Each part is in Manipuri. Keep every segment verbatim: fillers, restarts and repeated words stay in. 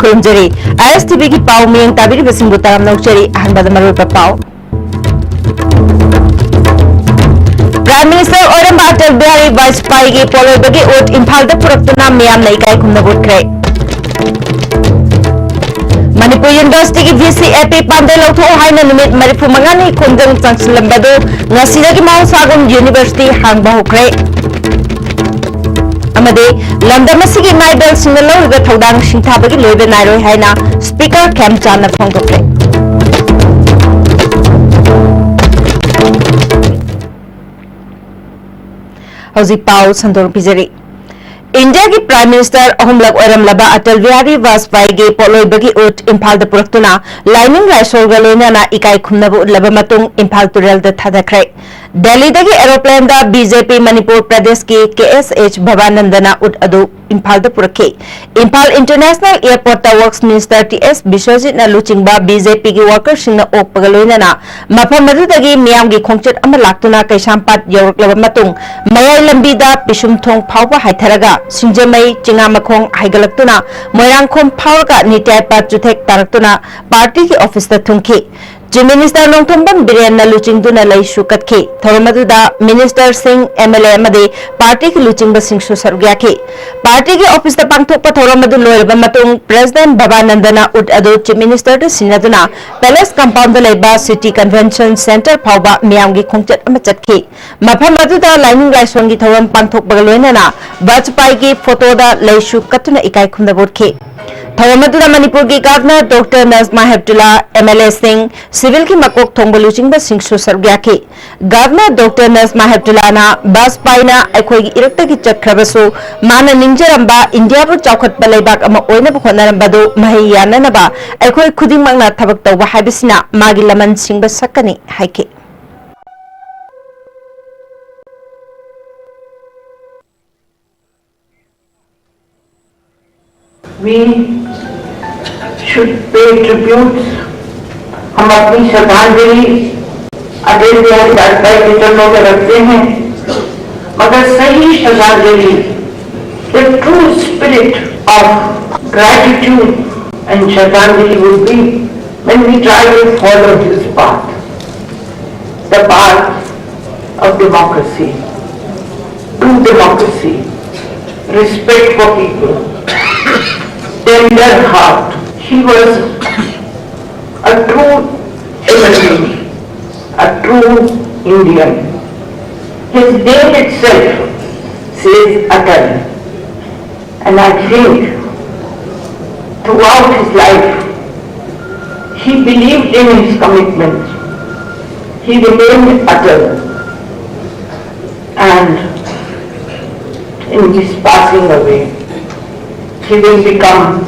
ꯈꯨꯔꯨꯝꯖꯔꯤ꯫ ꯑꯥꯏ ꯑꯦꯁ ꯇꯤ ꯚꯤꯒꯤ ꯄꯥꯎ ꯃꯤꯠꯌꯦꯡ ꯇꯥꯕꯤꯔꯤꯕꯁꯤꯡꯕꯨ ꯇꯔꯥꯝꯅ ꯑꯣꯛꯆꯔꯤ꯫ ꯑꯍꯥꯟꯕꯗ ꯃꯔꯨꯑꯣꯏꯕ ꯄꯥꯎ꯫ Prime Minister ꯑꯣꯏꯔꯝꯕ ꯑꯇꯜ ꯕꯤꯍꯥꯔꯤ ꯕꯥꯖꯄꯥꯏꯒꯤ ꯄꯣꯠꯂꯣꯏꯕꯒꯤ ꯎꯠ ꯏꯝꯐꯥꯜꯗ ꯄꯨꯔꯛꯇꯨꯅ ꯃꯤꯌꯥꯝꯅ ꯏꯀꯥꯏ ꯈꯨꯝꯅꯕ ꯎꯠꯈ꯭ꯔꯦ꯫ ꯃꯅꯤꯄꯨꯔ ꯌꯨꯅꯤꯚꯔꯁꯤꯇꯤꯒꯤ ꯚꯤ ꯁꯤ ꯑꯦ ꯄꯤ ꯄꯥꯝꯗ ꯂꯧꯊꯣꯛꯎ ꯍꯥꯏꯅ ꯅꯨꯃꯤꯠ ꯃꯔꯤꯐꯨ ꯃꯉꯥꯅꯤ ꯈꯣꯡꯖꯪ ꯆꯪꯁꯤꯜꯂꯝꯕꯗꯨ ꯉꯁꯤꯗꯒꯤ ꯃꯍꯧꯁꯥꯒꯨꯝ ꯌꯨꯅꯤꯚꯔꯁꯤꯇꯤ ꯍꯥꯡꯕ ꯍꯧꯈ꯭ꯔꯦ꯫ ꯑꯃꯗꯤ ꯂꯝꯗꯝ ꯑꯁꯤꯒꯤ ꯏꯃꯥ ꯏꯕꯦꯜꯁꯤꯡꯅ ꯂꯧꯔꯤꯕ ꯊꯧꯗꯥꯡ ꯁꯤꯡꯊꯥꯕꯒꯤ ꯂꯣꯏꯕ ꯅꯥꯏꯔꯣꯏ ꯍꯥꯏꯅ Speaker ꯈꯦꯝꯆꯥꯟꯅ ꯐꯣꯡꯗꯣꯛꯈ꯭ꯔꯦ꯫ ꯍꯧꯖꯤꯛ ꯄꯥꯎ ꯁꯟꯗꯣꯛꯅ ꯄꯤꯖꯔꯤ꯫ ꯏꯟꯗꯤꯌꯥꯒꯤ Prime Minister ꯑꯍꯨꯝꯂꯛ ꯑꯣꯏꯔꯝꯂꯕ ꯑꯇꯜ ꯕꯤꯍꯥꯔꯤ ꯕꯥꯖꯄꯥꯏꯒꯤ ꯄꯣꯠꯂꯣꯏꯕꯒꯤ ꯎꯠ ꯏꯝꯐꯥꯜꯗ ꯄꯨꯔꯛꯇꯨꯅ ꯂꯥꯏꯅꯤꯡ ꯂꯥꯏꯁꯣꯜꯒ ꯂꯣꯏꯅꯅ ꯏꯀꯥꯏ ꯈꯨꯝꯅꯕ ꯎꯠꯂꯕ ꯃꯇꯨꯡ ꯏꯝꯐꯥꯜ ꯇꯨꯔꯦꯜꯗ ꯊꯥꯗꯈ꯭ꯔꯦ꯫ ꯗꯦꯜꯂꯤꯗꯒꯤ aeroplaneꯗ ꯕꯤ ꯖꯦ ꯄꯤ ꯃꯅꯤꯄꯨꯔ ꯄ꯭ꯔꯗꯦꯁꯀꯤ ꯀꯦ ꯑꯦꯁ ꯑꯦꯆ ꯚꯕꯥꯅꯟꯗꯅ ꯎꯠ ꯑꯗꯨ ꯏꯝꯐꯥꯜꯗ ꯄꯨꯔꯛꯈꯤ꯫ ꯏꯝꯐꯥꯜ International Airportꯇ Works Minister ꯇꯤ ꯑꯦꯁ ꯕꯤꯁ꯭ꯋꯖꯤꯠꯅ ꯂꯨꯆꯤꯡꯕ ꯕꯤ ꯖꯦ ꯄꯤꯒꯤ workerꯁꯤꯡꯅ ꯑꯣꯛꯄꯒ ꯂꯣꯏꯅꯅ ꯃꯐꯝ ꯑꯗꯨꯗꯒꯤ ꯃꯤꯌꯥꯝꯒꯤ ꯈꯣꯡꯆꯠ ꯑꯃ ꯂꯥꯛꯇꯨꯅ ꯀꯩꯁꯥꯝꯄꯥꯠ ꯌꯧꯔꯛꯂꯕ ꯃꯇꯨꯡ ꯃꯌꯥꯏ ꯂꯝꯕꯤꯗ ꯄꯤꯁꯨꯝꯊꯣꯡ ꯐꯥꯎꯕ ꯍꯥꯏꯊꯔꯒ ꯁꯤꯡꯖꯃꯩ, ꯆꯤꯉꯥꯃꯈꯣꯡ ꯍꯥꯏꯒꯠꯂꯛꯇꯨꯅ ꯃꯣꯏꯔꯥꯡꯈꯣꯝ ꯐꯥꯎꯔꯒ ꯅꯤꯇ꯭ꯌꯥꯏꯄꯥꯠ ꯆꯨꯊꯦꯛ ꯇꯥꯔꯛꯇꯨꯅ partyꯒꯤ officeꯇ ꯊꯨꯡꯈꯤ꯫ Chief Minister ꯅꯣꯡꯊꯣꯝꯕꯝ ꯕꯤꯔꯦꯟꯅ ꯂꯨꯆꯤꯡꯗꯨꯅ ꯂꯩꯁꯨ ꯀꯠꯈꯤ꯫ ꯊꯧꯔꯝ ꯑꯗꯨꯗ ministerꯁꯤꯡ, ꯑꯦꯝ ꯑꯦꯜ ꯑꯦ ꯑꯃꯗꯤ partyꯒꯤ ꯂꯨꯆꯤꯡꯕꯁꯤꯡꯁꯨ ꯁꯔꯨꯛ ꯌꯥꯈꯤ꯫ Partyꯒꯤ officeꯇ ꯄꯥꯡꯊꯣꯛꯄ ꯊꯧꯔꯝ ꯑꯗꯨ ꯂꯣꯏꯔꯕ ꯃꯇꯨꯡ President ꯚꯕꯥꯅꯟꯗꯅ ꯎꯠ ꯑꯗꯨ Chief Ministerꯗ ꯁꯤꯟꯅꯗꯨꯅ Palace compoundꯗ ꯂꯩꯕ City Convention Centre ꯐꯥꯎꯕ ꯃꯤꯌꯥꯝꯒꯤ ꯈꯣꯡꯆꯠ ꯑꯃ ꯆꯠꯈꯤ꯫ ꯃꯐꯝ ꯑꯗꯨꯗ ꯂꯥꯏꯅꯤꯡ ꯂꯥꯏꯁꯣꯟꯒꯤ ꯊꯧꯔꯝ ꯄꯥꯡꯊꯣꯛꯄꯒ ꯂꯣꯏꯅꯅ ꯕꯥꯖꯄꯥꯏꯒꯤ photoꯗ ꯂꯩꯁꯨ ꯀꯠꯇꯨꯅ ꯏꯀꯥꯏ ꯈꯨꯝꯅꯕ ꯎꯠꯈꯤ꯫ ꯊꯧꯔꯝ ꯑꯗꯨꯗ ꯃꯅꯤꯄꯨꯔꯒꯤ Governor Doctor ꯅꯖꯃꯥ ꯍꯦꯞꯇꯨꯂꯥ, ꯑꯦꯝ ꯑꯦꯜ ꯑꯦꯁꯤꯡ, civilꯒꯤ ꯃꯀꯣꯛ ꯊꯣꯡꯕ ꯂꯨꯆꯤꯡꯕꯁꯤꯡꯁꯨ ꯁꯔꯨꯛ ꯌꯥꯈꯤ꯫ Governor Doctor ꯅꯖꯃꯥ ꯍꯦꯞꯇꯨꯂꯥꯅ ꯕꯥꯖꯄꯥꯏꯅ ꯑꯩꯈꯣꯏꯒꯤ ꯏꯔꯛꯇꯒꯤ ꯆꯠꯈ꯭ꯔꯕꯁꯨ ꯃꯥꯅ ꯅꯤꯡꯖꯔꯝꯕ ꯏꯟꯗꯤꯌꯥꯕꯨ ꯆꯥꯎꯈꯠꯄ ꯂꯩꯕꯥꯛ ꯑꯃ ꯑꯣꯏꯅꯕ ꯍꯣꯠꯅꯔꯝꯕꯗꯨ ꯃꯍꯩ ꯌꯥꯅꯅꯕ ꯑꯩꯈꯣꯏ ꯈꯨꯗꯤꯡꯃꯛꯅ ꯊꯕꯛ ꯇꯧꯕ ꯍꯥꯏꯕꯁꯤꯅ ꯃꯥꯒꯤ ꯂꯃꯟ ꯁꯤꯡꯕ ꯁꯛꯀꯅꯤ ꯍꯥꯏꯈꯤ꯫ We should pay tributes. हम अपनी श्रद्धांजलि अटल बिहारी वाजपेयी के चरणों में रखते हैं, मगर सही श्रद्धांजलि, the true spirit of gratitude and Shraddhanjali would be when we try to follow his path, the path of democracy, true democracy, respect for people, tender heart. He was a true Indian, a true Indian. His name itself says Atal. And I think throughout his life, he believed in his commitment. He remained Atal. And in his passing away, he will become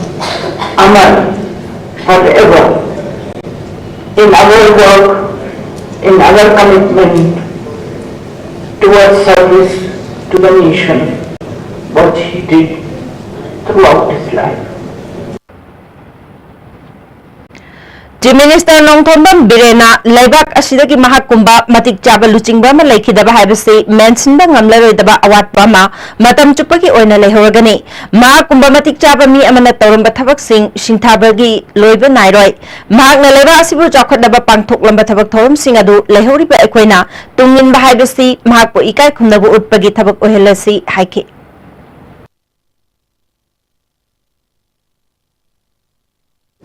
Amar forever in our work, in our commitment towards service to the nation, what he did throughout his life. Chief Minister Nongthombam ꯕꯤꯔꯦꯟꯅ ꯂꯩꯕꯥꯛ ꯑꯁꯤꯗꯒꯤ ꯃꯍꯥꯛꯀꯨꯝꯕ ꯃꯇꯤꯛ ꯆꯥꯕ ꯂꯨꯆꯤꯡꯕ ꯑꯃ ꯂꯩꯈꯤꯗꯕ ꯍꯥꯏꯕꯁꯤ ꯃꯦꯟꯁꯤꯟꯕ ꯉꯝꯂꯔꯣꯏꯗꯕ ꯑꯋꯥꯠꯄ ꯑꯃ ꯃꯇꯝ ꯆꯨꯞꯄꯒꯤ ꯑꯣꯏꯅ ꯂꯩꯍꯧꯔꯒꯅꯤ꯫ ꯃꯍꯥꯛꯀꯨꯝꯕ ꯃꯇꯤꯛ ꯆꯥꯕ ꯃꯤ ꯑꯃꯅ ꯇꯧꯔꯝꯕ ꯊꯕꯛꯁꯤꯡ ꯁꯤꯡꯊꯥꯕꯒꯤ ꯂꯣꯏꯕ ꯅꯥꯏꯔꯣꯏ꯫ ꯃꯍꯥꯛꯅ ꯂꯩꯕꯥꯛ ꯑꯁꯤꯕꯨ ꯆꯥꯎꯈꯠꯅꯕ ꯄꯥꯡꯊꯣꯛꯂꯝꯕ ꯊꯕꯛ ꯊꯧꯔꯝꯁꯤꯡ ꯑꯗꯨ ꯂꯩꯍꯧꯔꯤꯕ ꯑꯩꯈꯣꯏꯅ ꯇꯨꯡꯏꯟꯕ ꯍꯥꯏꯕꯁꯤ ꯃꯍꯥꯛꯄꯨ ꯏꯀꯥꯏ ꯈꯨꯝꯅꯕ ꯎꯠꯄꯒꯤ ꯊꯕꯛ ꯑꯣꯏꯍꯜꯂꯁꯤ ꯍꯥꯏꯈꯤ꯫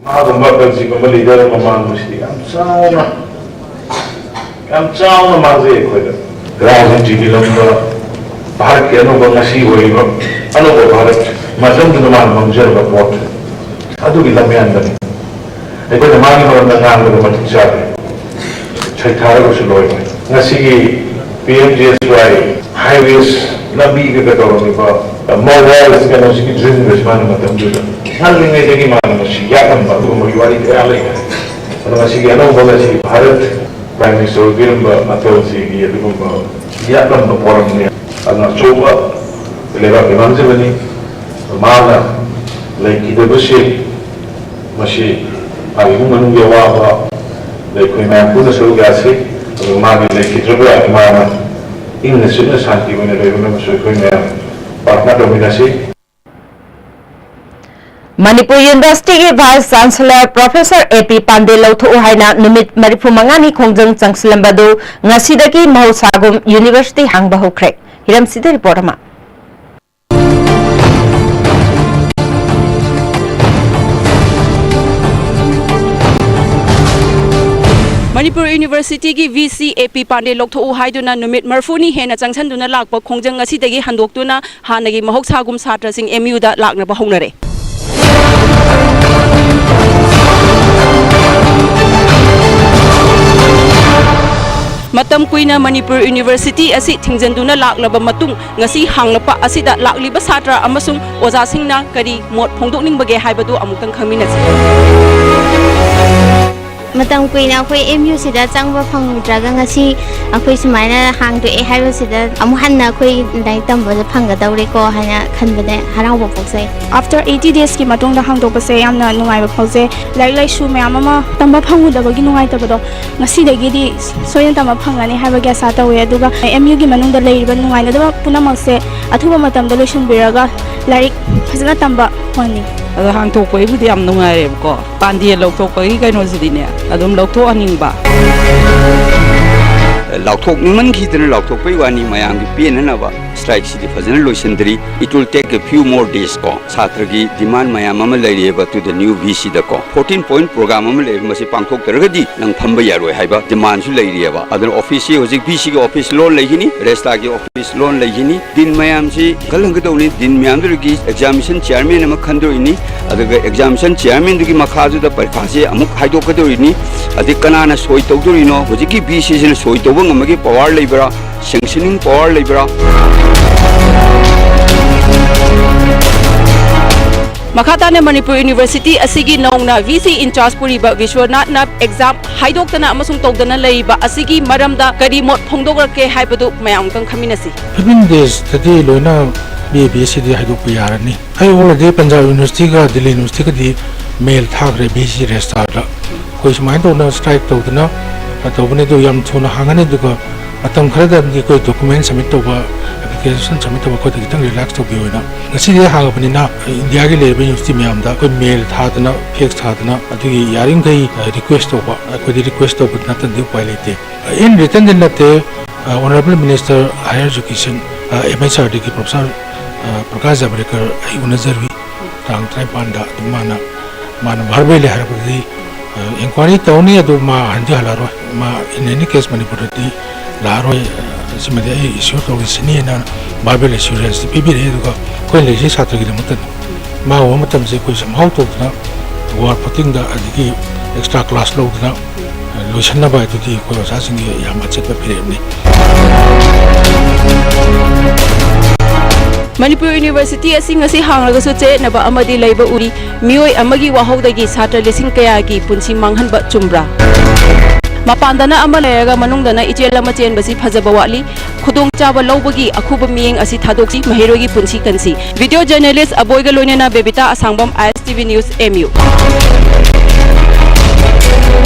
ꯃꯥꯒꯨꯝꯕ ꯀꯟꯁꯤꯒꯨꯝꯕ ꯂꯤꯗꯔ ꯑꯃ ꯃꯥꯡꯕꯁꯤꯗꯤ ꯌꯥꯝ ꯆꯥꯎꯅ, ꯌꯥꯝ ꯆꯥꯎꯅ ꯃꯥꯡꯖꯩ ꯑꯩꯈꯣꯏꯗ꯫ ꯔꯥꯖꯅꯤꯇꯤꯒꯤ ꯂꯝꯗ ꯚꯥꯔꯠꯀꯤ ꯑꯅꯧꯕ ꯉꯁꯤ ꯑꯣꯏꯔꯤꯕ ꯑꯅꯧꯕ ꯚꯥꯔꯠ ꯃꯇꯝꯗꯨꯗ ꯃꯥꯅ ꯃꯥꯡꯖꯔꯕ ꯄꯣꯠ ꯑꯗꯨꯒꯤ ꯂꯝꯌꯥꯟꯕꯅꯤ꯫ ꯑꯩꯈꯣꯏꯅ ꯃꯥꯒꯤ ꯃꯔꯝꯗ ꯉꯥꯡꯕꯗ ꯃꯇꯤꯛ ꯆꯥꯗꯦ꯫ ꯁꯩꯊꯥꯔꯒꯁꯨ ꯂꯣꯏꯔꯣꯏ꯫ ꯉꯁꯤꯒꯤ ꯄꯤ ꯑꯦꯝ ꯖꯤ ꯑꯦꯁ ꯋꯥꯏ ꯍꯥꯏꯋꯦꯁ ꯂꯝꯕꯤꯒ ꯇꯧꯔꯝꯃꯤꯕ ꯃꯧ ꯋꯥꯏꯁ ꯀꯩꯅꯣꯁꯤꯒꯤ ꯗ꯭ꯔꯤꯝꯒꯁꯤ ꯃꯥꯅ ꯃꯇꯝꯗꯨꯗ ꯉꯜꯂꯤꯉꯩꯗꯒꯤ ꯃꯥꯅ ꯃꯁꯤ ꯌꯥꯠꯂꯝꯕ ꯑꯗꯨꯒꯨꯝꯕꯒꯤ ꯋꯥꯔꯤ ꯀꯌꯥ ꯂꯩꯈ꯭ꯔꯦ꯫ ꯑꯗꯣ ꯉꯁꯤꯒꯤ ꯑꯅꯧꯕ ꯉꯁꯤ ꯚꯥꯔꯠ ꯄ꯭ꯔꯥꯏꯝ ꯃꯤꯅꯤꯁꯇꯔ ꯑꯣꯏꯕꯤꯔꯝꯕ ꯑꯇꯜꯖꯤꯒꯤ ꯑꯗꯨꯒꯨꯝꯕ ꯌꯥꯠꯂꯝꯕ ꯄꯣꯔꯝꯅꯤ꯫ ꯑꯗꯨꯅ ꯑꯆꯧꯕ ꯂꯩꯕꯥꯛꯀꯤ ꯃꯥꯡꯖꯕꯅꯤ꯫ ꯃꯥꯅ ꯂꯩꯈꯤꯗꯕꯁꯤ ꯃꯁꯤ ꯃꯥꯒꯤ ꯏꯃꯨꯡ ꯃꯅꯨꯡꯒꯤ ꯑꯋꯥꯕ, ꯑꯗꯩ ꯑꯩꯈꯣꯏ ꯃꯌꯥꯝ ꯄꯨꯟꯅ ꯁꯔꯨꯛ ꯌꯥꯁꯤ꯫ ꯑꯗꯨꯒ ꯃꯥꯒꯤ ꯂꯩꯈꯤꯗ꯭ꯔꯕ ꯏꯃꯥꯅ ꯏꯪꯅ ꯆꯤꯛꯅ ꯁꯥꯟꯇꯤ ꯑꯣꯏꯅ ꯂꯩꯔꯨꯅꯕꯁꯨ ꯑꯩꯈꯣꯏ ꯃꯌꯥꯝ ꯄ꯭ꯔꯥꯔꯊꯅꯥ ꯇꯧꯃꯤꯟꯅꯁꯤ꯫ ꯃꯅꯤꯄꯨꯔ ꯌꯨꯅꯤꯚꯔꯁꯤꯇꯤꯒꯤ ꯚꯥꯏꯁ ꯆꯥꯟꯁꯦꯂꯔ ꯄ꯭ꯔꯣꯐꯦꯁꯔ ꯑꯦ ꯄꯤ ꯄꯥꯟꯗꯦ ꯂꯧꯊꯣꯛꯎ ꯍꯥꯏꯅ ꯅꯨꯃꯤꯠ ꯃꯔꯤꯐꯨ ꯃꯉꯥꯅꯤ ꯈꯣꯡꯖꯪ ꯆꯪꯁꯤꯜꯂꯝꯕꯗꯨ ꯉꯁꯤꯗꯒꯤ ꯃꯍꯧꯁꯥꯒꯨꯝ ꯌꯨꯅꯤꯚꯔꯁꯤꯇꯤ ꯍꯥꯡꯕ ꯍꯧꯈ꯭ꯔꯦ꯫ ꯍꯤꯔꯝꯁꯤꯗ ꯔꯤꯄꯣꯔꯠ ꯑꯃ꯫ ꯃꯅꯤꯄꯨꯔ ꯌꯨꯅꯤꯚꯔꯁꯤꯇꯤꯒꯤ ꯚꯤ ꯁꯤ ꯑꯦ ꯄꯤ ꯄꯥꯟꯗꯦ ꯂꯧꯊꯣꯛꯎ ꯍꯥꯏꯗꯨꯅ ꯅꯨꯃꯤꯠ ꯃꯔꯤꯐꯨꯅꯤ ꯍꯦꯟꯅ ꯆꯪꯁꯤꯟꯗꯨꯅ ꯂꯥꯛꯄ ꯈꯣꯡꯖꯪ ꯉꯁꯤꯗꯒꯤ ꯍꯟꯗꯣꯛꯇꯨꯅ ꯍꯥꯟꯅꯒꯤ ꯃꯍꯧꯁꯥꯒꯨꯝ ꯁꯥꯇ꯭ꯔꯁꯤꯡ ꯑꯦꯝ ꯌꯨꯗ ꯂꯥꯛꯅꯕ ꯍꯧꯅꯔꯦ꯫ ꯃꯇꯝ ꯀꯨꯏꯅ ꯃꯅꯤꯄꯨꯔ ꯌꯨꯅꯤꯚꯔꯁꯤꯇꯤ ꯑꯁꯤ ꯊꯤꯡꯖꯤꯟꯗꯨꯅ ꯂꯥꯛꯂꯕ ꯃꯇꯨꯡ, ꯉꯁꯤ ꯍꯥꯡꯂꯛꯄ ꯑꯁꯤꯗ ꯂꯥꯛꯂꯤꯕ ꯁꯥꯇ꯭ꯔ ꯑꯃꯁꯨꯡ ꯑꯣꯖꯥꯁꯤꯡꯅ ꯀꯔꯤ ꯃꯣꯠ ꯐꯣꯡꯗꯣꯛꯅꯤꯡꯕꯒꯦ ꯍꯥꯏꯕꯗꯨ ꯑꯃꯨꯛꯇꯪ ꯈꯪꯃꯤꯟꯅꯁꯤ꯫ ꯃꯇꯝ ꯀꯨꯏꯅ ꯑꯩꯈꯣꯏ ꯑꯦꯝ ꯌꯨ ꯁꯤꯗ ꯆꯪꯕ ꯐꯪꯉꯨꯗ꯭ꯔꯒ ꯉꯁꯤ ꯑꯩꯈꯣꯏ ꯁꯨꯃꯥꯏꯅ ꯍꯥꯡꯗꯣꯛꯑꯦ ꯍꯥꯏꯕꯁꯤꯗ ꯑꯃꯨꯛ ꯍꯟꯅ ꯑꯩꯈꯣꯏ ꯂꯥꯏꯔꯤꯛ ꯇꯝꯕꯗ ꯐꯪꯒꯗꯧꯔꯦꯀꯣ ꯍꯥꯏꯅ ꯈꯟꯕꯗ ꯍꯔꯥꯎꯕ ꯄꯣꯛꯆꯩ꯫ After eighty days ꯀꯤ ꯃꯇꯨꯡꯗ ꯍꯥꯡꯗꯣꯛꯄꯁꯦ ꯌꯥꯝꯅ ꯅꯨꯡꯉꯥꯏꯕ ꯐꯥꯎꯖꯩ꯫ ꯂꯥꯏꯔꯤꯛ ꯂꯥꯏꯁꯨ ꯃꯌꯥꯝ ꯑꯃ ꯇꯝꯕ ꯐꯪꯉꯨꯗꯕꯒꯤ ꯅꯨꯡꯉꯥꯏꯇꯕꯗꯣ ꯉꯁꯤꯗꯒꯤꯗꯤ ꯁꯣꯏꯗꯅ ꯇꯝꯕ ꯐꯪꯒꯅꯤ ꯍꯥꯏꯕꯒꯤ ꯑꯁꯥ ꯇꯧꯋꯦ꯫ ꯑꯗꯨꯒ ꯑꯦꯝ ꯌꯨꯒꯤ ꯃꯅꯨꯡꯗ ꯂꯩꯔꯤꯕ ꯅꯨꯡꯉꯥꯏꯅꯗꯕ ꯄꯨꯝꯅꯃꯛꯁꯦ ꯑꯊꯨꯕ ꯃꯇꯝꯗ ꯂꯣꯏꯁꯤꯟꯕꯤꯔꯒ ꯂꯥꯏꯔꯤꯛ ꯐꯖꯅ ꯇꯝꯕ ꯐꯪꯍꯟꯅꯤꯡꯉꯤ꯫ ꯑꯗꯣ ꯍꯥꯡꯗꯣꯛꯄꯒꯤꯕꯨꯗꯤ ꯌꯥꯝ ꯅꯨꯡꯉꯥꯏꯔꯦꯕꯀꯣ꯫ ꯄꯥꯟꯗꯦ ꯂꯧꯊꯣꯛꯄꯒꯤ ꯀꯩꯅꯣꯁꯤꯗꯤꯅꯦ ꯑꯗꯨꯝ ꯂꯧꯊꯣꯛꯍꯟꯅꯤꯡꯕ꯫ ꯂꯥꯎꯊꯣꯛꯅꯤꯡꯃꯟꯈꯤꯗꯅ ꯂꯥꯎꯊꯣꯛꯄꯩ ꯋꯥꯅꯤ, ꯃꯌꯥꯝꯒꯤ ꯄꯦꯟꯅꯅꯕ ꯁ꯭ꯇ꯭ꯔꯥꯏꯛꯁꯤꯗꯤ ꯐꯖꯅ ꯂꯣꯏꯁꯤꯟꯗ꯭ꯔꯤ꯫ It will take a few more days ꯀꯣ꯫ ꯁꯥꯇ꯭ꯔꯒꯤ ꯗꯤꯃꯥꯟ ꯃꯌꯥꯝ ꯑꯃ ꯂꯩꯔꯤꯑꯕ to the new ꯚꯤ ꯁꯤꯗꯀꯣ꯫ Fourteen point program ꯑꯃ ꯂꯩꯔꯦ, ꯃꯁꯤ ꯄꯥꯡꯊꯣꯛꯇ꯭ꯔꯒꯗꯤ ꯅꯪ ꯐꯝꯕ ꯌꯥꯔꯣꯏ ꯍꯥꯏꯕ ꯗꯤꯃꯥꯟꯁꯨ ꯂꯩꯔꯤꯑꯕ꯫ ꯑꯗꯨꯅ ꯑꯣꯐꯤꯁꯁꯤ ꯍꯧꯖꯤꯛ ꯚꯤ ꯁꯤꯒꯤ ꯑꯣꯐꯤꯁ ꯂꯣꯟ ꯂꯩꯈꯤꯅꯤ, ꯔꯦꯁꯇꯥꯒꯤ ꯑꯣꯐꯤꯁ ꯂꯣꯟ ꯂꯩꯈꯤꯅꯤ꯫ ꯗꯤꯟ ꯃꯌꯥꯝꯁꯤ ꯈꯜꯍꯟꯒꯗꯧꯅꯤ꯫ ꯗꯤꯟ ꯃꯌꯥꯝꯗꯨꯗꯒꯤ ꯑꯦꯛꯖꯥꯃꯤꯅꯦꯁꯟ ꯆꯤꯌꯥꯔꯃꯦꯟ ꯑꯃ ꯈꯟꯗꯣꯛꯏꯅꯤ꯫ ꯑꯗꯨꯒ ꯑꯦꯛꯖꯥꯃꯤꯅꯦꯁꯟ ꯆꯤꯌꯥꯔꯃꯦꯟꯗꯨꯒꯤ ꯃꯈꯥꯗꯨꯗ ꯄꯔꯤꯈꯥꯁꯦ ꯑꯃꯨꯛ ꯍꯥꯏꯗꯣꯛꯀꯗꯧꯔꯤꯅꯤ꯫ ꯑꯗꯩ ꯀꯅꯥꯅ ꯁꯣꯏ ꯇꯧꯗꯣꯔꯤꯅꯣ? ꯍꯧꯖꯤꯛꯀꯤ ꯚꯤ ꯁꯤꯁꯤꯅ ꯁꯣꯏ ꯇꯧꯕ ꯉꯝꯕꯒꯤ ꯄꯋꯥꯔ ꯂꯩꯕ꯭ꯔꯥ? ꯁꯦꯡꯁꯅꯤꯡ ꯄꯋꯥꯔ ꯂꯩꯕ꯭ꯔꯥ? ꯃꯈꯥ ꯇꯥꯅ ꯃꯅꯤꯄꯨꯔ ꯌꯨꯅꯤꯚꯔꯁꯤꯇꯤ ꯑꯁꯤꯒꯤ ꯅꯧꯅ ꯚꯤ ꯁꯤ ꯏꯟꯆꯥꯔꯖ ꯄꯨꯔꯤꯕ ꯕꯤꯁ꯭ꯋꯅꯥꯊꯅ ꯑꯦꯛꯖꯥꯝ ꯍꯥꯏꯗꯣꯛꯇꯅ ꯑꯃꯁꯨꯡ ꯇꯧꯗꯅ ꯂꯩꯔꯤꯕ ꯑꯁꯤꯒꯤ ꯃꯔꯝꯗ ꯀꯔꯤ ꯃꯣꯠ ꯐꯣꯡꯗꯣꯛꯂꯛꯀꯦ ꯍꯥꯏꯕꯗꯨ ꯃꯌꯥꯝ ꯑꯃꯨꯛꯇꯪ ꯈꯪꯃꯤꯟꯅꯁꯤ꯫ Fifteen days ꯇꯗꯤ ꯂꯣꯏꯅ ꯕꯤ ꯑꯦ ꯕꯤ ꯑꯦꯁ ꯁꯤꯗꯤ ꯍꯥꯏꯗꯣꯛꯄ ꯌꯥꯔꯅꯤ꯫ ꯑꯩ already ꯄꯟꯖꯥꯕ ꯌꯨꯅꯤꯚꯔꯁꯤꯇꯤꯒ ꯗꯤꯜꯂꯤ ꯌꯨꯅꯤꯚꯔꯁꯤꯇꯤꯒꯗꯤ ꯃꯦꯜ ꯊꯥꯈ꯭ꯔꯦ ꯚꯤ ꯁꯤ ꯔꯦꯖꯤꯁꯇ꯭ꯔꯥꯔꯗ꯫ ꯑꯩꯈꯣꯏ ꯁꯨꯃꯥꯏꯅ ꯇꯧꯗꯅ ꯁ꯭ꯇ꯭ꯔꯥꯏꯛ ꯇꯧꯗꯅ ꯇꯧꯕꯅꯤ, ꯑꯗꯨ ꯌꯥꯝ ꯊꯨꯅ ꯍꯥꯡꯒꯅꯤ꯫ ꯑꯗꯨꯒ ꯃꯇꯝ ꯈꯔꯗꯗꯤ ꯑꯩꯈꯣꯏ document submit ꯇꯧꯕ, application submit ꯇꯧꯕ ꯑꯩꯈꯣꯏꯗ ꯈꯤꯇꯪ relax ꯇꯧꯕꯤꯌꯣꯅ꯫ ꯉꯁꯤꯗꯤ ꯍꯥꯡꯉꯕꯅꯤꯅ ꯏꯟꯗꯤꯌꯥꯒꯤ ꯂꯩꯔꯤꯕ university ꯃꯌꯥꯝꯗ ꯑꯩꯈꯣꯏ mail ꯊꯥꯗꯅ, fax ꯊꯥꯗꯅ, ꯑꯗꯨꯒꯤ ꯌꯥꯔꯤꯃꯈꯩ, ꯑ, request ꯇꯧꯕ, ꯑꯩꯈꯣꯏꯗꯤ request ꯇꯧꯕ ꯅꯠꯇꯅꯗꯤ ꯎꯄꯥꯏ ꯂꯩꯇꯦ꯫ In written ꯗꯤ ꯅꯠꯇꯦ, ꯑ, Honorable Minister Higher Education, ꯑ, M H R D ꯒꯤ Professor, ꯑ, ꯄ꯭ꯔꯀꯥꯁ ꯖꯥꯕ꯭ꯔꯦꯀꯔ ꯑꯩ ꯎꯅꯖꯔꯨꯏ꯫ ꯇꯥꯡ ꯇꯔꯥꯅꯤꯄꯥꯟꯗ ꯑꯗꯨꯝ ꯃꯥꯅ, ꯃꯥꯅ verbally ꯍꯥꯏꯔꯛꯄꯗꯗꯤ, ꯑ, inquiry ꯇꯧꯅꯤ, ꯑꯗꯨ ꯃꯥ ꯍꯟꯗꯤ ꯍꯜꯂꯛꯑꯔꯣꯏ, ꯃꯥ in any case ꯃꯅꯤꯄꯨꯔꯗꯗꯤ ꯂꯥꯛꯑꯔꯣꯏ, ꯑ, ꯁꯤꯃꯗꯤ ꯑꯩ issue ꯇꯧꯔꯤꯁꯤꯅꯤꯅ verbal assurance ꯇꯤ ꯄꯤꯕꯤꯔꯛꯑꯦ꯫ ꯑꯗꯨꯒ ꯑꯩꯈꯣꯏ ꯂꯩꯔꯤꯁꯦ ꯁꯥꯇ꯭ꯔꯒꯤꯗꯃꯛꯇꯅꯤ꯫ ꯃꯥ ꯎꯕ ꯃꯇꯝꯁꯦ ꯑꯩꯈꯣꯏ somehow ꯇꯧꯗꯅ war footing ꯗ, ꯑꯗꯒꯤ extra class ꯂꯧꯗꯅ, ꯑ, ꯂꯣꯏꯁꯤꯟꯅꯕ ꯍꯥꯏꯗꯨꯗꯤ ꯑꯩꯈꯣꯏ ꯑꯣꯖꯥꯁꯤꯡꯒꯤ ꯌꯥꯝ ꯑꯆꯦꯠꯄ ꯐꯤꯔꯦꯞꯅꯤ꯫ ꯃꯅꯤꯄꯨꯔ ꯌꯨꯅꯤꯚꯔꯁꯤꯇꯤ ꯑꯁꯤ ꯉꯁꯤ ꯍꯥꯡꯂꯒꯁꯨ ꯆꯌꯦꯠꯅꯕ ꯑꯃꯗꯤ ꯂꯩꯕ ꯎꯔꯤ꯫ ꯃꯤꯑꯣꯏ ꯑꯃꯒꯤ ꯋꯥꯍꯧꯗꯒꯤ ꯁꯥꯇ꯭ꯔ ꯂꯤꯁꯤꯡ ꯀꯌꯥꯒꯤ ꯄꯨꯟꯁꯤ ꯃꯥꯡꯍꯟꯕ ꯆꯨꯝꯕ꯭ꯔꯥ? ꯃꯄꯥꯟꯗꯅ ꯑꯃ ꯂꯩꯔꯒ ꯃꯅꯨꯡꯗꯅ ꯏꯆꯦꯜ ꯑꯃ ꯆꯦꯟꯕꯁꯤ ꯐꯖꯕ ꯋꯥꯠꯂꯤ꯫ ꯈꯨꯗꯣꯡꯆꯥꯕ ꯂꯧꯕꯒꯤ ꯑꯈꯨꯕ ꯃꯤꯠꯌꯦꯡ ꯑꯁꯤ ꯊꯥꯗꯣꯛꯁꯤ, ꯃꯍꯩꯔꯣꯏꯒꯤ ꯄꯨꯟꯁꯤ ꯀꯟꯁꯤ꯫ Video journalist ꯑꯕꯣꯏꯒ ꯂꯣꯏꯅꯅ ꯕꯦꯕꯤꯇꯥ ꯑꯁꯥꯡꯕꯝ, I S T V News, M U꯫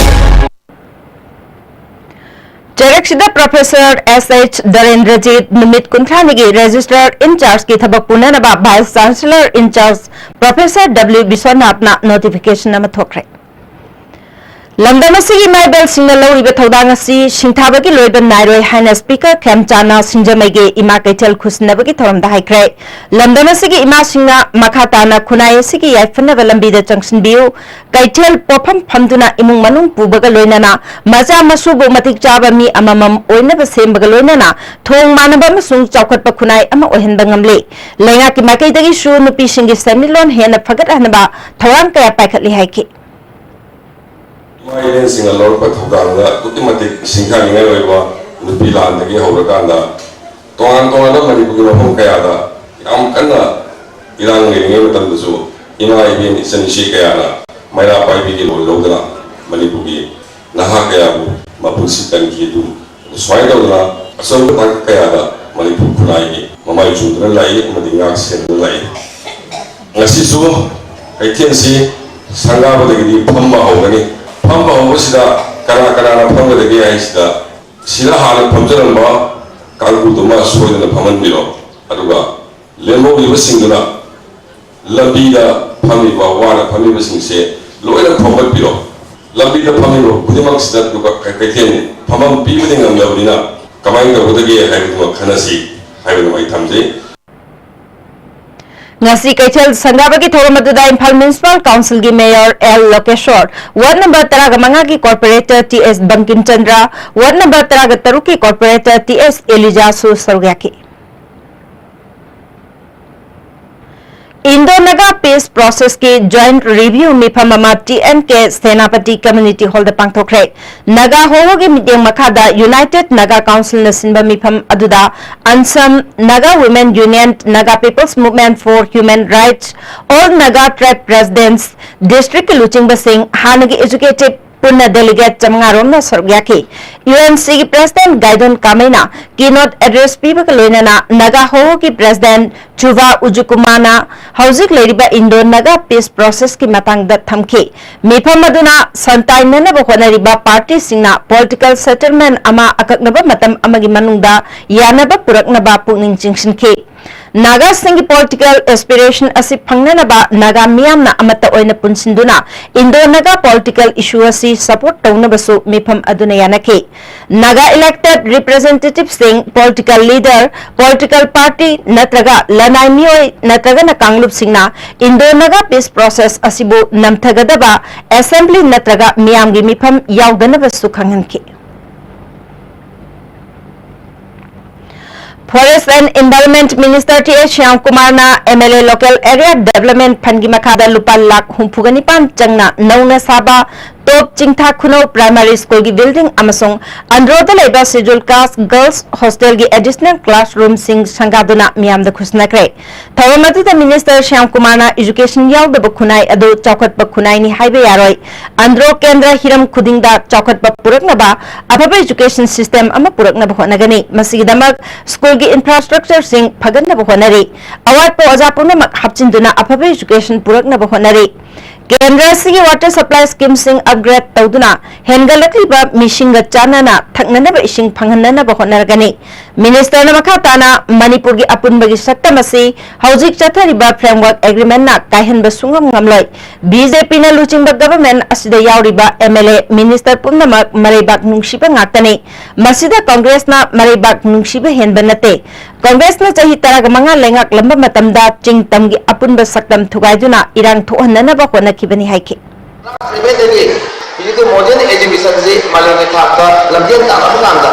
ꯆꯩꯔꯛꯁꯤꯗ Professor S H ꯗꯔꯦꯟꯗ꯭ꯔꯖꯤꯠ ꯅꯨꯃꯤꯠ ꯀꯨꯟꯊ꯭ꯔꯥꯅꯤꯒꯤ Registrar in charge ꯀꯤ ꯊꯕꯛ ꯄꯨꯅꯅꯕ Vice Chancellor in charge Professor W ꯕꯤꯁ꯭ꯋꯅꯥꯊꯅ notification ꯑꯃ ꯊꯣꯛꯈ꯭ꯔꯦ꯫ ꯂꯝꯗꯝ ꯑꯁꯤꯒꯤ ꯏꯃꯥ ꯏꯕꯦꯜꯁꯤꯡꯅ ꯂꯧꯔꯤꯕ ꯊꯧꯗꯥꯡ ꯑꯁꯤ ꯁꯤꯡꯊꯥꯕꯒꯤ ꯂꯣꯏꯕ ꯅꯥꯏꯔꯣꯏ ꯍꯥꯏꯅ Speaker ꯈꯦꯝꯆꯥꯟꯅ ꯁꯤꯡꯖꯃꯩꯒꯤ ꯏꯃꯥ ꯀꯩꯊꯦꯜ ꯈꯨꯁꯤꯟꯅꯕꯒꯤ ꯊꯧꯔꯝꯗ ꯍꯥꯏꯈ꯭ꯔꯦ꯫ ꯂꯝꯗꯝ ꯑꯁꯤꯒꯤ ꯏꯃꯥꯁꯤꯡꯅ ꯃꯈꯥ ꯇꯥꯅ ꯈꯨꯟꯅꯥꯏ ꯑꯁꯤꯒꯤ ꯌꯥꯏꯐꯅꯕ ꯂꯝꯕꯤꯗ ꯆꯪꯁꯤꯟꯕꯤꯌꯨ, ꯀꯩꯊꯦꯜ ꯄꯣꯠꯐꯝ ꯐꯝꯗꯨꯅ ꯏꯃꯨꯡ ꯃꯅꯨꯡ ꯄꯨꯕꯒ ꯂꯣꯏꯅꯅ ꯃꯆꯥ ꯃꯁꯨꯕꯨ ꯃꯇꯤꯛ ꯆꯥꯕ ꯃꯤ ꯑꯃꯃꯝ ꯑꯣꯏꯅꯕ ꯁꯦꯝꯕꯒ ꯂꯣꯏꯅꯅ ꯊꯣꯡ ꯃꯥꯟꯅꯕ ꯑꯃꯁꯨꯡ ꯆꯥꯎꯈꯠꯄ ꯈꯨꯟꯅꯥꯏ ꯑꯃ ꯑꯣꯏꯍꯟꯕ ꯉꯝꯂꯦ꯫ ꯂꯩꯉꯥꯛꯀꯤ ꯃꯥꯏꯀꯩꯗꯒꯤꯁꯨ ꯅꯨꯄꯤꯁꯤꯡꯒꯤ ꯁꯦꯟꯃꯤꯠꯂꯣꯟ ꯍꯦꯟꯅ ꯐꯒꯠꯍꯟꯅꯕ ꯊꯧꯔꯥꯡ ꯀꯌꯥ ꯄꯥꯏꯈꯠꯂꯤ ꯍꯥꯏꯈꯤ꯫ ꯏꯃꯥ ꯏꯕꯦꯜꯁꯤꯡꯅ ꯂꯧꯔꯛꯄ ꯊꯧꯗꯥꯡꯗ ꯑꯗꯨꯛꯀꯤ ꯃꯇꯤꯛ ꯁꯤꯡꯊꯥꯅꯤꯡꯉꯥꯏ ꯑꯣꯏꯕ ꯅꯨꯄꯤ ꯂꯥꯟꯗꯒꯤ ꯍꯧꯔꯀꯥꯟꯗ ꯇꯣꯉꯥꯟ ꯇꯣꯉꯥꯟꯕ ꯃꯅꯤꯄꯨꯔꯒꯤ ꯃꯐꯝ ꯀꯌꯥꯗ ꯌꯥꯝ ꯀꯟꯅ ꯏꯔꯥꯡ ꯂꯩꯔꯤꯉꯩ ꯃꯇꯝꯗꯁꯨ ꯏꯃꯥ ꯏꯕꯦꯜ ꯏꯆꯟ ꯏꯆꯦ ꯀꯌꯥꯅ ꯃꯩꯔꯥ ꯄꯥꯏꯕꯤꯒꯤ ꯔꯣꯜ ꯂꯧꯗꯨꯅ ꯃꯅꯤꯄꯨꯔꯒꯤ ꯅꯍꯥ ꯀꯌꯥꯕꯨ ꯃꯄꯨꯟꯁꯤ ꯀꯟꯈꯤ꯫ ꯑꯗꯨ ꯁꯨꯃꯥꯏꯅ ꯇꯧꯗꯅ ꯑꯆꯧꯕ ꯊꯥꯛ ꯀꯌꯥꯗ ꯃꯅꯤꯄꯨꯔ ꯈꯨꯟꯅꯥꯏꯒꯤ ꯃꯃꯥꯏ ꯆꯨꯝꯗꯨꯅ ꯂꯥꯛꯏ ꯑꯃꯗꯤ ꯉꯥꯛ ꯁꯦꯟꯗꯨꯅ ꯂꯥꯛꯏ꯫ ꯉꯁꯤꯁꯨ ꯀꯩꯊꯦꯜꯁꯤ ꯁꯪꯒꯥꯕꯗꯒꯤꯗꯤ ꯐꯝꯕ ꯍꯧꯒꯅꯤ꯫ ꯐꯝꯕ ꯍꯧꯕꯁꯤꯗ ꯀꯅꯥ ꯀꯅꯥꯅ ꯐꯝꯒꯗꯒꯦ ꯍꯥꯏꯁꯤꯗ ꯁꯤꯗ ꯍꯥꯟꯅ ꯐꯝꯖꯔꯝꯕ ꯀꯥꯡꯕꯨꯗꯨꯃ ꯁꯣꯏꯗꯅ ꯐꯝꯍꯟꯕꯤꯔꯣ꯫ ꯑꯗꯨꯒ ꯂꯦꯝꯍꯧꯔꯤꯕꯁꯤꯡꯗꯨꯅ ꯂꯝꯕꯤꯗ ꯐꯝꯃꯤꯕ, ꯋꯥꯅ ꯐꯝꯃꯤꯕꯁꯤꯡꯁꯦ ꯂꯣꯏꯅ ꯈꯣꯝꯒꯠꯄꯤꯔꯣ꯫ ꯂꯝꯕꯤꯗ ꯐꯝꯃꯤꯕ ꯈꯨꯗꯤꯡꯃꯛꯁꯤꯗ ꯑꯗꯨꯒ ꯀꯩ-, ꯀꯩꯊꯦꯜ ꯐꯝꯐꯝ ꯄꯤꯕꯗꯤ ꯉꯝꯗꯕꯅꯤꯅ ꯀꯃꯥꯏꯅ ꯇꯧꯒꯗꯒꯦ ꯍꯥꯏꯕꯗꯨꯃ ꯈꯟꯅꯁꯤ ꯍꯥꯏꯕꯗꯨꯃ ꯑꯩ ꯊꯝꯖꯩ꯫ ꯉꯁꯤ ꯀꯩꯊꯦꯜ ꯁꯪꯒꯥꯕꯒꯤ ꯊꯧꯔꯝ ꯑꯗꯨꯗ ꯏꯝꯐꯥꯜ ꯃ꯭ꯌꯨꯅꯤꯁꯤꯄꯥꯜ ꯀꯥꯎꯟꯁꯤꯜꯒꯤ mayor L Lokeshwor, ward number ꯇꯔꯥꯒ ꯃꯉꯥꯒꯤ corporator T S Bankim Chandra, ward number ꯇꯔꯥꯒ ꯇꯔꯨꯛꯀꯤ ꯀꯣꯔꯄꯣꯔꯦꯇꯔ ꯇꯤ ꯑꯦꯁ ꯑꯦꯂꯤꯖꯥꯁꯨ ꯁꯔꯨꯛ ꯌꯥꯈꯤ꯫ ꯏꯟꯗꯣ ꯅꯥꯒꯥ ꯄꯤꯁ ꯄ꯭ꯔꯣꯁꯦꯁꯀꯤ ꯖꯣꯏꯟꯠ ꯔꯤꯚ꯭ꯌꯨ ꯃꯤꯐꯝ ꯑꯃ T N K Senapati community ꯍꯣꯜꯗ ꯄꯥꯡꯊꯣꯛꯈ꯭ꯔꯦ꯫ ꯅꯥꯒꯥ ꯍꯣꯍꯣꯒꯤ ꯃꯤꯠꯌꯦꯡ ꯃꯈꯥꯗ ꯌꯨꯅꯥꯏꯇꯦꯗ ꯅꯥꯒꯥ ꯀꯥꯎꯟꯁꯤꯜꯅ ꯁꯤꯟꯕ ꯃꯤꯐꯝ ꯑꯗꯨꯗ ꯑꯟꯁꯝ, Naga women union, Naga peoples movement for human rights, all Naga tribe presidents, ꯗꯤꯁꯇ꯭ꯔꯤꯛꯀꯤ ꯂꯨꯆꯤꯡꯕꯁꯤꯡ, ꯍꯥꯟꯅꯒꯤ ꯑꯦꯛꯖꯤꯀ꯭ꯌꯨꯇꯤꯕ ꯄꯨꯟꯅ ꯗꯦꯂꯤꯒꯦꯠ ꯆꯥꯃꯉꯥ ꯔꯣꯝꯅ ꯁꯔꯨꯛ ꯌꯥꯈꯤ꯫ ꯌꯨ ꯑꯦꯟ ꯁꯤꯒꯤ ꯄ꯭ꯔꯦꯁꯤꯗꯦꯟꯠ ꯒꯥꯏꯗꯣꯟ ꯀꯥꯃꯩꯅ ꯀꯤꯅꯣꯠ ꯑꯦꯗ꯭ꯔꯦꯁ ꯄꯤꯕꯒ ꯂꯣꯏꯅꯅ ꯅꯥꯒꯥ ꯍꯣꯍꯣꯒꯤ ꯄ꯭ꯔꯦꯁꯤꯗꯦꯟꯠ ꯆꯨꯚꯥ ꯎꯖꯨꯀꯨꯃꯥꯔꯅ ꯍꯧꯖꯤꯛ ꯂꯩꯔꯤꯕ ꯏꯟꯗꯣ ꯅꯥꯒꯥ ꯄꯤꯁ ꯄ꯭ꯔꯣꯁꯦꯁꯀꯤ ꯃꯇꯥꯡꯗ ꯊꯝꯈꯤ꯫ ꯃꯤꯐꯝ ꯑꯗꯨꯅ ꯁꯟꯇꯥꯏꯅꯅꯕ ꯍꯣꯠꯅꯔꯤꯕ ꯄꯥꯔꯇꯤꯁꯤꯡꯅ ꯄꯣꯂꯤꯇꯤꯀꯦꯜ ꯁꯦꯇꯜꯃꯦꯟꯠ ꯑꯃ ꯑꯀꯛꯅꯕ ꯃꯇꯝ ꯑꯃꯒꯤ ꯃꯅꯨꯡꯗ ꯌꯥꯅꯕ ꯄꯨꯔꯛꯅꯕ ꯄꯨꯛꯅꯤꯡ ꯆꯤꯡꯁꯤꯟꯈꯤ꯫ ꯅꯥꯒꯥꯁꯤꯡꯒꯤ ꯄꯣꯂꯤꯇꯤꯀꯦꯜ ꯑꯦꯁꯄꯤꯔꯦꯁꯟ ꯑꯁꯤ ꯐꯪꯅꯅꯕ ꯅꯥꯒꯥ ꯃꯤꯌꯥꯝꯅ ꯑꯃꯠꯇ ꯑꯣꯏꯅ ꯄꯨꯟꯁꯤꯟꯗꯨꯅ ꯏꯟꯗꯣ ꯅꯥꯒꯥ ꯄꯣꯂꯤꯇꯤꯀꯦꯜ ꯏꯁꯨ ꯑꯁꯤ ꯁꯄꯣꯔꯠ ꯇꯧꯅꯕꯁꯨ ꯃꯤꯐꯝ ꯑꯗꯨꯅ ꯌꯥꯅꯈꯤ꯫ ꯅꯥꯒꯥ ꯏꯂꯦꯛꯇꯦꯗ ꯔꯤꯄ꯭ꯔꯦꯖꯦꯟꯇꯦꯇꯤꯚꯁꯤꯡ, ꯄꯣꯂꯤꯇꯤꯀꯦꯜ ꯂꯤꯗꯔ, ꯄꯣꯂꯤꯇꯤꯀꯦꯜ ꯄꯥꯔꯇꯤ ꯅꯠꯇ꯭ꯔꯒ ꯂꯅꯥꯏ ꯃꯤꯑꯣꯏ ꯅꯠꯇ꯭ꯔꯒꯅ ꯀꯥꯡꯂꯨꯞꯁꯤꯡꯅ ꯏꯟꯗꯣ ꯅꯥꯒꯥ ꯄꯤꯁ ꯄ꯭ꯔꯣꯁꯦꯁ ꯑꯁꯤꯕꯨ ꯅꯝꯊꯒꯗꯕ ꯑꯦꯁꯦꯝꯕ꯭ꯂꯤ ꯅꯠꯇ꯭ꯔꯒ ꯃꯤꯌꯥꯝꯒꯤ ꯃꯤꯐꯝ ꯌꯥꯎꯗꯅꯕꯁꯨ ꯈꯪꯍꯟꯈꯤ꯫ Forest and Environment Minister T S ꯁ꯭ꯌꯥꯝꯀꯨꯃꯥꯔꯅ M L A Local Area Development Fundꯀꯤ ꯃꯈꯥꯗ ꯂꯨꯄꯥ ꯂꯥꯈ ꯍꯨꯝꯐꯨꯒ ꯅꯤꯄꯥꯟ ꯆꯪꯅ ꯅꯧꯅ ꯁꯥꯕ ꯇꯣꯞ ꯆꯤꯡꯊꯥ ꯈꯨꯅꯧ ꯄ꯭ꯔꯥꯏꯃꯥꯔꯤ ꯁ꯭ꯀꯨꯜꯒꯤ ꯕꯤꯜꯗꯤꯡ ꯑꯃꯁꯨꯡ ꯑꯟꯗ꯭ꯔꯣꯗ ꯂꯩꯕ Scheduled Caste Girls Hostelꯒꯤ ꯑꯦꯗꯤꯁꯅꯦꯜ ꯀ꯭ꯂꯥꯁꯔꯨꯝꯁꯤꯡ ꯁꯪꯒꯥꯗꯨꯅ ꯃꯤꯌꯥꯝꯗ ꯈꯨꯠꯁꯤꯟꯅꯈ꯭ꯔꯦ꯫ ꯊꯧꯔꯝ ꯑꯗꯨꯗ ꯃꯤꯅꯤꯁꯇꯔ ꯁ꯭ꯌꯥꯝꯀꯨꯃꯥꯔꯅ ꯏꯖꯨꯀꯦꯁꯟ ꯌꯥꯎꯗꯕ ꯈꯨꯟꯅꯥꯏ ꯑꯗꯨ ꯆꯥꯎꯈꯠꯄ ꯈꯨꯟꯅꯥꯏꯅꯤ ꯍꯥꯏꯕ ꯌꯥꯔꯣꯏ꯫ ꯑꯟꯗ꯭ꯔꯣ ꯀꯦꯟꯗ꯭ꯔ ꯍꯤꯔꯝ ꯈꯨꯗꯤꯡꯗ ꯆꯥꯎꯈꯠꯄ ꯄꯨꯔꯛꯅꯕ ꯑꯐꯕ ꯏꯖꯨꯀꯦꯁꯟ ꯁꯤꯁꯇꯦꯝ ꯑꯃ ꯄꯨꯔꯛꯅꯕ ꯍꯣꯠꯅꯒꯅꯤ꯫ ꯃꯁꯤꯒꯤꯗꯃꯛ ꯁ꯭ꯀꯨꯜꯒꯤ ꯏꯟꯐ꯭ꯔꯥꯁ꯭ꯇ꯭ꯔꯛꯆꯔꯁꯤꯡ ꯐꯒꯠꯅꯕ ꯍꯣꯠꯅꯔꯤ꯫ ꯑꯋꯥꯠꯄ ꯑꯣꯖꯥ ꯄꯨꯝꯅꯃꯛ ꯍꯥꯞꯆꯤꯟꯗꯨꯅ ꯑꯐꯕ ꯏꯖꯨꯀꯦꯁꯟ ꯄꯨꯔꯛꯅꯕ ꯍꯣꯠꯅꯔꯤ꯫ ꯀꯦꯟꯗ꯭ꯔ ꯑꯁꯤꯒꯤ water supply schemeꯁꯤꯡ upgrade ꯇꯧꯗꯨꯅ ꯍꯦꯟꯒꯠꯂꯛꯂꯤꯕ ꯃꯤꯁꯤꯡꯒ ꯆꯥꯟꯅꯅ ꯊꯛꯅꯅꯕ ꯏꯁꯤꯡ ꯐꯪꯍꯟꯅꯅꯕ ꯍꯣꯠꯅꯔꯒꯅꯤ꯫ Ministerꯅ ꯃꯈꯥ ꯇꯥꯅ ꯃꯅꯤꯄꯨꯔꯒꯤ ꯑꯄꯨꯟꯕꯒꯤ ꯁꯛꯇꯝ ꯑꯁꯤ ꯍꯧꯖꯤꯛ ꯆꯠꯊꯔꯤꯕ framework agreementꯅ ꯀꯥꯏꯍꯟꯕ ꯁꯨꯡꯉꯝ ꯉꯝꯂꯣꯏ꯫ BJPꯅ ꯂꯨꯆꯤꯡꯕ government ꯑꯁꯤꯗ ꯌꯥꯎꯔꯤꯕ MLA, minister ꯄꯨꯝꯅꯃꯛ ꯃꯔꯩꯕꯥꯛ ꯅꯨꯡꯁꯤꯕ ꯉꯥꯛꯇꯅꯤ꯫ ꯃꯁꯤꯗ Congressꯅ ꯃꯔꯩꯕꯥꯛ ꯅꯨꯡꯁꯤꯕ ꯍꯦꯟꯕ ꯅꯠꯇꯦ꯫ Congressꯅ ꯆꯍꯤ ꯇꯔꯥꯒ ꯃꯉꯥ ꯂꯩꯉꯥꯛꯂꯝꯕ ꯃꯇꯝꯗ ꯆꯤꯡ ꯇꯝꯒꯤ ꯑꯄꯨꯟꯕ ꯁꯛꯇꯝ ꯊꯨꯒꯥꯏꯗꯨꯅ ꯏꯔꯥꯡ ꯊꯣꯛꯍꯟꯅꯅꯕ ꯍꯣꯠꯅꯈꯤꯕꯅꯤ ꯍꯥꯏꯈꯤ꯫ Class elevenꯗꯒꯤ ꯍꯧꯖꯤꯛꯇꯤ modern educationꯁꯤ ꯃꯥꯂꯦꯝꯒꯤ ꯊꯥꯛꯇ ꯂꯝꯖꯦꯜ ꯇꯥꯟꯅꯕ ꯀꯥꯟꯗ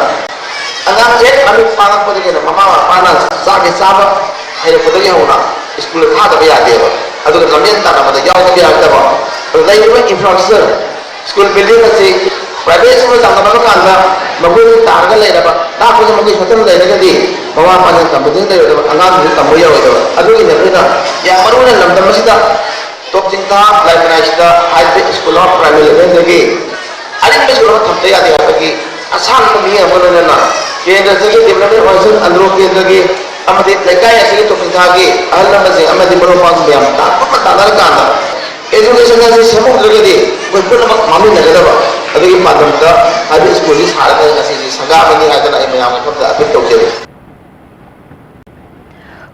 ꯑꯉꯥꯡ ꯍꯦꯛ ꯃꯃꯤꯠ ꯄꯥꯡꯉꯛꯄꯗꯒꯤ ꯍꯦꯟꯅ ꯃꯃꯥ ꯃꯄꯥꯅ ꯆꯥꯛ ꯍꯦꯛ ꯆꯥꯕ ꯍꯩꯔꯛꯄꯗꯒꯤ ꯍꯧꯅ school ꯊꯥꯗꯕ ꯌꯥꯗꯦꯕ꯫ ꯑꯗꯨꯒ ꯂꯝꯖꯦꯜ ꯇꯥꯟꯅꯕꯗ ꯌꯥꯎꯗꯕ ꯌꯥꯔꯛꯇꯕ꯫ ꯑꯗꯨ ꯂꯩꯔꯤꯕ infrastructure, school building ꯑꯁꯤ private school ꯇꯝꯅꯕ ꯀꯥꯟꯗ ꯃꯈꯣꯏꯒꯤ ꯇꯥꯔꯒ ꯂꯩꯔꯕ, ꯂꯥꯞꯄꯗ ꯃꯈꯣꯏ ꯁꯣꯠꯇꯅ ꯂꯩꯔꯒꯗꯤ ꯃꯃꯥ ꯃꯄꯥꯅ ꯇꯝꯕꯗꯨꯅ ꯂꯩꯔꯣꯏꯗꯕ, ꯑꯉꯥꯡꯁꯤꯡꯁꯨ ꯇꯝꯕ ꯌꯥꯔꯣꯏꯗꯕ꯫ ꯑꯗꯨꯒꯤꯅꯤ ꯑꯩꯈꯣꯏꯅ ꯌꯥꯝ ꯃꯔꯨ ꯑꯣꯏꯅ ꯂꯝꯗꯝ ꯑꯁꯤꯗ ꯇꯣꯞ ꯆꯤꯡꯊꯥ, ꯂꯥꯏ ꯈꯨꯅꯥꯏꯁꯤꯗ ꯍꯥꯏꯕꯗꯤ school of primary levelꯗꯒꯤ ꯑꯔꯤꯡꯕ school ꯑꯃ ꯊꯝꯕ ꯌꯥꯗꯦ ꯍꯥꯏꯕꯒꯤ ꯑꯁꯥꯡꯕ ꯃꯤꯠꯌꯦꯡ ꯑꯃꯒ ꯂꯣꯏꯅꯅ ꯀꯦꯟꯗ꯭ꯔꯁꯤꯒꯤ development organization ꯑꯟꯗ꯭ꯔꯣ ꯀꯦꯟꯗ꯭ꯔꯒꯤ ꯑꯃꯗꯤ ꯂꯩꯀꯥꯏ ꯑꯁꯤꯒꯤ ꯇꯣꯞ ꯆꯤꯡꯊꯥꯒꯤ ꯑꯍꯜ ꯂꯃꯟꯁꯤꯡ ꯑꯃꯗꯤ ꯃꯔꯨꯞ ꯃꯄꯥꯡꯁꯤꯡ ꯃꯌꯥꯝ ꯇꯥꯟꯅ ꯀꯨꯞꯅ ꯇꯥꯟꯅꯔꯀꯥꯟꯗ education ꯑꯁꯤ ꯁꯦꯝꯍꯧꯗ꯭ꯔꯒꯗꯤ ꯑꯩꯈꯣꯏ ꯄꯨꯝꯅꯃꯛ ꯃꯥꯡꯃꯤꯟꯅꯒꯗꯕ ꯑꯗꯨꯒꯤ ꯄꯥꯟꯗꯝꯗ ꯍꯥꯏꯕꯗꯤ schoolꯁꯤ ꯁꯥꯔꯒ ꯉꯁꯤꯁꯤ ꯁꯪꯒꯥꯕꯅꯤ ꯍꯥꯏꯗꯅ ꯑꯩ ꯃꯌꯥꯝꯒꯤ ꯃꯐꯝꯗ appeal ꯇꯧꯖꯔꯤ꯫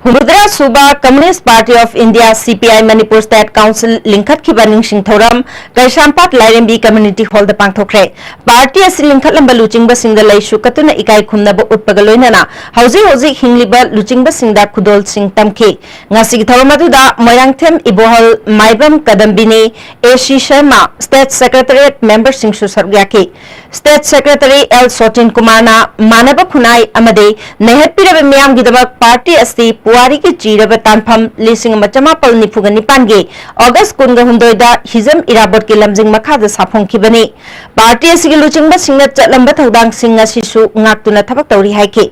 ꯍꯨꯝꯐꯨꯇꯔꯥ ꯁꯨꯕ Communist Party of India, CPI, Manipur State Council ꯂꯤꯡꯈꯠꯈꯤꯕ ꯅꯤꯡꯁꯤꯡ ꯊꯧꯔꯝ ꯀꯩꯁꯥꯝꯄꯥꯠ ꯂꯥꯏꯔꯦꯝꯕꯤ Community Hallꯗ ꯄꯥꯡꯊꯣꯛꯈ꯭ꯔꯦ꯫ Party ꯑꯁꯤ ꯂꯤꯡꯈꯠꯂꯝꯕ ꯂꯨꯆꯤꯡꯕꯁꯤꯡꯗ ꯂꯩꯁꯨ ꯀꯠꯇꯨꯅ ꯏꯀꯥꯏ ꯈꯨꯝꯅꯕ ꯎꯠꯄꯒ ꯂꯣꯏꯅꯅ ꯍꯧꯖꯤꯛ ꯍꯧꯖꯤꯛ ꯍꯤꯡꯂꯤꯕ ꯂꯨꯆꯤꯡꯕꯁꯤꯡꯗ ꯈꯨꯗꯣꯜꯁꯤꯡ ꯇꯝꯈꯤ꯫ ꯉꯁꯤꯒꯤ ꯊꯧꯔꯝ ꯑꯗꯨꯗ ꯃꯣꯏꯔꯥꯡꯊꯦꯝ ꯏꯕꯣꯍꯜ ꯃꯥꯏꯕꯝ ꯀꯗꯝꯕꯤꯅꯤ, A C Sharma, State Secretariat memberꯁꯤꯡꯁꯨ ꯁꯔꯨꯛ ꯌꯥꯈꯤ꯫ State Secretary L ꯁꯣꯇꯤꯟ ꯀꯨꯃꯥꯔꯅ ꯃꯥꯟꯅꯕ ꯈꯨꯟꯅꯥꯏ ꯑꯃꯗꯤ ꯅꯩꯍꯠꯄꯤꯔꯕ ꯃꯤꯌꯥꯝꯒꯤꯗꯃꯛ party ꯑꯁꯤ ꯄꯨꯋꯥꯔꯤꯒꯤ ꯆꯤꯔꯕ ꯇꯥꯟꯐꯝ ꯂꯤꯁꯤꯡ ꯑꯃ ꯆꯃꯥꯄꯜ ꯅꯤꯐꯨꯒ ꯅꯤꯄꯥꯟꯒꯤ August ꯀꯨꯟꯒ ꯍꯨꯝꯗꯣꯏꯗ ꯍꯤꯖꯝ ꯏꯔꯥꯕꯣꯠꯀꯤ ꯂꯝꯖꯤꯡ ꯃꯈꯥꯗ ꯁꯥꯐꯣꯡꯈꯤꯕꯅꯤ꯫ Party ꯑꯁꯤꯒꯤ ꯂꯨꯆꯤꯡꯕꯁꯤꯡꯅ ꯆꯠꯂꯝꯕ ꯊꯧꯗꯥꯡꯁꯤꯡ ꯉꯁꯤꯁꯨ ꯉꯥꯛꯇꯨꯅ ꯊꯕꯛ ꯇꯧꯔꯤ ꯍꯥꯏꯈꯤ꯫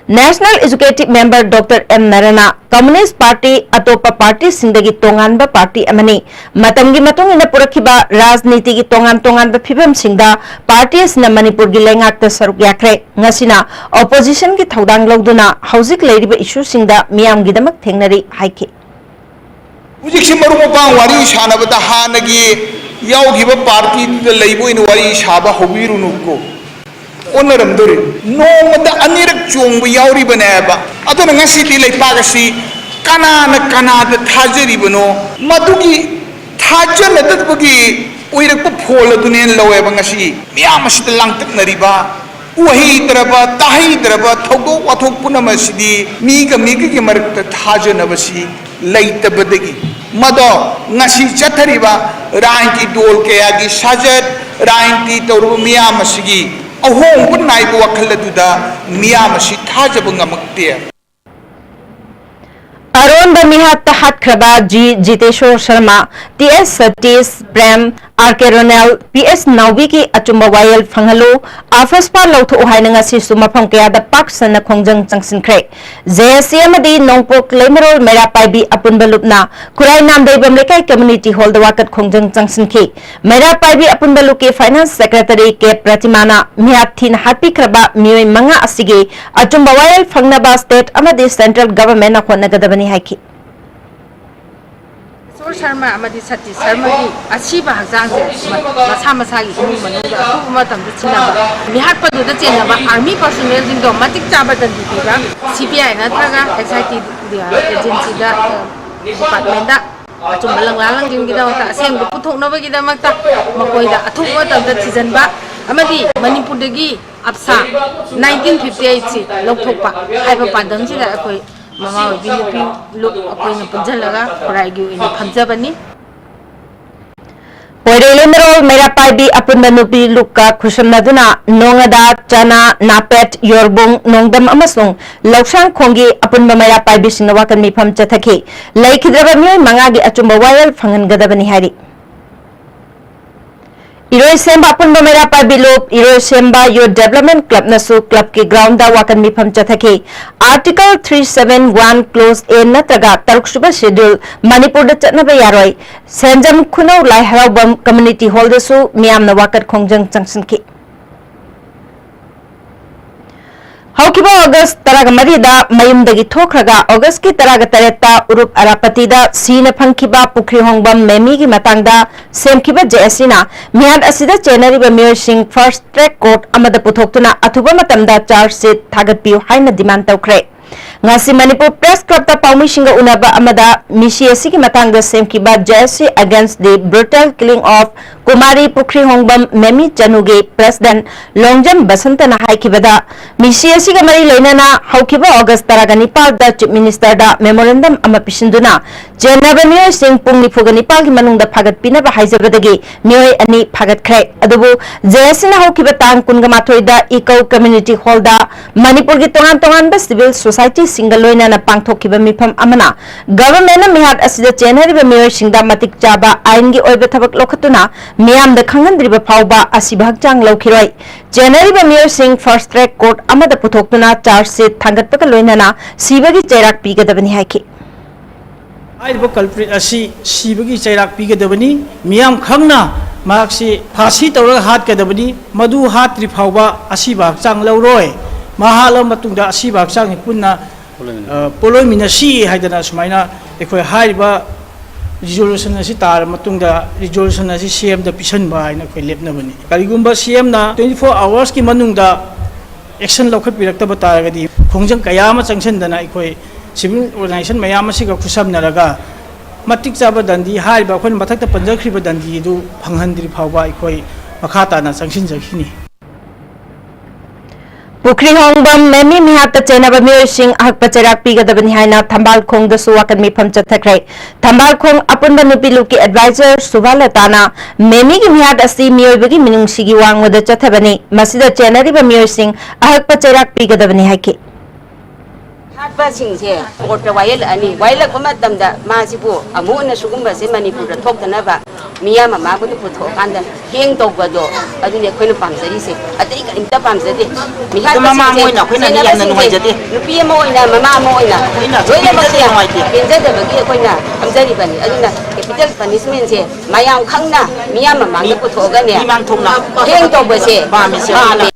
National Executive Member Doctor M ꯅꯔꯅ Communist Party ꯑꯇꯣꯞꯄ partyꯁꯤꯡꯗꯒꯤ ꯇꯣꯉꯥꯟꯕ party ꯑꯃꯅꯤ꯫ ꯃꯇꯝꯒꯤ ꯃꯇꯨꯡ ꯏꯟꯅ ꯄꯨꯔꯛꯈꯤꯕ ꯔꯥꯖꯅꯤꯇꯤꯒꯤ ꯇꯣꯉꯥꯟ ꯇꯣꯉꯥꯟꯕ ꯐꯤꯕꯝꯁꯤꯡꯗ party ꯑꯁꯤꯅ ꯃꯅꯤꯄꯨꯔꯒꯤ ꯂꯩꯉꯥꯛꯇ ꯁꯔꯨꯛ ꯌꯥꯈ꯭ꯔꯦ꯫ ꯉꯁꯤꯅ oppositionꯒꯤ ꯊꯧꯗꯥꯡ ꯂꯧꯗꯨꯅ ꯍꯧꯖꯤꯛ ꯂꯩꯔꯤꯕ issueꯁꯤꯡꯗ ꯃꯤꯌꯥꯝꯒꯤꯗꯃꯛ ꯊꯦꯡꯅꯔꯤ ꯍꯥꯏꯈꯤ꯫ ꯍꯧꯖꯤꯛꯁꯤ ꯃꯔꯨꯞ ꯃꯄꯥꯡ ꯋꯥꯔꯤ ꯁꯥꯟꯅꯕꯗ ꯍꯥꯟꯅꯒꯤ ꯌꯥꯎꯈꯤꯕ ꯄꯥꯔꯇꯤꯗꯨꯗ ꯂꯩꯕ ꯑꯣꯏꯅ ꯋꯥꯔꯤ ꯁꯥꯕ ꯍꯧꯕꯤꯔꯨꯅꯨꯀꯣ꯫ ꯑꯣꯟꯅꯔꯝꯗꯣꯔꯤ꯫ ꯅꯣꯡꯃꯗ ꯑꯅꯤꯔꯛ ꯆꯣꯡꯕ ꯌꯥꯎꯔꯤꯕꯅꯦꯕ꯫ ꯑꯗꯨꯅ ꯉꯁꯤꯗꯤ ꯂꯩꯄꯥꯛ ꯑꯁꯤ ꯀꯅꯥꯅ ꯀꯅꯥꯗ ꯊꯥꯖꯔꯤꯕꯅꯣ, ꯃꯗꯨꯒꯤ ꯊꯥꯖꯅꯗꯕꯒꯤ ꯑꯣꯏꯔꯛꯄ ꯐꯣꯜ ꯑꯗꯨꯅꯦꯅ ꯂꯧꯋꯦꯕ ꯉꯁꯤ ꯃꯤꯌꯥꯝ ꯑꯁꯤꯗ ꯂꯥꯡꯇꯛꯅꯔꯤꯕ꯫ ꯎꯍꯩꯗ꯭ꯔꯕ, ꯇꯥꯍꯩꯗ꯭ꯔꯕ ꯊꯧꯗꯣꯛ ꯋꯥꯊꯣꯛ ꯄꯨꯝꯅꯃꯛ ꯑꯁꯤꯗꯤ ꯃꯤꯒ ꯃꯤꯒꯒꯤ ꯃꯔꯛꯇ ꯊꯥꯖꯅꯕꯁꯤ ꯂꯩꯇꯕꯗꯒꯤ꯫ ꯃꯗꯣ ꯉꯁꯤ ꯆꯠꯊꯔꯤꯕ ꯔꯥꯖꯅꯤꯇꯤ ꯗꯣꯜ ꯀꯌꯥꯒꯤ ꯁꯥꯖꯠ, ꯔꯥꯖꯅꯤꯇꯤ ꯇꯧꯔꯤꯕ ꯃꯤꯌꯥꯝ ꯑꯁꯤꯒꯤ ꯑꯍꯣꯡꯕ ꯅꯥꯏꯕ ꯋꯥꯈꯜ ꯑꯗꯨꯗ ꯃꯤꯌꯥꯝ ꯑꯁꯤ ꯊꯥꯖꯕ ꯉꯝꯃꯛꯇꯦ꯫ ꯑꯔꯣꯟꯕ ꯃꯤꯍꯥꯠꯇ ꯍꯥꯠꯈ꯭ꯔꯕ ꯖꯤ ꯖꯤꯇꯦꯁꯣꯔ ꯁꯔꯃ, ꯇꯤ ꯑꯦꯁ ꯁꯇꯤꯁ, ꯄ꯭ꯔꯦꯝ, ꯑꯥꯔ ꯀꯦ ꯔꯣꯅꯦꯜ, ꯄꯤ ꯑꯦꯁ ꯅꯥꯎꯕꯤꯒꯤ ꯑꯆꯨꯝꯕ ꯋꯥꯌꯦꯜ ꯐꯪꯍꯜꯂꯨ, ꯑꯐꯁꯄꯥ ꯂꯧꯊꯣꯛꯎ ꯍꯥꯏꯅ ꯉꯁꯤꯁꯨ ꯃꯐꯝ ꯀꯌꯥꯗ ꯄꯥꯛ ꯁꯟꯅ ꯈꯣꯡꯖꯪ ꯆꯪꯁꯤꯟꯈ꯭ꯔꯦ꯫ ꯖꯦ ꯑꯦꯁ ꯁꯤ ꯑꯃꯗꯤ ꯅꯣꯡꯄꯣꯛ ꯂꯩꯃꯔꯣꯜ ꯃꯩꯔꯥ ꯄꯥꯏꯕꯤ ꯑꯄꯨꯟꯕ ꯂꯨꯞꯅ ꯈꯨꯔꯥꯏ ꯅꯥꯝꯗꯩꯕꯝ ꯂꯩꯀꯥꯏ ꯀꯝꯃ꯭ꯌꯨꯅꯤꯇꯤ ꯍꯣꯜꯗ ꯋꯥꯀꯠ ꯈꯣꯡꯖꯪ ꯆꯪꯁꯤꯟꯈꯤ꯫ ꯃꯩꯔꯥ ꯄꯥꯏꯕꯤ ꯑꯄꯨꯟꯕ ꯂꯨꯞꯀꯤ ꯐꯥꯏꯅꯥꯟꯁ ꯁꯦꯀ꯭ꯔꯦꯇꯔꯤ ꯀꯦ ꯄ꯭ꯔꯇꯤꯃꯥꯅ ꯃꯤꯍꯥꯠ ꯊꯤꯅ ꯍꯥꯠꯄꯤꯈ꯭ꯔꯕ ꯃꯤꯑꯣꯏ ꯃꯉꯥ ꯑꯁꯤꯒꯤ ꯑꯆꯨꯝꯕ ꯋꯥꯌꯦꯜ ꯐꯪꯅꯕ ꯁ꯭ꯇꯦꯠ ꯑꯃꯗꯤ ꯁꯦꯟꯇ꯭ꯔꯦꯜ ꯒꯚꯔꯟꯃꯦꯟꯠꯅ ꯍꯣꯠꯅꯒꯗꯕꯅꯤ ꯍꯥꯏꯈꯤ꯫ ꯀꯤꯁꯣꯔ ꯁꯔꯃ ꯑꯃꯗꯤ ꯁꯇꯤꯁ ꯁꯔꯃꯒꯤ ꯑꯁꯤꯕ ꯍꯛꯆꯥꯡꯁꯦ ꯃ-, ꯃꯁꯥ ꯃꯁꯥꯒꯤ ꯏꯃꯨꯡ ꯃꯅꯨꯡꯗ ꯑꯊꯨꯕ ꯃꯇꯝꯗ ꯁꯤꯟꯅꯕ, ꯃꯤꯍꯥꯠꯄꯗꯨꯗ ꯆꯦꯟꯅꯕ ꯑꯥꯔꯃꯤ ꯄꯔꯁꯣꯅꯦꯜꯁꯤꯡꯗꯣ ꯃꯇꯤꯛ ꯆꯥꯕ ꯗꯟꯗꯤ ꯄꯤꯕ, ꯁꯤ ꯕꯤ ꯑꯥꯏ ꯅꯠꯇ꯭ꯔꯒ ꯑꯦꯛꯁ ꯑꯥꯏ ꯇꯤ ꯑꯦꯖꯦꯟꯁꯤꯗ, ꯑ, ꯗꯤꯄꯥꯔꯠꯃꯦꯟꯗ ꯑꯆꯨꯝꯕ ꯂꯪꯂꯥ ꯂꯪꯖꯤꯟꯒꯤꯗꯃꯛꯇ, ꯑꯁꯦꯡꯕ ꯄꯨꯊꯣꯛꯅꯕꯒꯤꯗꯃꯛꯇ ꯃꯈꯣꯏꯗ ꯑꯊꯨꯕ ꯃꯇꯝꯗ ꯊꯤꯖꯤꯟꯕ ꯑꯃꯗꯤ ꯃꯅꯤꯄꯨꯔꯗꯒꯤ ꯑꯞꯁꯥ ꯅꯥꯏꯟꯇꯤꯟ ꯐꯤꯐꯇꯤ ꯑꯩꯠꯁꯤ ꯂꯧꯊꯣꯛꯄ ꯍꯥꯏꯕ ꯄꯥꯟꯗꯝꯁꯤꯗ ꯑꯩꯈꯣꯏ ꯃꯃꯥ ꯑꯣꯏꯕꯤ ꯅꯨꯄꯤ ꯂꯨꯞ ꯑꯩꯈꯣꯏꯅ ꯄꯨꯟꯁꯤꯜꯂꯒ ꯈꯨꯔꯥꯏꯒꯤ ꯑꯣꯏꯅ ꯐꯝꯖꯕꯅꯤ꯫ ꯄꯣꯏꯔꯩ ꯂꯩꯃꯔꯣꯜ ꯃꯩꯔꯥ ꯄꯥꯏꯕꯤ ꯑꯄꯨꯟꯕ ꯅꯨꯄꯤ ꯂꯨꯞꯀ ꯈꯨꯠꯁꯝꯅꯗꯨꯅ ꯅꯣꯉꯥꯗꯥ, ꯆꯅꯥ, ꯅꯥꯄꯦꯠ, ꯌꯣꯔꯕꯨꯡ, ꯅꯣꯡꯗꯝ ꯑꯃꯁꯨꯡ ꯂꯧꯁꯥꯡꯈꯣꯡꯒꯤ ꯑꯄꯨꯟꯕ ꯃꯩꯔꯥ ꯄꯥꯏꯕꯤꯁꯤꯡꯅ ꯋꯥꯀꯠ ꯃꯤꯐꯝ ꯆꯠꯊꯈꯤ꯫ ꯂꯩꯈꯤꯗ꯭ꯔꯕ ꯃꯤꯑꯣꯏ ꯃꯉꯥꯒꯤ ꯑꯆꯨꯝꯕ ꯋꯥꯌꯦꯜ ꯐꯪꯍꯟꯒꯗꯕꯅꯤ ꯍꯥꯏꯔꯤ꯫ ꯏꯔꯣꯏꯁꯦꯝꯕ ꯑꯄꯨꯟꯕ ꯃꯩꯔꯥ ꯄꯥꯏꯕꯤ ꯂꯨꯞ, ꯏꯔꯣꯏꯁꯦꯝꯕ ꯌꯨꯠ ꯗꯦꯕꯂꯞꯃꯦꯟ ꯀ꯭ꯂꯕꯅꯁꯨ ꯀ꯭ꯂꯕꯀꯤ ꯒ꯭ꯔꯥꯎꯟꯗ ꯋꯥꯀꯠ ꯃꯤꯐꯝ ꯆꯠꯊꯈꯤ꯫ Article three seven one close A ꯅꯠꯇ꯭ꯔꯒ ꯇꯔꯨꯛꯁꯨꯕ ꯁꯦꯗ꯭ꯌꯨꯜ ꯃꯅꯤꯄꯨꯔꯗ ꯆꯠꯅꯕ ꯌꯥꯔꯣꯏ꯫ ꯁꯦꯟꯖꯝ ꯈꯨꯅꯧ ꯂꯥꯏ ꯍꯔꯥꯎꯕꯝ ꯀꯝꯃ꯭ꯌꯨꯅꯤꯇꯤ ꯍꯣꯜꯗꯁꯨ ꯃꯤꯌꯥꯝꯅ ꯋꯥꯀꯠ ꯈꯣꯡꯖꯪ ꯆꯪꯁꯤꯟꯈꯤ꯫ ꯍꯧꯈꯤꯕ ꯑꯣꯒꯁ ꯇꯔꯥꯃꯔꯤꯗ ꯃꯌꯨꯝꯗꯒꯤ ꯊꯣꯛꯈ꯭ꯔꯒ ꯑꯣꯒꯁꯀꯤ ꯇꯔꯥꯇꯔꯦꯠꯇ ꯎꯔꯨꯞ ꯑꯔꯥꯄꯇꯤꯗ ꯁꯤꯅ ꯐꯪꯈꯤꯕ ꯄꯨꯈ꯭ꯔꯤꯍꯣꯡꯕꯝ ꯃꯦꯃꯤꯒꯤ ꯃꯇꯥꯡꯗ ꯁꯦꯝꯈꯤꯕ ꯖꯦ ꯑꯦꯁ ꯁꯤꯅ ꯃꯤꯍꯥꯠ ꯑꯁꯤꯗ ꯆꯦꯟꯅꯔꯤꯕ ꯃꯤꯑꯣꯏꯁꯤꯡ ꯐꯥꯔꯁ ꯇ꯭ꯔꯦꯛ ꯀꯣꯔꯠ ꯑꯃꯗ ꯄꯨꯊꯣꯛꯇꯨꯅ ꯑꯊꯨꯕ ꯃꯇꯝꯗ ꯆꯥꯔꯖ ꯁꯤꯠ ꯊꯥꯒꯠꯄꯤꯌꯨ ꯍꯥꯏꯅ ꯗꯤꯃꯥꯟ ꯇꯧꯈ꯭ꯔꯦ꯫ ꯉꯁꯤ ꯃꯅꯤꯄꯨꯔ ꯄ꯭ꯔꯦꯁ ꯀ꯭ꯂꯕꯇ ꯄꯥꯎꯃꯤꯁꯤꯡꯒ ꯎꯅꯕ ꯑꯃꯗ ꯃꯤꯁꯤ ꯑꯁꯤꯒꯤ ꯃꯇꯥꯡꯗ ꯁꯦꯝꯈꯤꯕ J S C Against the Brutal Killing of Kumari ꯄꯨꯈ꯭ꯔꯤꯍꯣꯡꯕꯝ ꯃꯦꯃꯤ ꯆꯅꯨꯒꯤ ꯄ꯭ꯔꯦꯁꯤꯗꯦꯟꯠ ꯂꯣꯡꯖꯝ ꯕꯁꯟꯇꯅ ꯍꯥꯏꯈꯤꯕꯗ, ꯃꯤꯁꯤ ꯑꯁꯤꯒ ꯃꯔꯤ ꯂꯩꯅꯅ ꯍꯧꯈꯤꯕ ꯑꯣꯒꯁ ꯇꯔꯥꯅꯤꯄꯥꯜꯗ ꯆꯤꯐ ꯃꯤꯅꯤꯁꯇꯔꯗ ꯃꯦꯃꯣꯔꯦꯟꯗꯝ ꯑꯃ ꯄꯤꯁꯤꯟꯗꯨꯅ ꯆꯦꯟꯅꯕ ꯃꯤꯑꯣꯏꯁꯤꯡ ꯄꯨꯡ ꯅꯤꯐꯨꯅꯤꯄꯥꯜꯒꯤ ꯃꯅꯨꯡꯗ ꯐꯥꯒꯠꯄꯤꯅꯕ ꯍꯥꯏꯖꯕꯗꯒꯤ ꯃꯤꯑꯣꯏ ꯑꯅꯤ ꯐꯥꯒꯠꯈ꯭ꯔꯦ꯫ ꯑꯗꯨꯕꯨ J S Cꯅ ꯍꯧꯈꯤꯕ ꯇꯥꯡ ꯀꯨꯟꯃꯥꯊꯣꯏꯗ ꯏꯀꯧ ꯀꯝꯃ꯭ꯌꯨꯅꯤꯇꯤ ꯍꯣꯜꯗ ꯃꯅꯤꯄꯨꯔꯒꯤ ꯇꯣꯉꯥꯟ ꯇꯣꯉꯥꯟꯕ ꯁꯤꯚꯤꯜ ꯁꯣꯁꯥꯏꯇꯤꯁꯤꯡꯒ ꯂꯣꯏꯅꯅ ꯄꯥꯡꯊꯣꯛꯈꯤꯕ ꯃꯤꯐꯝ ꯑꯃꯅ ꯒꯚꯔꯟꯃꯦꯟꯠꯅ ꯃꯤꯍꯥꯠ ꯑꯁꯤꯗ ꯆꯦꯟꯅꯔꯤꯕ ꯃꯤꯑꯣꯏꯁꯤꯡꯗ ꯃꯇꯤꯛ ꯆꯥꯕ ꯑꯥꯏꯟꯒꯤ ꯑꯣꯏꯕ ꯊꯕꯛ ꯂꯧꯈꯠꯇꯨꯅ ꯃꯤꯌꯥꯝꯗ ꯈꯪꯍꯟꯗ꯭ꯔꯤꯕ ꯐꯥꯎꯕ ꯑꯁꯤꯕ ꯍꯛꯆꯥꯡ ꯂꯧꯈꯤꯔꯣꯏ꯫ ꯆꯦꯟꯅꯔꯤꯕ ꯃꯤꯑꯣꯏꯁꯤꯡ ꯐꯥꯁꯠ ꯇ꯭ꯔꯦꯛ ꯀꯣꯔꯠ ꯑꯃꯗ ꯄꯨꯊꯣꯛꯇꯨꯅ ꯆꯥꯔꯖ ꯁꯤꯠ ꯊꯥꯡꯒꯠꯄꯒ ꯂꯣꯏꯅꯅ ꯁꯤꯕꯒꯤ ꯆꯩꯔꯥꯛ ꯄꯤꯒꯗꯕꯅꯤ ꯍꯥꯏꯈꯤ꯫ ꯍꯥꯏꯔꯤꯕ ꯀꯜꯄ꯭ꯔꯤꯠ ꯑꯁꯤ ꯁꯤꯕꯒꯤ ꯆꯩꯔꯥꯛ ꯄꯤꯒꯗꯕꯅꯤ꯫ ꯃꯤꯌꯥꯝ ꯈꯪꯅ ꯃꯍꯥꯛꯁꯤ ꯐꯥꯁꯤ ꯇꯧꯔꯒ ꯍꯥꯠꯀꯗꯕꯅꯤ꯫ ꯃꯗꯨ ꯍꯥꯠꯇ꯭ꯔꯤ ꯐꯥꯎꯕ ꯑꯁꯤꯕ ꯍꯛꯆꯥꯡ ꯂꯧꯔꯣꯏ꯫ ꯃꯍꯥꯛ ꯍꯥꯠꯂꯕ ꯃꯇꯨꯡꯗ ꯑꯁꯤꯕ ꯍꯛꯆꯥꯡꯁꯤ ꯄꯨꯟꯅ, ꯑ, ꯄꯣꯠꯂꯣꯏꯃꯤꯟꯅꯁꯤ ꯍꯥꯏꯗꯅ ꯁꯨꯃꯥꯏꯅ ꯑꯩꯈꯣꯏ ꯍꯥꯏꯔꯤꯕ ꯔꯤꯖꯣꯂꯨꯁꯟ ꯑꯁꯤ ꯇꯥꯔꯕ ꯃꯇꯨꯡꯗ ꯔꯤꯖꯣꯂꯨꯁꯟ ꯑꯁꯤ C M ꯗ ꯄꯤꯁꯟꯕ ꯍꯥꯏꯅ ꯑꯩꯈꯣꯏ ꯂꯦꯞꯅꯕꯅꯤ꯫ ꯀꯔꯤꯒꯨꯝꯕ C M ꯅ twenty four hoursꯀꯤ ꯃꯅꯨꯡꯗ action ꯂꯧꯈꯠꯄꯤꯔꯛꯇꯕ ꯇꯥꯔꯒꯗꯤ ꯈꯣꯡꯖꯪ ꯀꯌꯥ ꯑꯃ ꯆꯪꯁꯤꯟꯗꯅ ꯑꯩꯈꯣꯏ civil organisation ꯃꯌꯥꯝ ꯑꯁꯤꯒ ꯈꯨꯠꯁꯝꯅꯔꯒ ꯃꯇꯤꯛ ꯆꯥꯕ ꯗꯟꯗꯤ, ꯍꯥꯏꯔꯤꯕ ꯑꯩꯈꯣꯏꯅ ꯃꯊꯛꯇ ꯄꯟꯖꯈ꯭ꯔꯤꯕ ꯗꯟꯗꯤ ꯑꯗꯨ ꯐꯪꯍꯟꯗ꯭ꯔꯤ ꯐꯥꯎꯕ ꯑꯩꯈꯣꯏ ꯃꯈꯥ ꯇꯥꯅ ꯆꯪꯁꯤꯟꯖꯈꯤꯅꯤ꯫ ꯄꯨꯈ꯭ꯔꯤꯍꯣꯡꯕꯝ ꯃꯦꯃꯤ ꯃꯤꯍꯥꯠꯇ ꯆꯦꯟꯅꯕ ꯃꯤꯑꯣꯏꯁꯤꯡ ꯑꯍꯛꯄ ꯆꯩꯔꯥꯛ ꯄꯤꯒꯗꯕꯅꯤ ꯍꯥꯏꯅ ꯊꯝꯕꯥꯜꯈꯣꯡꯗꯁꯨ ꯋꯥꯀꯠ ꯃꯤꯐꯝ ꯆꯠꯊꯈ꯭ꯔꯦ꯫ ꯊꯝꯕꯥꯜꯈꯣꯡ ꯑꯄꯨꯟꯕ ꯅꯨꯄꯤ ꯂꯨꯞꯀꯤ ꯑꯦꯗꯚꯥꯏꯖꯔ ꯁꯨꯚꯥꯂꯇꯥꯅ ꯃꯦꯃꯤꯒꯤ ꯃꯤꯍꯥꯠ ꯑꯁꯤ ꯃꯤꯑꯣꯏꯕꯒꯤ ꯃꯤꯅꯨꯡꯁꯤꯒꯤ ꯋꯥꯡꯃꯗ ꯆꯠꯊꯕꯅꯤ, ꯃꯁꯤꯗ ꯆꯦꯟꯅꯔꯤꯕ ꯃꯤꯑꯣꯏꯁꯤꯡ ꯑꯍꯛꯄ ꯆꯩꯔꯥꯛ ꯄꯤꯒꯗꯕꯅꯤ ꯍꯥꯏꯈꯤ꯫ ꯍꯥꯠꯄꯁꯤꯡꯁꯦ ꯀꯣꯔꯠꯇ ꯋꯥꯌꯦꯜꯂꯛꯑꯅꯤ꯫ ꯋꯥꯌꯦꯜꯂꯛꯄ ꯃꯇꯝꯗ ꯃꯥꯁꯤꯕꯨ ꯑꯃꯨꯛ ꯍꯟꯅ ꯁꯤꯒꯨꯝꯕꯁꯦ ꯃꯅꯤꯄꯨꯔꯗ ꯊꯣꯛꯇꯅꯕ ꯃꯤꯌꯥꯝ ꯃꯃꯥꯡꯗ ꯄꯨꯊꯣꯛꯑꯀꯥꯟꯗ ꯍꯦꯡ ꯇꯧꯕꯗꯣ, ꯑꯗꯨꯅꯤ ꯑꯩꯈꯣꯏꯅ ꯄꯥꯝꯖꯔꯤꯁꯦ꯫ ꯑꯇꯩ ꯀꯔꯤꯝꯇ ꯄꯥꯝꯖꯗꯦ꯫ ꯑꯗꯣ ꯃꯃꯥ ꯑꯃ ꯑꯣꯏꯅ ꯑꯩꯈꯣꯏꯅ ꯌꯥꯝꯅ ꯅꯨꯡꯉꯥꯏꯖꯗꯦ꯫ ꯅꯨꯄꯤ ꯑꯃ ꯑꯣꯏꯅ, ꯃꯃꯥ ꯑꯃ ꯑꯣꯏꯅ ꯑꯩꯈꯣꯏꯅ ꯑꯁꯨꯛꯀꯤ ꯃꯇꯤꯛ ꯂꯣꯏꯅꯃꯛꯁꯦ ꯅꯨꯡꯉꯥꯏꯇꯦ꯫ ꯄꯦꯟꯖꯗꯕꯒꯤ ꯑꯩꯈꯣꯏꯅ ꯐꯝꯖꯔꯤꯕꯅꯤ꯫ ꯑꯗꯨꯅ capital punishmentꯁꯦ ꯃꯌꯥꯝ ꯈꯪꯅ ꯃꯤꯌꯥꯝ ꯃꯃꯥꯡꯗ ꯄꯨꯊꯣꯛꯑꯒꯅꯦ, ꯃꯤꯃꯥꯡ ꯊꯣꯛꯅ ꯍꯦꯡ ꯇꯧꯕꯁꯦ ꯄꯥꯝꯃꯦ꯫ ꯄꯥꯝꯃꯤꯁꯦ꯫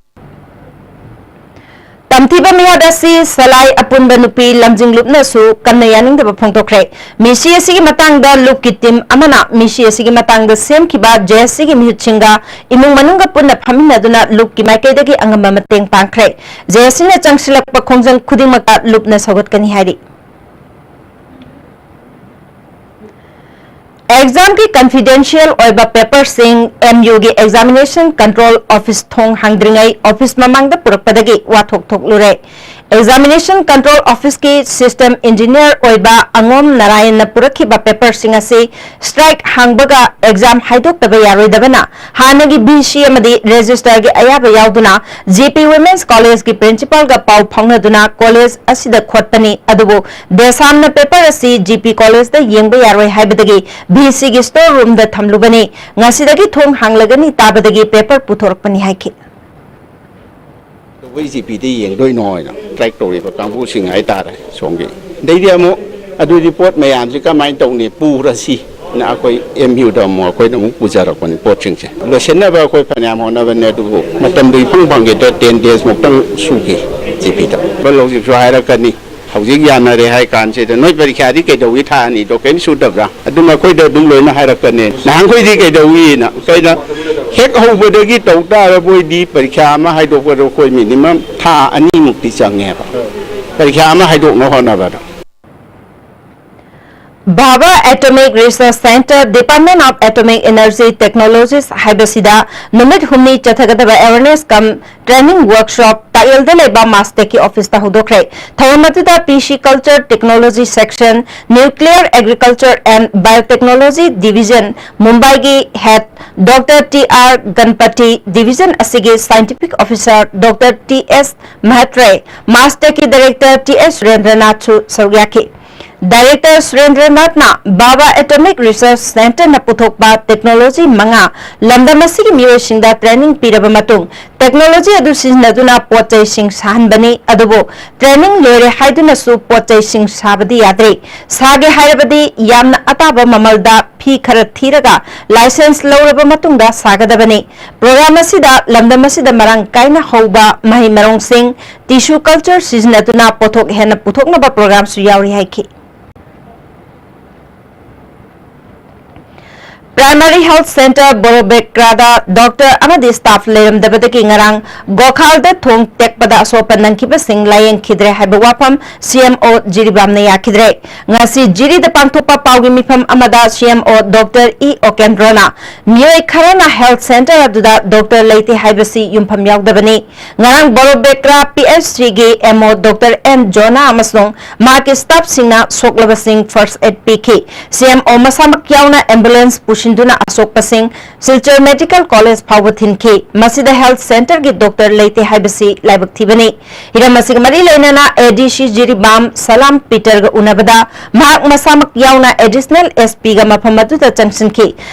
ꯇꯝꯊꯤꯕ ꯃꯤꯍꯨꯠ ꯑꯁꯤ ꯁꯂꯥꯏ ꯑꯄꯨꯟꯕ ꯅꯨꯄꯤ ꯂꯝꯖꯤꯡꯂꯨꯞꯅꯁꯨ ꯀꯟꯅ ꯌꯥꯅꯤꯡꯗꯕ ꯐꯣꯡꯗꯣꯛꯈ꯭ꯔꯦ꯫ ꯃꯤꯁꯤ ꯑꯁꯤꯒꯤ ꯃꯇꯥꯡꯗ ꯂꯨꯞꯀꯤ ꯇꯤꯝ ꯑꯃꯅ ꯃꯤꯁꯤ ꯑꯁꯤꯒꯤ ꯃꯇꯥꯡꯗ ꯁꯦꯝꯈꯤꯕ ꯖꯦ ꯑꯦꯁ ꯁꯤꯒꯤ ꯃꯤꯍꯨꯠꯁꯤꯡꯒ ꯏꯃꯨꯡ ꯃꯅꯨꯡꯒ ꯄꯨꯟꯅ ꯐꯝꯃꯤꯟꯅꯗꯨꯅ ꯂꯨꯞꯀꯤ ꯃꯥꯏꯀꯩꯗꯒꯤ ꯑꯉꯝꯕ ꯃꯇꯦꯡ ꯄꯥꯡꯈ꯭ꯔꯦ꯫ ꯖꯦ ꯑꯦꯁ ꯁꯤꯅ ꯆꯪꯁꯤꯜꯂꯛꯄ ꯈꯣꯡꯖꯪ ꯈꯨꯗꯤꯡꯃꯛꯇ ꯂꯨꯞꯅ ꯁꯧꯒꯠꯀꯅꯤ ꯍꯥꯏꯔꯤ꯫ ꯑꯦꯛꯖꯥꯝꯒꯤ ꯀꯟꯐꯤꯗꯦꯟꯁꯤꯌꯦꯜ ꯑꯣꯏꯕ ꯄꯦꯄꯔꯁꯤꯡ ꯑꯦꯝ ꯌꯨꯒꯤ ꯑꯦꯛꯖꯥꯃꯤꯅꯦꯁꯟ ꯀꯟꯇ꯭ꯔꯣꯜ ꯑꯣꯐꯤꯁ ꯊꯣꯡ ꯍꯥꯡꯗ꯭ꯔꯤꯉꯩ ꯑꯣꯐꯤꯁ ꯃꯃꯥꯡꯗ ꯄꯨꯔꯛꯄꯗꯒꯤ ꯋꯥꯊꯣꯛ ꯊꯣꯛꯂꯨꯔꯦ꯫ ꯑꯦꯛꯖꯥꯃꯤꯅꯦꯁꯟ ꯀꯟꯇ꯭ꯔꯣꯜ ꯑꯣꯐꯤꯁꯀꯤ ꯁꯤꯁꯇꯦꯝ ꯏꯟꯖꯤꯅꯤꯌꯔ ꯑꯣꯏꯕ ꯑꯉꯣꯝ ꯅꯥꯔꯥꯌꯟꯅ ꯄꯨꯔꯛꯈꯤꯕ ꯄꯦꯄꯔꯁꯤꯡ ꯑꯁꯤ ꯁ꯭ꯇ꯭ꯔꯥꯏꯛ ꯍꯥꯡꯕꯒ ꯑꯦꯛꯖꯥꯝ ꯍꯥꯏꯗꯣꯛꯇꯕ ꯌꯥꯔꯣꯏꯗꯕꯅ ꯍꯥꯟꯅꯒꯤ ꯚꯤ ꯁꯤ ꯑꯃꯗꯤ ꯔꯦꯖꯤꯁꯇꯔꯒꯤ ꯑꯌꯥꯕ ꯌꯥꯎꯗꯨꯅ ꯖꯤ ꯄꯤ ꯋꯨꯃꯦꯟꯁ ꯀꯣꯂꯦꯖꯀꯤ ꯄ꯭ꯔꯤꯟꯁꯤꯄꯥꯜꯒ ꯄꯥꯎ ꯐꯥꯎꯅꯗꯨꯅ ꯀꯣꯂꯦꯖ ꯑꯁꯤꯗ ꯈꯣꯠꯄꯅꯤ꯫ ꯑꯗꯨꯕꯨ ꯗꯦꯁꯥꯝꯅ ꯄꯦꯄꯔ ꯑꯁꯤ ꯖꯤ ꯄꯤ ꯀꯣꯂꯦꯖꯇ ꯌꯦꯡꯕ ꯌꯥꯔꯣꯏ ꯍꯥꯏꯕꯗꯒꯤ ꯚꯤ ꯁꯤꯒꯤ ꯁ꯭ꯇꯣꯔ ꯔꯨꯝꯗ ꯊꯝꯂꯨꯕꯅꯤ꯫ ꯉꯁꯤꯗꯒꯤ ꯊꯣꯡ ꯍꯥꯡꯂꯒꯅꯤ ꯇꯥꯕꯗꯒꯤ ꯄꯦꯄꯔ ꯄꯨꯊꯣꯔꯛꯄꯅꯤ ꯍꯥꯏꯈꯤ꯫ ꯀꯩꯗꯧꯕꯩ ꯖꯤ ꯄꯤꯗ ꯌꯦꯡꯗꯣꯏꯅꯣ ꯍꯥꯏꯅ ꯇ꯭ꯔꯥꯏꯛ ꯇꯧꯔꯤꯕ ꯀꯥꯡꯕꯨꯁꯤꯡ ꯍꯥꯏꯇꯥꯔꯦ꯫ ꯁꯣꯝꯒꯤ ꯑꯗꯩꯗꯤ ꯑꯃꯨꯛ ꯑꯗꯨ ꯔꯤꯄꯣꯔꯠ ꯃꯌꯥꯝꯁꯤ ꯀꯃꯥꯏꯅ ꯇꯧꯅꯤ, ꯄꯨꯔꯁꯤ ꯅ ꯑꯩꯈꯣꯏ ꯑꯦꯝ ꯌꯨꯗ ꯑꯃꯨꯛ ꯑꯩꯈꯣꯏꯅ ꯑꯃꯨꯛ ꯄꯨꯖꯔꯛꯄꯅꯤ ꯄꯣꯠꯁꯤꯡꯁꯦ꯫ ꯂꯣꯏꯁꯤꯟꯅꯕ ꯑꯩꯈꯣꯏ ꯐꯅꯌꯥꯝ ꯍꯣꯠꯅꯕꯅꯦ, ꯑꯗꯨꯕꯨ ꯃꯇꯝꯗꯨ ꯏꯐꯪ ꯐꯪꯈꯤꯗ꯭ꯔꯦ꯫ ꯇꯦꯟ ꯗꯦꯖ ꯃꯨꯛꯇꯪ ꯁꯨꯈꯤ ꯖꯤ ꯄꯤꯗ꯫ ꯍꯧꯖꯤꯛꯁꯨ ꯍꯥꯏꯔꯛꯀꯅꯤ, ꯍꯧꯖꯤꯛ ꯌꯥꯅꯔꯦ ꯍꯥꯏ ꯀꯥꯟꯁꯤꯗ ꯅꯣꯏ ꯄꯔꯤꯈ꯭ꯌꯥꯗꯤ ꯀꯩꯗꯧꯉꯩ ꯊꯥꯅꯤꯗꯣ ꯀꯔꯤꯝ ꯁꯨꯗꯕ꯭ꯔꯥ? ꯑꯗꯨꯝ ꯑꯩꯈꯣꯏꯗ ꯑꯗꯨꯝ ꯂꯣꯏꯅ ꯍꯥꯏꯔꯛꯀꯅꯤ꯫ ꯅꯍꯥꯟꯈꯣꯏꯗꯤ ꯀꯩꯗꯧꯏꯅ ꯀꯩꯅ ꯍꯦꯛ ꯍꯧꯕꯗꯒꯤ ꯇꯧ ꯇꯥꯔꯕꯣꯏꯗꯤ ꯄꯔꯤꯈ꯭ꯌꯥ ꯑꯃ ꯍꯥꯏꯗꯣꯛꯄꯗ ꯑꯩꯈꯣꯏ ꯃꯤꯅꯤꯃꯝ ꯊꯥ ꯑꯅꯤꯃꯨꯛꯇꯤ ꯆꯪꯉꯦꯕ ꯄꯔꯤꯈ꯭ꯌꯥ ꯑꯃ ꯍꯥꯏꯗꯣꯛꯅ ꯍꯣꯠꯅꯕꯗ꯫ Bhabha Atomic Research Centre, Department of Atomic Energy Technologies ꯍꯥꯏꯕꯁꯤꯗ ꯅꯨꯃꯤꯠ ꯍꯨꯝꯅꯤ ꯆꯠꯊꯒꯗꯕ awareness cum training workshop ꯇꯥꯛꯌꯦꯜꯗ ꯂꯩꯕ ꯃꯥꯁꯇꯦꯛꯀꯤ ꯑꯣꯐꯤꯁꯇ ꯍꯧꯗꯣꯛꯈ꯭ꯔꯦ꯫ ꯊꯧꯔꯝ ꯑꯗꯨꯗ ꯄꯤ ꯁꯤ Culture Technology Section, Nuclear Agriculture and Biotechnology Division, ꯃꯨꯝꯕꯥꯏꯒꯤ head doctor T R Ganpati, division ꯑꯁꯤꯒꯤ scientific officer doctor T S Mhatre, ꯃꯥꯁꯇꯦꯛꯀꯤ ꯗꯥꯏꯔꯦꯛꯇꯔ ꯇꯤ ꯑꯦꯁ ꯁꯨꯔꯦꯟꯗ꯭ꯔꯅꯥꯊꯁꯨ ꯁꯔꯨꯛ ꯌꯥꯈꯤ꯫ ꯗꯥꯏꯔꯦꯛꯇꯔ ꯁꯨꯔꯦꯟꯗ꯭ꯔꯅꯥꯊꯅ ꯕꯥꯕꯥ ꯑꯦꯇꯣꯃꯤꯛ ꯔꯤꯁꯔꯆ ꯁꯦꯟꯇꯔꯅ ꯄꯨꯊꯣꯛꯄ ꯇꯦꯛꯅꯣꯂꯣꯖꯤ ꯃꯉꯥ ꯂꯝꯗꯝ ꯑꯁꯤꯒꯤ ꯃꯤꯑꯣꯏꯁꯤꯡꯗ ꯇ꯭ꯔꯦꯅꯤꯡ ꯄꯤꯔꯕ ꯃꯇꯨꯡ, ꯇꯦꯛꯅꯣꯂꯣꯖꯤ ꯑꯗꯨ ꯁꯤꯖꯤꯟꯅꯗꯨꯅ ꯄꯣꯠ ꯆꯩꯁꯤꯡ ꯁꯥꯍꯟꯕꯅꯤ꯫ ꯑꯗꯨꯕꯨ ꯇ꯭ꯔꯦꯅꯤꯡ ꯂꯣꯏꯔꯦ ꯍꯥꯏꯗꯨꯅꯁꯨ ꯄꯣꯠ ꯆꯩꯁꯤꯡ ꯁꯥꯕꯗꯤ ꯌꯥꯗ꯭ꯔꯦ꯫ ꯁꯥꯒꯦ ꯍꯥꯏꯔꯕꯗꯤ ꯌꯥꯝꯅ ꯑꯇꯥꯕ ꯃꯃꯜꯗ ꯐꯤ ꯈꯔ ꯊꯤꯔꯒ ꯂꯥꯏꯁꯦꯟꯁ ꯂꯧꯔꯕ ꯃꯇꯨꯡꯗ ꯁꯥꯒꯗꯕꯅꯤ꯫ ꯄ꯭ꯔꯣꯒ꯭ꯔꯥꯝ ꯑꯁꯤꯗ ꯂꯝꯗꯝ ꯑꯁꯤꯗ ꯃꯔꯥꯡ ꯀꯥꯏꯅ ꯍꯧꯕ ꯃꯍꯩ ꯃꯔꯣꯡꯁꯤꯡ, ꯇꯤꯁꯨ ꯀꯜꯆꯔ ꯁꯤꯖꯤꯟꯅꯗꯨꯅ ꯄꯣꯠꯊꯣꯛ ꯍꯦꯟꯅ ꯄꯨꯊꯣꯛꯅꯕ ꯄ꯭ꯔꯣꯒ꯭ꯔꯥꯝꯁꯨ ꯌꯥꯎꯔꯤ ꯍꯥꯏꯈꯤ꯫ ꯄ꯭ꯔꯥꯏꯃꯥꯔꯤ ꯍꯦꯜꯊ ꯁꯦꯟꯇꯔ ꯕꯣꯔꯣꯕꯦꯀ꯭ꯔꯥꯗ ꯗꯣꯛꯇꯔ ꯑꯃꯗꯤ ꯁ꯭ꯇꯥꯐ ꯂꯩꯔꯝꯗꯕꯗꯒꯤ ꯉꯔꯥꯡ ꯒꯣꯈꯥꯜꯗ ꯊꯣꯡ ꯇꯦꯛꯄꯗ ꯑꯁꯣꯛ ꯑꯄꯟ ꯅꯪꯈꯤꯕꯁꯤꯡ ꯂꯥꯌꯦꯡꯈꯤꯗ꯭ꯔꯦ ꯍꯥꯏꯕ ꯋꯥꯐꯝ ꯁꯤ ꯑꯦꯝ ꯑꯣ ꯖꯤꯔꯤꯕꯥꯝꯅ ꯌꯥꯈꯤꯗ꯭ꯔꯦ꯫ ꯉꯁꯤ ꯖꯤꯔꯤꯗ ꯄꯥꯡꯊꯣꯛꯄ ꯄꯥꯎꯒꯤ ꯃꯤꯐꯝ ꯑꯃꯗ ꯁꯤ ꯑꯦꯝ ꯑꯣ ꯗꯣꯛꯇꯔ ꯏ ꯑꯣꯀꯦꯟꯗ꯭ꯔꯣꯅ ꯃꯤꯑꯣꯏ ꯈꯔꯅ ꯍꯦꯜꯊ ꯁꯦꯟꯇꯔ ꯑꯗꯨꯗ ꯗꯣꯛꯇꯔ ꯂꯩꯇꯦ ꯍꯥꯏꯕꯁꯤ ꯌꯨꯝꯐꯝ ꯌꯥꯎꯗꯕꯅꯤ꯫ ꯉꯔꯥꯡ ꯕꯣꯔꯣꯕꯦꯀ꯭ꯔꯥ ꯄꯤ ꯑꯩꯆ ꯁꯤꯒꯤ ꯑꯦꯝ ꯑꯣ ꯗꯣꯛꯇꯔ ꯑꯦꯟ ꯖꯣꯅꯥ ꯑꯃꯁꯨꯡ ꯃꯍꯥꯛꯀꯤ ꯁ꯭ꯇꯥꯐꯁꯤꯡꯅ ꯁꯣꯛꯂꯕꯁꯤꯡ ꯐꯥꯔꯁ ꯑꯦꯗ ꯄꯤꯈꯤ꯫ ꯁꯤ ꯑꯦꯝ ꯑꯣ ꯃꯁꯥꯃꯛ ꯌꯥꯎꯅ ꯑꯦꯝꯕꯨꯂꯦꯟꯁ ꯄꯨꯁꯤꯟꯗꯨꯅ ꯑꯁꯣꯛꯄꯁꯤꯡ ꯁꯤꯜꯆꯔ ꯃꯦꯗꯤꯀꯦꯜ ꯀꯣꯂꯦꯖ ꯐꯥꯎꯕ ꯊꯤꯟꯈꯤ꯫ ꯃꯁꯤꯗ ꯍꯦꯜꯊ ꯁꯦꯟꯇꯔꯒꯤ ꯗꯣꯛꯇꯔ ꯂꯩꯇꯦ ꯍꯥꯏꯕꯁꯤ ꯂꯥꯏꯕꯛ ꯊꯤꯕꯅꯤ꯫ ꯍꯤꯔꯝ ꯑꯁꯤꯒ ꯃꯔꯤ ꯂꯩꯅꯅ ꯑꯦ ꯗꯤ ꯁꯤ ꯖꯤꯔꯤꯕꯥꯝ ꯁꯂꯥꯝ ꯄꯤꯇꯔꯒ ꯎꯅꯕꯗ ꯃꯍꯥꯛ ꯃꯁꯥꯃꯛ ꯌꯥꯎꯅ ꯑꯦꯗꯤꯁꯅꯦꯜ ꯑꯦꯁ ꯄꯤꯒ ꯃꯐꯝ ꯑꯗꯨꯗ ꯆꯪꯁꯤꯟꯈꯤ꯫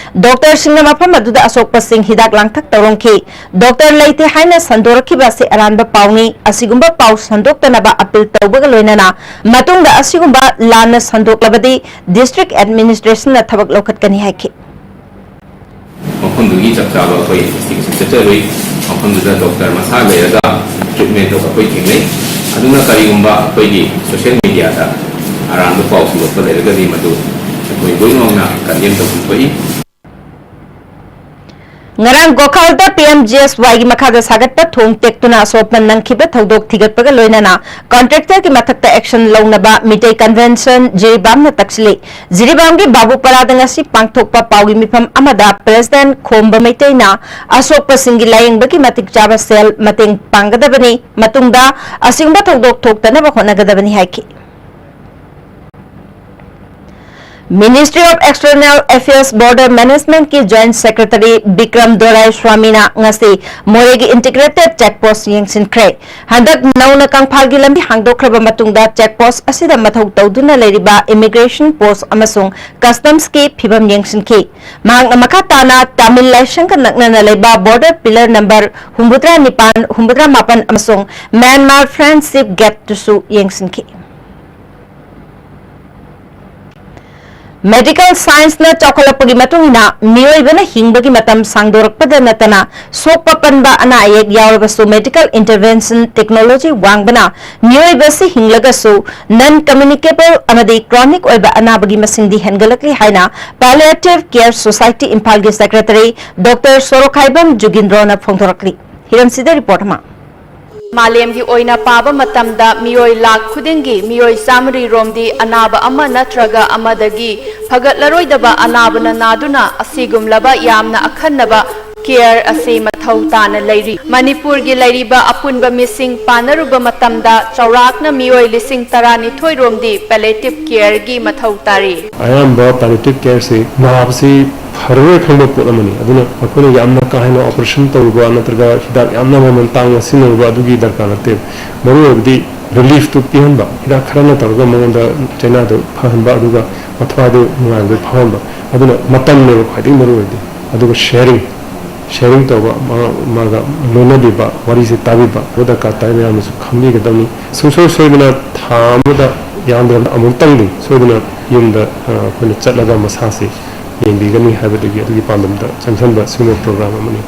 ꯗꯣꯛꯇꯔꯁꯤꯡꯅ ꯃꯐꯝ ꯑꯗꯨꯗ ꯑꯁꯣꯛꯄꯁꯤꯡ ꯍꯤꯗꯥꯛ ꯂꯥꯡꯊꯛ ꯇꯧꯔꯝꯈꯤ꯫ ꯗꯣꯛꯇꯔ ꯂꯩꯇꯦ ꯍꯥꯏꯅ ꯁꯟꯗꯣꯔꯛꯈꯤꯕ ꯑꯁꯤ ꯑꯔꯥꯟꯕ ꯄꯥꯎꯅꯤ꯫ ꯑꯁꯤꯒꯨꯝꯕ ꯄꯥꯎ ꯁꯟꯗꯣꯛꯇꯅꯕ ꯑꯄꯤꯜ ꯇꯧꯕꯒ ꯂꯣꯏꯅꯅ ꯃꯇꯨꯡꯗ ꯑꯁꯤꯒꯨꯝꯕ ꯂꯥꯟꯅ ꯁꯟꯗꯣꯛꯂꯕꯗꯤ ꯗꯤꯁꯇ꯭ꯔꯤꯛ ꯑꯦꯗꯃꯤꯅꯤꯁꯇ꯭ꯔꯦꯁꯟꯅ ꯊꯕꯛ ꯂꯧꯈꯠꯀꯅꯤ ꯍꯥꯏꯈꯤ꯫ ꯃꯐꯝꯗꯨꯒꯤ ꯆꯞ ꯆꯥꯕ ꯑꯩꯈꯣꯏ ꯏꯟꯚꯦꯁꯇꯤꯒꯦꯁꯟ ꯆꯠꯆꯔꯨꯏ꯫ ꯃꯐꯝꯗꯨꯗ ꯗꯣꯛꯇꯔ ꯃꯁꯥ ꯂꯩꯔꯒ ꯇ꯭ꯔꯤꯠꯃꯦꯟ ꯇꯧꯕ ꯑꯩꯈꯣꯏ ꯊꯦꯡꯅꯩ꯫ ꯑꯗꯨꯅ ꯀꯔꯤꯒꯨꯝꯕ ꯑꯩꯈꯣꯏꯒꯤ ꯁꯣꯁꯤꯌꯦꯜ ꯃꯤꯗꯤꯌꯥꯗ ꯑꯔꯥꯟꯕ ꯄꯥꯎ ꯁꯟꯗꯣꯛꯄ ꯂꯩꯔꯒꯗꯤ ꯃꯗꯨ ꯑꯩꯈꯣꯏ ꯂꯣꯏꯅꯃꯛꯅ ꯀꯟꯗꯦꯝ ꯇꯧꯕ ꯊꯣꯛꯏ꯫ ꯉꯔꯥꯡ ꯒꯣꯈꯥꯜꯗ ꯄꯤ ꯑꯦꯝ ꯖꯤ ꯑꯦꯁ ꯋꯥꯏꯒꯤ ꯃꯈꯥꯗ ꯁꯥꯒꯠꯄ ꯊꯣꯡ ꯇꯦꯛꯇꯨꯅ ꯑꯁꯣꯛ ꯑꯄꯟ ꯅꯪꯈꯤꯕ ꯊꯧꯗꯣꯛ ꯊꯤꯒꯠꯄꯒ ꯂꯣꯏꯅꯅ ꯀꯟꯇ꯭ꯔꯦꯛꯇꯔꯒꯤ ꯃꯊꯛꯇ ꯑꯦꯛꯁꯟ ꯂꯧꯅꯕ ꯃꯤꯇꯩ ꯀꯟꯚꯦꯟꯁꯟ ꯖꯤꯔꯤꯕꯥꯝꯅ ꯇꯛꯁꯤꯜꯂꯤ꯫ ꯖꯤꯔꯤꯕꯥꯝꯒꯤ ꯕꯥꯕꯨꯄꯔꯥꯗ ꯉꯁꯤ ꯄꯥꯡꯊꯣꯛꯄ ꯄꯥꯎꯒꯤ ꯃꯤꯐꯝ ꯑꯃꯗ ꯄ꯭ꯔꯦꯁꯤꯗꯦꯟꯠ ꯈꯣꯝꯕ ꯃꯩꯇꯩꯅ ꯑꯁꯣꯛꯄꯁꯤꯡꯒꯤ ꯂꯥꯌꯦꯡꯕꯒꯤ ꯃꯇꯤꯛ ꯆꯥꯕ ꯁꯦꯜ ꯃꯇꯦꯡ ꯄꯥꯡꯒꯗꯕꯅꯤ, ꯃꯇꯨꯡꯗ ꯑꯁꯤꯒꯨꯝꯕ ꯊꯧꯗꯣꯛ ꯊꯣꯛꯇꯅꯕ ꯍꯣꯠꯅꯒꯗꯕꯅꯤ ꯍꯥꯏꯈꯤ꯫ Ministry of External Affairs Border Management ꯀꯤ Joint Secretary ꯕꯤꯀ꯭ꯔꯝ ꯗꯣꯔꯥꯏ ꯁ꯭ꯋꯥꯃꯤꯅ ꯉꯁꯤ ꯃꯣꯔꯦꯒꯤ Integrated Check Post ꯌꯦꯡꯁꯤꯟꯈ꯭ꯔꯦ꯫ ꯍꯟꯗꯛ ꯅꯧꯅ ꯀꯪꯐꯥꯜꯒꯤ ꯂꯝꯕꯤ ꯍꯥꯡꯗꯣꯛꯈ꯭ꯔꯕ ꯃꯇꯨꯡꯗ check post ꯑꯁꯤꯗ ꯃꯊꯧ ꯇꯧꯗꯨꯅ ꯂꯩꯔꯤꯕ Immigration Post ꯑꯃꯁꯨꯡ Customs ꯀꯤ ꯐꯤꯕꯝ ꯌꯦꯡꯁꯤꯟꯈꯤ꯫ ꯃꯍꯥꯛꯅ ꯃꯈꯥ ꯇꯥꯅ ꯇꯥꯃꯤꯜ ꯂꯥꯏꯁꯪꯒ ꯅꯛꯅꯅ ꯂꯩꯕ border pillar number ꯍꯨꯝꯐꯨꯇꯔꯥ ꯅꯤꯄꯥꯟ, ꯍꯨꯝꯐꯨꯇꯔꯥ ꯃꯥꯄꯟ ꯑꯃꯁꯨꯡ Myanmar Friendship Gate ꯇꯨꯁꯨ ꯌꯦꯡꯁꯤꯟꯈꯤ꯫ Medical Science ꯅ ꯆꯥꯎꯈꯠꯂꯛꯄꯒꯤ ꯃꯇꯨꯡ ꯏꯟꯅ ꯃꯤꯑꯣꯏꯕꯅ ꯍꯤꯡꯕꯒꯤ ꯃꯇꯝ ꯁꯥꯡꯗꯣꯔꯛꯄꯗ ꯅꯠꯇꯅ ꯁꯣꯛꯄ ꯄꯟꯕ ꯑꯅꯥ ꯑꯌꯦꯛ ꯌꯥꯎꯔꯕꯁꯨ Medical Intervention Technology ꯋꯥꯡꯕꯅ ꯃꯤꯑꯣꯏꯕ ꯑꯁꯤ ꯍꯤꯡꯂꯒꯁꯨ non communicable ꯑꯃꯗꯤ chronic ꯑꯣꯏꯕ ꯑꯅꯥꯕꯒꯤ ꯃꯁꯤꯡꯗꯤ ꯍꯦꯟꯒꯠꯂꯛꯂꯤ ꯍꯥꯏꯅ Palliative Care Society ꯏꯝꯐꯥꯜꯒꯤ Secretary Doctor ꯁꯣꯔꯣꯈꯥꯏꯕꯝ ꯖꯨꯒꯤꯟꯗ꯭ꯔꯣꯅ ꯐꯣꯡꯗꯣꯔꯛꯂꯤ꯫ ꯍꯤꯔꯝꯁꯤꯗ report ꯑꯃ꯫ ꯃꯥꯂꯦꯝꯒꯤ ꯑꯣꯏꯅ ꯄꯥꯕ ꯃꯇꯝꯗ ꯃꯤꯑꯣꯏ ꯂꯥꯈ ꯈꯨꯗꯤꯡꯒꯤ ꯃꯤꯑꯣꯏ ꯆꯥꯃꯔꯤ ꯔꯣꯝꯗꯤ ꯑꯅꯥꯕ ꯑꯃ ꯅꯠꯇ꯭ꯔꯒ ꯑꯃꯗꯒꯤ ꯐꯒꯠꯂꯔꯣꯏꯗꯕ ꯑꯅꯥꯕꯅ ꯅꯥꯗꯨꯅ ꯑꯁꯤꯒꯨꯝꯂꯕ ꯌꯥꯝꯅ ꯑꯈꯟꯅꯕ care ꯑꯁꯤ ꯃꯊꯧ ꯇꯥꯅ ꯂꯩꯔꯤ꯫ ꯃꯅꯤꯄꯨꯔꯒꯤ ꯂꯩꯔꯤꯕ ꯑꯄꯨꯟꯕ ꯃꯤꯁꯤꯡ ꯄꯥꯅꯔꯨꯕ ꯃꯇꯝꯗ ꯆꯥꯎꯔꯥꯛꯅ ꯃꯤꯑꯣꯏ ꯂꯤꯁꯤꯡ ꯇꯔꯥꯅꯤꯊꯣꯏ ꯔꯣꯝꯗꯤ palliative care ꯒꯤ ꯃꯊꯧ ꯇꯥꯔꯤ꯫ ꯑꯌꯥꯝꯕ palliative care ꯁꯤ ꯅꯥꯕꯁꯤ ꯐꯔꯔꯣꯏ ꯈꯪꯕ ꯄꯣꯠ ꯑꯃꯅꯤ꯫ ꯑꯗꯨꯅ ꯑꯩꯈꯣꯏꯅ ꯌꯥꯝꯅ ꯀꯥ ꯍꯦꯟꯅ operation ꯇꯧꯔꯨꯕ ꯅꯠꯇ꯭ꯔꯒ ꯍꯤꯗꯥꯛ ꯌꯥꯝꯅ ꯃꯃꯜ ꯇꯥꯡꯅ ꯁꯤꯖꯤꯟꯅꯔꯨꯕ ꯑꯗꯨꯒꯤ ꯗꯔꯀꯥꯔ ꯅꯠꯇꯦ꯫ ꯃꯔꯨ ꯑꯣꯏꯕꯗꯤ relief ꯇꯨ ꯄꯤꯍꯟꯕ, ꯍꯤꯗꯥꯛ ꯈꯔꯅ ꯇꯧꯔꯒ ꯃꯉꯣꯟꯗ ꯆꯩꯅꯥꯗꯨ ꯐꯍꯟꯕ, ꯑꯗꯨꯒ ꯃꯊ꯭ꯋꯥꯏꯗꯨ ꯅꯨꯡꯉꯥꯏꯕꯗꯨ ꯐꯥꯎꯍꯟꯕ꯫ ꯑꯗꯨꯅ ꯃꯇꯝꯅꯦꯕ ꯈ꯭ꯋꯥꯏꯗꯒꯤ ꯃꯔꯨ ꯑꯣꯏꯗꯤ꯫ ꯑꯗꯨꯒ sharing, sharing ꯇꯧꯕ, ꯃꯥ-, ꯃꯥꯒ ꯂꯣꯏꯅꯕꯤꯕ, ꯋꯥꯔꯤꯁꯦ ꯇꯥꯕꯤꯕ, ꯑꯗꯨ ꯗꯔꯀꯥꯔ ꯇꯥꯏ꯫ ꯃꯌꯥꯝꯅꯁꯨ ꯈꯪꯕꯤꯒꯗꯕꯅꯤ꯫ ꯁꯨꯡꯁꯣꯏ ꯁꯣꯏꯗꯅ ꯊꯥ ꯑꯃꯗ ꯌꯥꯝꯗ꯭ꯔꯕꯗ ꯑꯃꯨꯛꯇꯪꯗꯤ ꯁꯣꯏꯗꯅ ꯌꯨꯝꯗ, ꯑ, ꯑꯩꯈꯣꯏꯅ ꯆꯠꯂꯒ ꯃꯁꯥꯁꯤ ꯌꯦꯡꯕꯤꯒꯅꯤ ꯍꯥꯏꯕꯗꯨꯒꯤ, ꯑꯗꯨꯒꯤ ꯄꯥꯟꯗꯝꯗ ꯆꯪꯁꯤꯟꯕ ꯁꯤꯒꯨꯝꯕ program ꯑꯃꯅꯤ꯫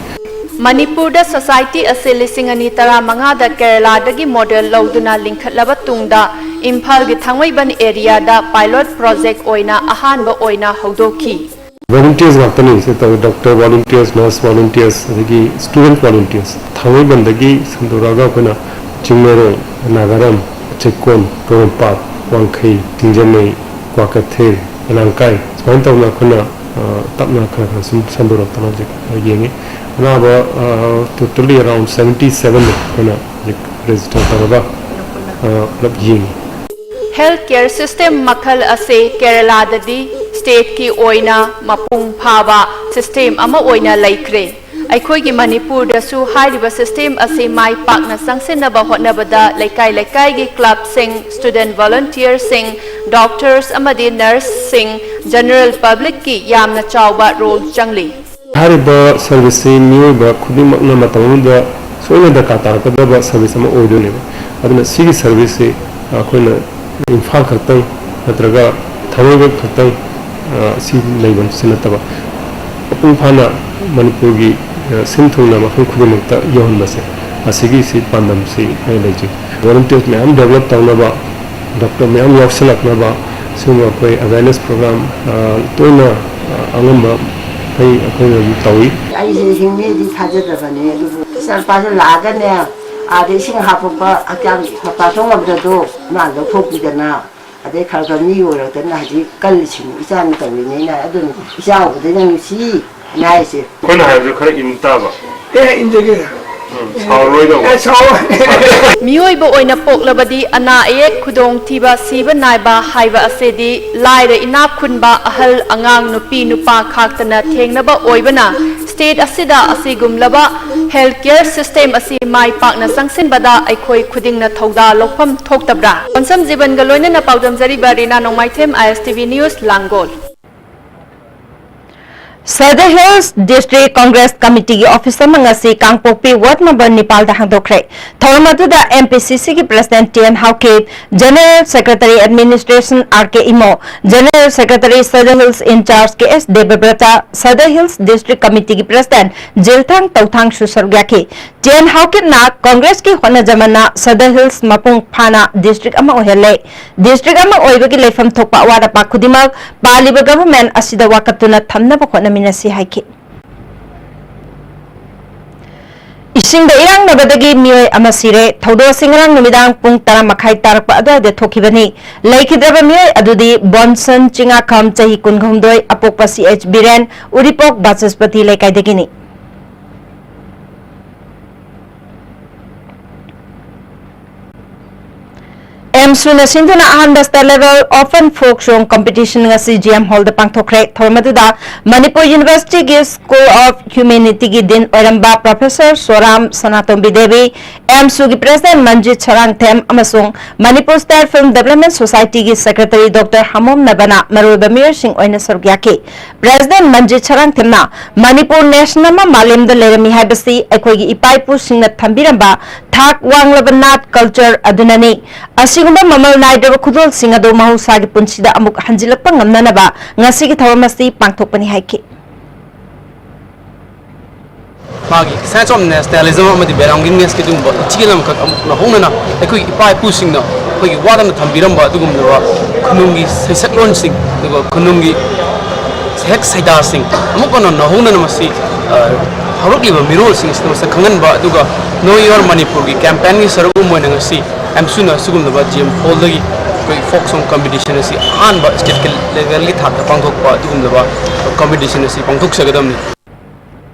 ꯃꯅꯤꯄꯨꯔꯗ society ꯑꯁꯤ ꯂꯤꯁꯤꯡ ꯑꯅꯤ ꯇꯔꯥꯃꯉꯥꯗ ꯀꯦꯔꯂꯥꯗꯒꯤ model ꯂꯧꯗꯨꯅ ꯂꯤꯡꯈꯠꯂꯕ ꯇꯨꯡꯗ ꯏꯝꯐꯥꯜꯒꯤ ꯊꯥꯡꯃꯩꯕꯟ area ꯗ pilot project ꯑꯣꯏꯅ ꯑꯍꯥꯟꯕ ꯑꯣꯏꯅ ꯍꯧꯗꯣꯛꯈꯤ꯫ Volunteers ꯉꯥꯛꯇꯅꯤ ꯁꯤ ꯇꯧꯔꯤ, doctor volunteers, nurse volunteers, ꯑꯗꯒꯤ student volunteers꯫ ꯊꯥꯡꯃꯩꯕꯟꯗꯒꯤ ꯁꯟꯗꯣꯔꯛꯑꯒ ꯑꯩꯈꯣꯏꯅ ꯆꯤꯡꯃꯩꯔꯣꯡ, ꯅꯥꯒꯥꯔꯝ, ꯆꯦꯛꯀꯣꯟ, ꯄꯣꯔꯣꯝꯄꯥꯠ, ꯋꯥꯡꯈꯩ, ꯁꯤꯡꯖꯃꯩ, ꯀ꯭ꯋꯥꯀꯩꯊꯦꯜ, ꯑꯂꯥꯡꯀꯥꯏ, ꯁꯨꯃꯥꯏꯅ ꯇꯧꯅ ꯑꯩꯈꯣꯏꯅ, ꯑ, ꯇꯞꯅ ꯈꯔ ꯈꯔ ꯁꯨꯝ ꯁꯟꯗꯣꯔꯛꯇꯅ ꯍꯧꯖꯤꯛ ꯌꯦꯡꯉꯤ꯫ ꯑꯅꯥꯕ, ꯑ, totally around seventy seven ꯑꯩꯈꯣꯏꯅ ꯍꯧꯖꯤꯛ register ꯇꯧꯔꯒ, ꯑ, ꯄꯨꯂꯞ ꯌꯦꯡꯉꯤ꯫ Health care system ꯃꯈꯜ ꯑꯁꯤ ꯀꯦꯔꯂꯥꯗꯗꯤ stateꯀꯤ ꯑꯣꯏꯅ ꯃꯄꯨꯡ ꯐꯥꯕ system ꯑꯃ ꯑꯣꯏꯅ ꯂꯩꯈ꯭ꯔꯦ꯫ ꯑꯩꯈꯣꯏꯒꯤ ꯃꯅꯤꯄꯨꯔꯗꯁꯨ ꯍꯥꯏꯔꯤꯕ system ꯑꯁꯤ ꯃꯥꯏ ꯄꯥꯛꯅ ꯆꯪꯁꯤꯟꯅꯕ ꯍꯣꯠꯅꯕꯗ ꯂꯩꯀꯥꯏ ꯂꯩꯀꯥꯏꯒꯤ clubꯁꯤꯡ, student volunteerꯁꯤꯡ, doctors ꯑꯃꯗꯤ nurseꯁꯤꯡ, general publicꯀꯤ ꯌꯥꯝꯅ ꯆꯥꯎꯕ role ꯆꯪꯂꯤ꯫ ꯍꯥꯏꯔꯤꯕ serviceꯁꯤ ꯃꯤꯑꯣꯏꯕ ꯈꯨꯗꯤꯡꯃꯛꯅ ꯃꯇꯝ ꯑꯃꯗ ꯁꯣꯏꯅ ꯗꯔꯀꯥꯔ ꯇꯥꯔꯛꯀꯗꯕ service ꯑꯃ ꯑꯣꯏꯗꯣꯏꯅꯦꯕ꯫ ꯑꯗꯨꯅ ꯁꯤꯒꯤ serviceꯁꯤ ꯑꯩꯈꯣꯏꯅ ꯏꯝꯐꯥꯜ ꯈꯛꯇꯪ ꯅꯠꯇ꯭ꯔꯒ ꯊꯥꯡꯃꯩꯕꯟ ꯈꯛꯇꯪ, ꯑ, ꯁꯤ ꯂꯩꯕꯁꯤ ꯅꯠꯇꯕ, ꯃꯄꯨꯡ ꯐꯥꯅ ꯃꯅꯤꯄꯨꯔꯒꯤ, ꯑ, ꯁꯤꯟ ꯊꯨꯡꯅ ꯃꯐꯝ ꯈꯨꯗꯤꯡꯃꯛꯇ ꯌꯧꯍꯟꯕꯁꯦ, ꯑꯁꯤꯒꯤꯁꯤ ꯄꯥꯟꯗꯝꯁꯤ ꯑꯩ ꯂꯩꯖꯩ꯫ Volunteers ꯃꯌꯥꯝ develop ꯇꯧꯅꯕ, doctor ꯃꯌꯥꯝ ꯌꯥꯎꯁꯜꯂꯛꯅꯕ, ꯁꯤꯒꯨꯝꯕ ꯑꯩꯈꯣꯏ awareness program, ꯑ, ꯇꯣꯏꯅ, ꯑ, ꯑꯉꯝꯕ ꯃꯈꯩ ꯑꯩꯈꯣꯏꯅ ꯑꯗꯨꯝ ꯇꯧꯏ꯫ ꯑꯩꯁꯦ ꯍꯤꯡꯅꯤꯗꯤ ꯊꯥꯖꯗꯕꯅꯦ, ꯑꯗꯨꯕꯨ ꯏꯆꯥꯅꯨꯄꯥꯁꯨ ꯂꯥꯛꯑꯒꯅꯦ, ꯑꯥꯗ ꯏꯁꯤꯡ ꯍꯥꯞꯄꯛꯄ ꯍꯛꯆꯥꯡ ꯐꯄꯥ ꯊꯣꯛꯉꯝꯗꯗꯣ ꯃꯥ ꯂꯧꯊꯣꯛꯄꯤꯗꯅ, ꯑꯗꯩ ꯈꯔ ꯈꯔ ꯃꯤ ꯑꯣꯏꯔꯛꯇꯅ ꯍꯧꯖꯤꯛ ꯀꯜꯂꯤꯁꯤꯡ ꯏꯆꯥꯅ ꯇꯧꯔꯤꯅꯤꯅ ꯑꯗꯨꯝ ꯏꯆꯥ ꯎꯕꯗꯩ ꯅꯪ ꯅꯨꯡꯁꯤ ꯍꯥꯏꯁꯦ꯫ ꯑꯩꯈꯣꯏꯅ ꯍꯥꯏꯕꯗꯨ ꯈꯔ ꯏꯟ ꯇꯥꯕ꯫ ꯑꯦ, ꯏꯟꯖꯒꯦ꯫ ꯎꯝ, ꯁꯥꯎꯔꯣꯏꯗꯧꯕ꯫ ꯑꯦ, ꯁꯥꯎꯔꯣꯏ꯫ ꯃꯤꯑꯣꯏꯕ ꯑꯣꯏꯅ ꯄꯣꯛꯂꯕꯗꯤ ꯑꯅꯥ ꯑꯌꯦꯛ, ꯈꯨꯗꯣꯡꯊꯤꯕ, ꯁꯤꯕ ꯅꯥꯏꯕ ꯍꯥꯏꯕ ꯑꯁꯤꯗꯤ ꯂꯥꯏꯔ ꯏꯅꯥꯛ ꯈꯨꯟꯕ, ꯑꯍꯜ ꯑꯉꯥꯡ, ꯅꯨꯄꯤ ꯅꯨꯄꯥ ꯈꯥꯛꯇꯅ ꯊꯦꯡꯅꯕ ꯑꯣꯏꯕꯅ, state ꯑꯁꯤꯗ ꯑꯁꯤꯒꯨꯝꯂꯕ health care system ꯑꯁꯤ ꯃꯥꯏ ꯄꯥꯛꯅ ꯆꯪꯁꯤꯟꯕꯗ ꯑꯩꯈꯣꯏ ꯈꯨꯗꯤꯡꯅ ꯊꯧꯗꯥ ꯂꯧꯐꯝ ꯊꯣꯛꯇꯕ꯭ꯔꯥ? ꯄꯟꯁꯝ ꯖꯤꯕꯟꯒ ꯂꯣꯏꯅꯅ ꯄꯥꯎꯗꯝꯖꯔꯤꯕ ꯔꯤꯅꯥ ꯅꯣꯡꯃꯥꯏꯊꯦꯝ, I S T V News, Langol. Sadar Hills District Congress Committeeꯒꯤ office ꯑꯃ ꯉꯁꯤ ꯀꯥꯡꯄꯣꯛꯄꯤ ward number ꯅꯤꯄꯥꯜꯗ ꯍꯥꯡꯗꯣꯛꯈ꯭ꯔꯦ꯫ ꯊꯧꯔꯝ ꯑꯗꯨꯗ M P C Cꯒꯤ President T N Haokip, General Secretary Administration R K Imo, General Secretary Sadar Hills in charge K S ꯗꯦꯕꯕ꯭ꯔꯇ, Sadar Hills District Committeeꯒꯤ President ꯖꯤꯜꯊꯥꯡ ꯇꯧꯊꯥꯡꯁꯨ ꯁꯔꯨꯛ ꯌꯥꯈꯤ꯫ T N ꯍꯥꯎꯀꯤꯞꯅ Congressꯀꯤ ꯍꯣꯠꯅꯖꯃꯟꯅ Sadar Hills ꯃꯄꯨꯡ ꯐꯥꯅ district ꯑꯃ ꯑꯣꯏꯍꯜꯂꯦ꯫ District ꯑꯃ ꯑꯣꯏꯕꯒꯤ ꯂꯩꯐꯝ ꯊꯣꯛꯄ ꯑꯋꯥꯠ ꯑꯄꯥ ꯈꯨꯗꯤꯡꯃꯛ ꯄꯥꯜꯂꯤꯕ government ꯑꯁꯤꯗ ꯋꯥꯀꯠꯇꯨꯅ ꯊꯝꯅꯕ ꯍꯣꯠꯅꯃꯤꯟꯅꯁꯤ ꯍꯥꯏꯈꯤ꯫ ꯏꯁꯤꯡꯗ ꯏꯔꯥꯡꯅꯕꯗꯒꯤ ꯃꯤꯑꯣꯏ ꯑꯃ ꯁꯤꯔꯦ꯫ ꯊꯧꯗꯣꯛ ꯑꯁꯤ ꯉꯔꯥꯡ ꯅꯨꯃꯤꯗꯥꯡ ꯄꯨꯡ ꯇꯔꯥ ꯃꯈꯥꯏ ꯇꯥꯔꯛꯄ ꯑꯗꯨꯋꯥꯏꯗ ꯊꯣꯛꯈꯤꯕꯅꯤ꯫ ꯂꯩꯈꯤꯗ꯭ꯔꯕ ꯃꯤꯑꯣꯏ ꯑꯗꯨꯗꯤ ꯕꯣꯟꯁꯟ ꯆꯤꯡꯉꯥꯈꯝ, ꯆꯍꯤ ꯀꯨꯟꯍꯨꯝꯗꯣꯏ, ꯑꯄꯣꯛꯄ C H ꯕꯤꯔꯦꯟ, ꯎꯔꯤꯄꯣꯛ ꯕꯥꯆꯁꯄꯇꯤ ꯂꯩꯀꯥꯏꯗꯒꯤꯅꯤ꯫ ꯑꯦꯝꯁꯨꯅ ꯁꯤꯟꯗꯨꯅ ꯑꯍꯥꯟꯕ State Level Open Folk Song Competition ꯉꯁꯤ G M Hall ꯗ ꯄꯥꯡꯊꯣꯛꯈ꯭ꯔꯦ꯫ ꯊꯧꯔꯝ ꯑꯗꯨꯗ ꯃꯅꯤꯄꯨꯔ University ꯒꯤ School of Humanity ꯒꯤ Dean ꯑꯣꯏꯔꯝꯕ Professor ꯁꯣꯔꯥꯝ ꯁꯅꯥꯇꯣꯝꯕꯤ ꯗꯦꯕꯤ, ꯑꯦꯝꯁꯨꯒꯤ President ꯃꯟꯖꯤꯠ ꯁꯔꯥꯡꯊꯦꯝ ꯑꯃꯁꯨꯡ Manipur State Film Development Society ꯒꯤ Secretary Doctor ꯍꯥꯃꯣꯝ ꯅꯕꯅ ꯃꯔꯨꯑꯣꯏꯕ ꯃꯤꯑꯣꯏꯁꯤꯡ ꯑꯣꯏꯅ ꯁꯔꯨꯛ ꯌꯥꯈꯤ꯫ President ꯃꯟꯖꯤꯠ ꯁꯔꯥꯡꯊꯦꯝꯅ ꯃꯅꯤꯄꯨꯔ nation ꯑꯃ ꯃꯥꯂꯦꯝꯗ ꯂꯩꯔꯝꯃꯤ ꯍꯥꯏꯕꯁꯤ ꯑꯩꯈꯣꯏꯒꯤ ꯏꯄꯥ ꯏꯄꯨꯁꯤꯡꯅ ꯊꯝꯕꯤꯔꯝꯕ ꯊꯥꯛ ꯋꯥꯡꯂꯕ ꯅꯥꯠ culture ꯑꯗꯨꯅꯅꯤ꯫ ꯑꯁꯤꯒꯨꯝꯕ ꯃꯃꯜ ꯅꯥꯏꯗ꯭ꯔꯕ ꯈꯨꯗꯣꯜꯁꯤꯡ ꯑꯗꯨ ꯃꯍꯧꯁꯥꯒꯤ ꯄꯨꯟꯁꯤꯗ ꯑꯃꯨꯛ ꯍꯟꯖꯤꯜꯂꯛꯄ ꯉꯝꯅꯅꯕ ꯉꯁꯤꯒꯤ ꯊꯧꯔꯝ ꯑꯁꯤ ꯄꯥꯡꯊꯣꯛꯄꯅꯤ ꯍꯥꯏꯈꯤ꯫ ꯃꯥꯒꯤ Sense of Nationalism ꯑꯃꯗꯤ Belonging ꯅꯦꯁꯀꯤ ꯑꯗꯨꯒꯨꯝꯕ ꯏꯆꯦꯜ ꯑꯃꯈꯛ ꯑꯃꯨꯛ ꯅꯧꯍꯧꯅꯅ ꯑꯩꯈꯣꯏꯒꯤ ꯏꯄꯥ ꯏꯄꯨꯁꯤꯡꯅ ꯑꯩꯈꯣꯏꯒꯤ ꯋꯥꯠꯇꯅ ꯊꯝꯕꯤꯔꯝꯕ ꯑꯗꯨꯒꯨꯝꯂꯕ ꯈꯨꯅꯨꯡꯒꯤ ꯁꯩꯁꯛꯂꯣꯟꯁꯤꯡ, ꯑꯗꯨꯒ ꯈꯨꯅꯨꯡꯒꯤ ꯁꯩꯍꯦꯛ ꯁꯩꯗꯥꯁꯤꯡ ꯑꯃꯨꯛ ꯍꯟꯅ ꯅꯧꯍꯧꯅꯅ ꯃꯁꯤ, ꯑ, ꯍꯧꯔꯛꯂꯤꯕ ꯃꯤꯔꯣꯜꯁꯤꯡ ꯑꯁꯤꯗ ꯃꯁꯛ ꯈꯪꯍꯟꯕ, ꯑꯗꯨꯒ Know Your Manipur ꯒꯤ campaign ꯒꯤ ꯁꯔꯨꯛ ꯑꯃ ꯑꯣꯏꯅ ꯉꯁꯤ ꯑꯦꯝꯁꯨꯅ ꯑꯁꯤꯒꯨꯝꯂꯕ G M Hall ꯗꯒꯤ ꯑꯩꯈꯣꯏ folk song competition ꯑꯁꯤ ꯑꯍꯥꯟꯕ state ꯀꯤ level ꯒꯤ ꯊꯥꯛꯇ ꯄꯥꯡꯊꯣꯛꯄ ꯑꯗꯨꯒꯨꯝꯂꯕ competition ꯑꯁꯤ ꯄꯥꯡꯊꯣꯛꯆꯒꯗꯕꯅꯤ꯫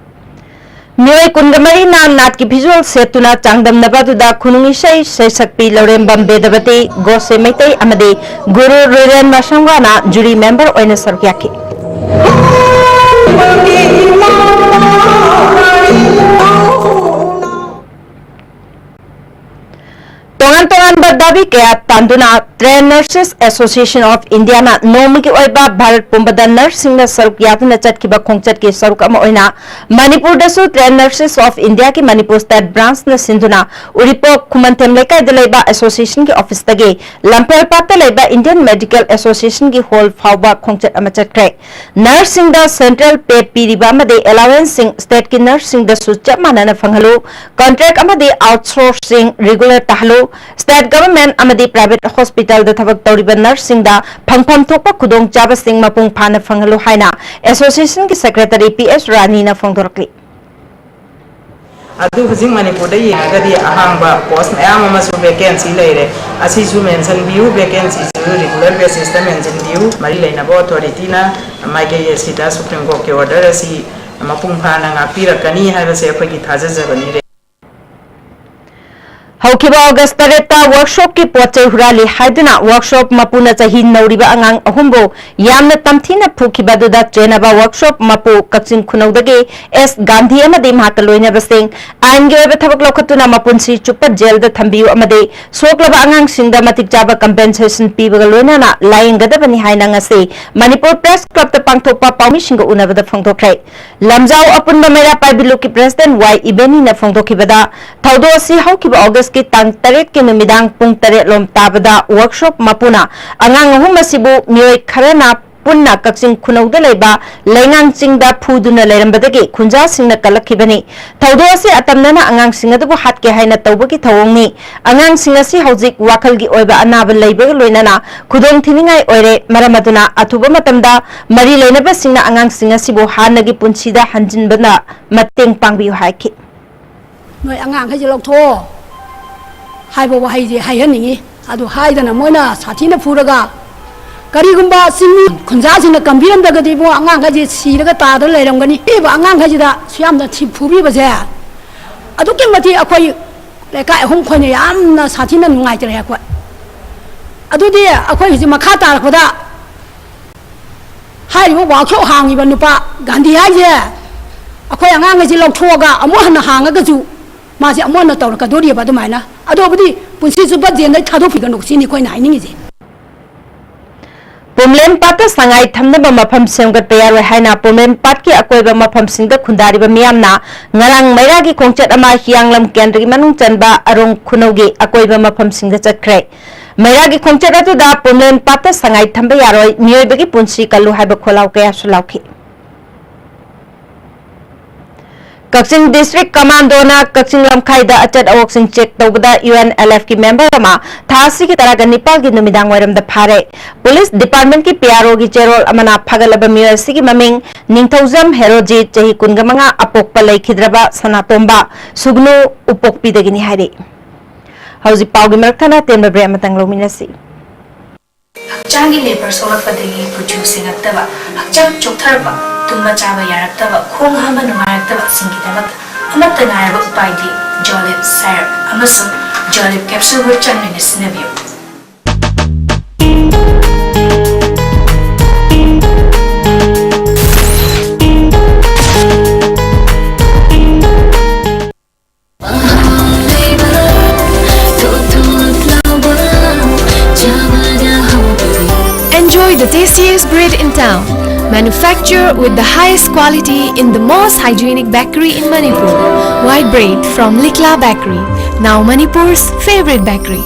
ꯃꯤꯑꯣꯏ ꯀꯨꯟꯒ ꯃꯔꯤꯅ ꯅꯥꯠꯀꯤ ꯐꯤꯖꯣꯜ ꯁꯦꯠꯇꯨꯅ ꯆꯥꯡꯗꯝꯅꯕ ꯑꯗꯨꯗ ꯈꯨꯅꯨꯡ ꯏꯁꯩ ꯁꯩꯁꯛꯄꯤ ꯂꯧꯔꯦꯝꯕꯝ ꯕꯦꯗꯕꯇꯤ, ꯒꯣꯁꯦ ꯃꯩꯇꯩ ꯑꯃꯗꯤ ꯒꯨꯔꯨ ꯔꯨꯏꯔꯦꯟ ꯃꯁꯝꯒꯥꯅ jury member ꯑꯣꯏꯅ ꯁꯔꯨꯛ ꯌꯥꯈꯤ꯫ ꯇꯣꯉꯥꯟ ꯇꯣꯉꯥꯟꯕ ꯗꯥꯕꯤ ꯀꯌꯥ ꯇꯥꯟꯗꯨꯅ Trained Nurses Association of India ꯅ ꯅꯣꯡꯃꯒꯤ ꯑꯣꯏꯕ ꯚꯥꯔꯠ ꯄꯨꯝꯕꯗ nurse ꯁꯤꯡꯅ ꯁꯔꯨꯛ ꯌꯥꯗꯨꯅ ꯆꯠꯈꯤꯕ ꯈꯣꯡꯆꯠꯀꯤ ꯁꯔꯨꯛ ꯑꯃ ꯑꯣꯏꯅ ꯃꯅꯤꯄꯨꯔꯗꯁꯨ Trained Nurses of India ꯒꯤ ꯃꯅꯤꯄꯨꯔ state branch ꯅ ꯁꯤꯟꯗꯨꯅ ꯎꯔꯤꯄꯣꯛ ꯈꯨꯃꯟꯊꯦꯝ ꯂꯩꯀꯥꯏꯗ ꯂꯩꯕ association ꯒꯤ office ꯇꯒꯤ ꯂꯝꯐꯦꯜ ꯄꯥꯠꯇ ꯂꯩꯕ Indian Medical Association ꯒꯤ hall ꯐꯥꯎꯕ ꯈꯣꯡꯆꯠ ꯑꯃ ꯆꯠꯈ꯭ꯔꯦ꯫ Nurse ꯁꯤꯡꯗ central pay ꯄꯤꯔꯤꯕ ꯑꯃꯗꯤ allowance ꯁꯤꯡ state ꯀꯤ nurse ꯁꯤꯡꯗꯁꯨ ꯆꯞ ꯃꯥꯟꯅꯅ ꯐꯪꯍꯜꯂꯨ, contract ꯑꯃꯗꯤ outsourcing regular ꯇꯥꯍꯜꯂꯨ, state government ꯑꯃꯗꯤ private hospital ꯗ ꯊꯕꯛ ꯇꯧꯔꯤꯕ nurse ꯁꯤꯡꯗ ꯐꯪꯐꯝ ꯊꯣꯛꯄ ꯈꯨꯗꯣꯡꯆꯥꯕꯁꯤꯡ ꯃꯄꯨꯡ ꯐꯥꯅ ꯐꯪꯍꯜꯂꯨ ꯍꯥꯏꯅ association ꯒꯤ secretary P S ꯔꯥꯅꯤꯅ ꯐꯣꯡꯗꯣꯔꯛꯂꯤ꯫ ꯑꯗꯨ ꯍꯧꯖꯤꯛ ꯃꯅꯤꯄꯨꯔꯗ ꯌꯦꯡꯉꯒꯗꯤ ꯑꯍꯥꯡꯕ post ꯃꯌꯥꯝ ꯑꯃꯁꯨ vacancy ꯂꯩꯔꯦ꯫ ꯑꯁꯤꯁꯨ ꯃꯦꯟꯁꯤꯟꯕꯤꯌꯨ, vacancy ꯁꯤꯁꯨ regular basis ꯇ ꯃꯦꯟꯁꯤꯟꯕꯤꯌꯨ꯫ ꯃꯔꯤ ꯂꯩꯅꯕ authority ꯅ ꯃꯥꯏꯀꯩ ꯑꯁꯤꯗ Supreme Court ꯀꯤ order ꯑꯁꯤ ꯃꯄꯨꯡ ꯐꯥꯅ ꯉꯥꯛꯄꯤꯔꯛꯀꯅꯤ ꯍꯥꯏꯕꯁꯦ ꯑꯩꯈꯣꯏꯒꯤ ꯊꯥꯖꯖꯕꯅꯤ꯫ ꯍꯧꯈꯤꯕ ꯑꯣꯒꯁ ꯇꯔꯦꯠꯇ ꯋꯥꯔꯛꯁꯣꯞꯀꯤ ꯄꯣꯠ ꯆꯩ ꯍꯨꯔꯥꯜꯂꯤ ꯍꯥꯏꯗꯨꯅ ꯋꯥꯔꯛꯁꯣꯞ ꯃꯄꯨꯅ ꯆꯍꯤ ꯅꯧꯔꯤꯕ ꯑꯉꯥꯡ ꯑꯍꯨꯝꯕꯨ ꯌꯥꯝꯅ ꯇꯝꯊꯤꯅ ꯐꯨꯈꯤꯕ ꯑꯗꯨꯗ ꯆꯦꯟꯅꯕ ꯋꯥꯔꯛꯁꯣꯞ ꯃꯄꯨ ꯀꯛꯆꯤꯡ ꯈꯨꯅꯧꯗꯒꯤ ꯑꯦꯁ ꯒꯥꯟꯙꯤ ꯑꯃꯗꯤ ꯃꯍꯥꯛꯀ ꯂꯣꯏꯅꯕꯁꯤꯡ ꯑꯥꯏꯟꯒꯤ ꯑꯣꯏꯕ ꯊꯕꯛ ꯂꯧꯈꯠꯇꯨꯅ ꯃꯄꯨꯟꯁꯤ ꯆꯨꯞꯄ ꯖꯦꯜꯗ ꯊꯝꯕꯤꯌꯨ ꯑꯃꯗꯤ ꯁꯣꯛꯂꯕ ꯑꯉꯥꯡꯁꯤꯡꯗ ꯃꯇꯤꯛ ꯆꯥꯕ ꯀꯝꯄꯦꯟꯁꯦꯁꯟ ꯄꯤꯕꯒ ꯂꯣꯏꯅꯅ ꯂꯥꯌꯦꯡꯒꯗꯕꯅꯤ ꯍꯥꯏꯅ ꯉꯁꯤ ꯃꯅꯤꯄꯨꯔ ꯄ꯭ꯔꯦꯁ ꯀ꯭ꯂꯕꯇ ꯄꯥꯡꯊꯣꯛꯄ ꯄꯥꯎꯃꯤꯁꯤꯡꯒ ꯎꯅꯕꯗ ꯐꯣꯡꯗꯣꯛꯈ꯭ꯔꯦ꯫ ꯂꯝꯖꯥꯎ ꯑꯄꯨꯟꯕ ꯃꯩꯔꯥ ꯄꯥꯏꯕꯤ ꯂꯨꯞꯀꯤ ꯄ꯭ꯔꯦꯁꯤꯗꯦꯟ ꯋꯥꯏ ꯏꯕꯦꯅꯤꯅ ꯐꯣꯡꯗꯣꯛꯈꯤꯕꯗ, ꯊꯧꯗꯣꯛ ꯑꯁꯤ ꯍꯧꯈꯤꯕ ꯑꯣꯒꯁꯀꯤ ꯇꯥꯡ ꯇꯔꯦꯠꯀꯤ ꯅꯨꯃꯤꯗꯥꯡ ꯄꯨꯡ ꯇꯔꯦꯠ ꯂꯣꯝ ꯇꯥꯕꯗ ꯋꯥꯔꯛꯁꯣꯞ ꯃꯄꯨꯅ ꯑꯉꯥꯡ ꯑꯍꯨꯝ ꯑꯁꯤꯕꯨ ꯃꯤꯑꯣꯏ ꯈꯔꯅ ꯄꯨꯟꯅ ꯀꯛꯆꯤꯡ ꯈꯨꯅꯧꯗ ꯂꯩꯕ ꯂꯩꯉꯥꯡ ꯆꯤꯡꯗ ꯐꯨꯗꯨꯅ ꯂꯩꯔꯝꯕꯗꯒꯤ ꯈꯨꯟꯖꯥꯁꯤꯡꯅ ꯀꯜꯂꯛꯈꯤꯕꯅꯤ꯫ ꯊꯧꯗꯣꯛ ꯑꯁꯤ ꯑꯇꯝꯅꯅ ꯑꯉꯥꯡꯁꯤꯡ ꯑꯗꯨꯕꯨ ꯍꯥꯠꯀꯦ ꯍꯥꯏꯅ ꯇꯧꯕꯒꯤ ꯊꯧꯑꯣꯡꯅꯤ꯫ ꯑꯉꯥꯡꯁꯤꯡ ꯑꯁꯤ ꯍꯧꯖꯤꯛ ꯋꯥꯈꯜꯒꯤ ꯑꯣꯏꯕ ꯑꯅꯥꯕ ꯂꯩꯕꯒ ꯂꯣꯏꯅꯅ ꯈꯨꯗꯣꯡ ꯊꯤꯅꯤꯡꯉꯥꯏ ꯑꯣꯏꯔꯦ꯫ ꯃꯔꯝ ꯑꯗꯨꯅ ꯑꯊꯨꯕ ꯃꯇꯝꯗ ꯃꯔꯤ ꯂꯩꯅꯕꯁꯤꯡꯅ ꯑꯉꯥꯡꯁꯤꯡ ꯑꯁꯤꯕꯨ ꯍꯥꯟꯅꯒꯤ ꯄꯨꯟꯁꯤꯗ ꯍꯟꯖꯤꯟꯕꯅ ꯃꯇꯦꯡ ꯄꯥꯡꯕꯤꯌꯨ ꯍꯥꯏꯈꯤ꯫ ꯅꯣꯏ ꯑꯉꯥꯡꯈꯩꯁꯦ ꯂꯧꯊꯣꯛꯑꯣ ꯍꯥꯏꯕ ꯋꯥꯍꯩꯁꯦ ꯍꯥꯏꯍꯟꯅꯤꯡꯉꯤ꯫ ꯑꯗꯨ ꯍꯥꯏꯗꯅ ꯃꯣꯏꯅ ꯁꯥꯊꯤꯅ ꯐꯨꯔꯒ, ꯀꯔꯤꯒꯨꯝꯕ ꯆꯤꯡꯃꯤ ꯈꯨꯟꯖꯥꯁꯤꯡꯅ ꯀꯟꯕꯤꯔꯝꯗ꯭ꯔꯒꯗꯤ ꯏꯕꯨꯡꯉꯣ ꯑꯉꯥꯡꯈꯩꯁꯦ ꯁꯤꯔꯒ ꯇꯥꯗꯅ ꯂꯩꯔꯝꯒꯅꯤ꯫ ꯄꯤꯔꯤꯕ ꯑꯉꯥꯡꯈꯩꯁꯤꯗ ꯁꯨꯌꯥꯝꯅ ꯊꯤ-, ꯐꯨꯕꯤꯕꯁꯦ ꯑꯗꯨꯛꯀꯤ ꯃꯇꯤꯛ ꯑꯩꯈꯣꯏ ꯂꯩꯀꯥꯏ ꯑꯍꯨꯝ ꯈꯣꯏꯅ ꯌꯥꯝꯅ ꯁꯥꯊꯤꯅ ꯅꯨꯡꯉꯥꯏꯇ꯭ꯔꯦ ꯑꯩꯈꯣꯏ꯫ ꯑꯗꯨꯗꯤ ꯑꯩꯈꯣꯏ ꯍꯧꯖꯤꯛ ꯃꯈꯥ ꯇꯥꯔꯛꯄꯗ ꯍꯥꯏꯔꯤꯕ ꯋꯥꯛꯁꯣꯞ ꯍꯥꯡꯉꯤꯕ ꯅꯨꯄꯥ ꯒꯥꯟꯙꯤ ꯍꯥꯏꯁꯦ ꯑꯩꯈꯣꯏ ꯑꯉꯥꯡꯈꯩꯁꯦ ꯂꯧꯊꯣꯛꯑꯒ ꯑꯃꯨꯛ ꯍꯟꯅ ꯍꯥꯡꯉꯒꯁꯨ ꯃꯥꯁꯦ ꯑꯃꯨꯛ ꯍꯟꯅ ꯇꯧꯔꯛꯀꯗꯣꯔꯤꯕ ꯑꯗꯨꯃꯥꯏꯅ꯫ ꯑꯗꯨꯕꯨꯗꯤ ꯄꯨꯟꯁꯤ ꯆꯨꯞꯄ ꯖꯦꯜꯗ ꯊꯥꯗꯣꯛꯄꯤꯒꯅꯨ ꯁꯤꯅꯤ ꯑꯩꯈꯣꯏꯅ ꯍꯥꯏꯅꯤꯡꯉꯤꯁꯦ꯫ ꯄꯨꯝꯂꯦꯟ ꯄꯥꯠꯇ ꯁꯉꯥꯏ ꯊꯝꯅꯕ ꯃꯐꯝ ꯁꯦꯝꯒꯠꯄ ꯌꯥꯔꯣꯏ ꯍꯥꯏꯅ ꯄꯨꯝꯂꯦꯟ ꯄꯥꯠꯀꯤ ꯑꯀꯣꯏꯕ ꯃꯐꯝꯁꯤꯡꯗ ꯈꯨꯟꯗꯥꯔꯤꯕ ꯃꯤꯌꯥꯝꯅ ꯉꯔꯥꯡ ꯃꯩꯔꯥꯒꯤ ꯈꯣꯡꯆꯠ ꯑꯃ ꯍꯤꯌꯥꯡꯂꯝ ꯀꯦꯟꯗ꯭ꯔꯒꯤ ꯃꯅꯨꯡ ꯆꯟꯕ ꯑꯔꯣꯡ ꯈꯨꯅꯧꯒꯤ ꯑꯀꯣꯏꯕ ꯃꯐꯝꯁꯤꯡꯗ ꯆꯠꯈ꯭ꯔꯦ꯫ ꯃꯩꯔꯥꯒꯤ ꯈꯣꯡꯆꯠ ꯑꯗꯨꯗ ꯄꯨꯝꯂꯦꯟ ꯄꯥꯠꯇ ꯁꯉꯥꯏ ꯊꯝꯕ ꯌꯥꯔꯣꯏ, ꯃꯤꯑꯣꯏꯕꯒꯤ ꯄꯨꯟꯁꯤ ꯀꯜꯂꯨ ꯍꯥꯏꯕ ꯈꯣꯜꯂꯥꯎ ꯀꯌꯥꯁꯨ ꯂꯥꯎꯈꯤ꯫ ꯀꯛꯆꯤꯡ ꯗꯤꯁꯇ꯭ꯔꯤꯛ ꯀꯃꯥꯟꯗꯣꯅ ꯀꯛꯆꯤꯡ ꯂꯝꯈꯥꯏꯗ ꯑꯆꯠ ꯑꯋꯣꯛꯁꯤꯡ ꯆꯦꯛ ꯇꯧꯕꯗ ꯌꯨ ꯑꯦꯟ ꯑꯦꯜ ꯑꯦꯐꯀꯤ ꯃꯦꯝꯕꯔ ꯑꯃ ꯊꯥ ꯑꯁꯤꯒꯤ ꯇꯔꯥꯒ ꯅꯤꯄꯥꯜꯒꯤ ꯅꯨꯃꯤꯗꯥꯡ ꯋꯥꯏꯔꯝꯗ ꯐꯥꯔꯦ꯫ ꯄꯨꯂꯤꯁ ꯗꯤꯄꯥꯔꯠꯃꯦꯟꯠꯀꯤ ꯄꯤ ꯑꯥꯔ ꯑꯣꯒꯤ ꯆꯦꯔꯣꯜ ꯑꯃꯅ ꯐꯥꯒꯠꯂꯕ ꯃꯤꯑꯣꯏ ꯑꯁꯤꯒꯤ ꯃꯃꯤꯡ ꯅꯤꯡꯊꯧꯖꯝ ꯍꯦꯔꯣꯖꯤꯠ, ꯆꯍꯤ ꯀꯨꯟꯒ ꯃꯉꯥ, ꯑꯄꯣꯛꯄ ꯂꯩꯈꯤꯗ꯭ꯔꯕ ꯁꯅꯥꯇꯣꯝꯕ ꯁꯨꯒꯅꯨ ꯎꯄꯣꯛꯄꯤꯗꯒꯤꯅꯤ ꯍꯥꯏꯔꯤ꯫ ꯍꯧꯖꯤꯛ ꯄꯥꯎꯒꯤ ꯃꯔꯛ ꯊꯠꯅ ꯑꯇꯦꯟꯕ ꯕ꯭ꯔꯦꯛ ꯑꯃꯇꯪ ꯂꯧꯃꯤꯟꯅꯁꯤ꯫ ꯍꯛꯆꯥꯡꯒꯤ ꯂꯦꯕꯔ ꯁꯣꯛꯂꯛꯄꯗꯒꯤ ꯀꯨꯆꯨ ꯁꯦꯡꯉꯛꯇꯕ, ꯍꯛꯆꯥꯡ ꯆꯣꯛꯊꯔꯛꯄ, ꯇꯨꯝꯕ ꯆꯥꯕ ꯌꯥꯔꯛꯇꯕ, ꯈꯣꯡ ꯍꯥꯝꯕ ꯅꯨꯡꯉꯥꯏꯔꯛꯇꯕꯁꯤꯡꯒꯤꯗꯃꯛꯇ ꯑꯃꯠꯇ ꯉꯥꯏꯔꯕ ꯎꯄꯥꯏꯗꯤ ꯖꯣꯂꯤꯞ ꯁꯥꯏꯔꯞ ꯑꯃꯁꯨꯡ Jolib capsule ꯍꯣꯏ ꯆꯥꯡ ꯅꯥꯏꯅ ꯁꯤꯖꯤꯟꯅꯕꯤꯌꯨ꯫ Enjoy the tastiest bread in town. Manufactured with the highest quality in the most hygienic bakery in Manipur. White bread from Likla Bakery, now Manipur's favorite bakery.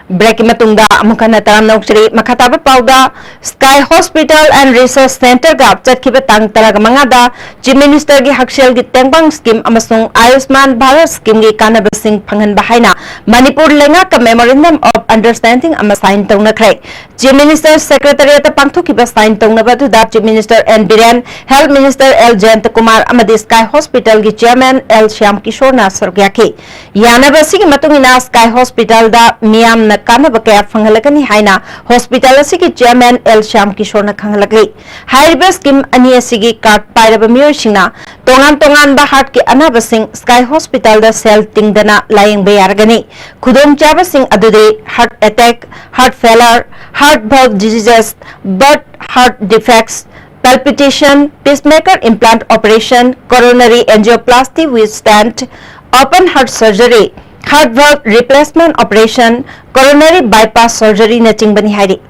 Break ꯃꯇꯨꯡꯗ ꯑꯃꯨꯛ ꯍꯟꯅ ꯇꯔꯥꯝꯅ ꯑꯣꯛꯆꯔꯤ꯫ ꯃꯈꯥ ꯇꯥꯕ ꯄꯥꯎꯗ, Sky Hospital and Research Center ꯒ ꯆꯠꯈꯤꯕ ꯇꯥꯡ ꯇꯔꯥꯃꯉꯥꯗ Chief Minister ꯒꯤ ꯍꯛꯁꯦꯜꯒꯤ ꯇꯦꯡꯕꯥꯡ scheme ꯑꯃꯁꯨꯡ Ayushman Bharat scheme ꯒꯤ ꯀꯥꯟꯅꯕꯁꯤꯡ ꯐꯪꯍꯟꯕ ꯍꯥꯏꯅ ꯃꯅꯤꯄꯨꯔ ꯂꯩꯉꯥꯛꯀ Memorandum of Understanding ꯑꯃ sign ꯇꯧꯅꯈ꯭ꯔꯦ꯫ Chief Minister Secretariat ꯇ ꯄꯥꯡꯊꯣꯛꯈꯤꯕ sign ꯇꯧꯅꯕ ꯑꯗꯨꯗ Chief Minister N Biren, Health Minister L ꯖꯌꯟꯇ Kumar ꯑꯃꯗꯤ Sky Hospital ꯒꯤ Chairman L ꯁ꯭ꯌꯥꯝ ꯀꯤꯁꯣꯔꯅ ꯁꯔꯨꯛ ꯌꯥꯈꯤ꯫ ꯌꯥꯅꯕ ꯑꯁꯤꯒꯤ ꯃꯇꯨꯡ ꯏꯟꯅ Sky Hospital ꯗ ꯃꯤꯌꯥꯝꯅ ꯀꯥꯟꯅꯕ ꯀꯌꯥ ꯐꯪꯍꯜꯂꯒꯅꯤ ꯍꯥꯏꯅ hospital ꯑꯁꯤꯒꯤ Chairman L ꯁ꯭ꯌꯥꯝ ꯀꯤꯁꯣꯔꯅ ꯈꯪꯍꯜꯂꯛꯂꯤ꯫ ꯍꯥꯏꯔꯤꯕ scheme ꯑꯅꯤ ꯑꯁꯤꯒꯤ card ꯄꯥꯏꯔꯕ ꯃꯤꯑꯣꯏꯁꯤꯡꯅ ꯇꯣꯉꯥꯟ ꯇꯣꯉꯥꯟꯕ heart ꯀꯤ ꯑꯅꯥꯕꯁꯤꯡ Sky Hospital ꯗ ꯁꯦꯜ ꯇꯤꯡꯗꯅ ꯂꯥꯌꯦꯡꯕ ꯌꯥꯔꯒꯅꯤ꯫ ꯈꯨꯗꯣꯡꯆꯥꯕꯁꯤꯡ ꯑꯗꯨꯗꯤ heart attack, heart failure, heart valve diseases, birth heart defects, palpitation, pacemaker implant operation, coronary angioplasty with stent, open heart surgery, heart valve replacement operation, coronary bypass surgery ꯅꯆꯤꯡꯕꯅꯤ ꯍꯥꯏꯔꯤ꯫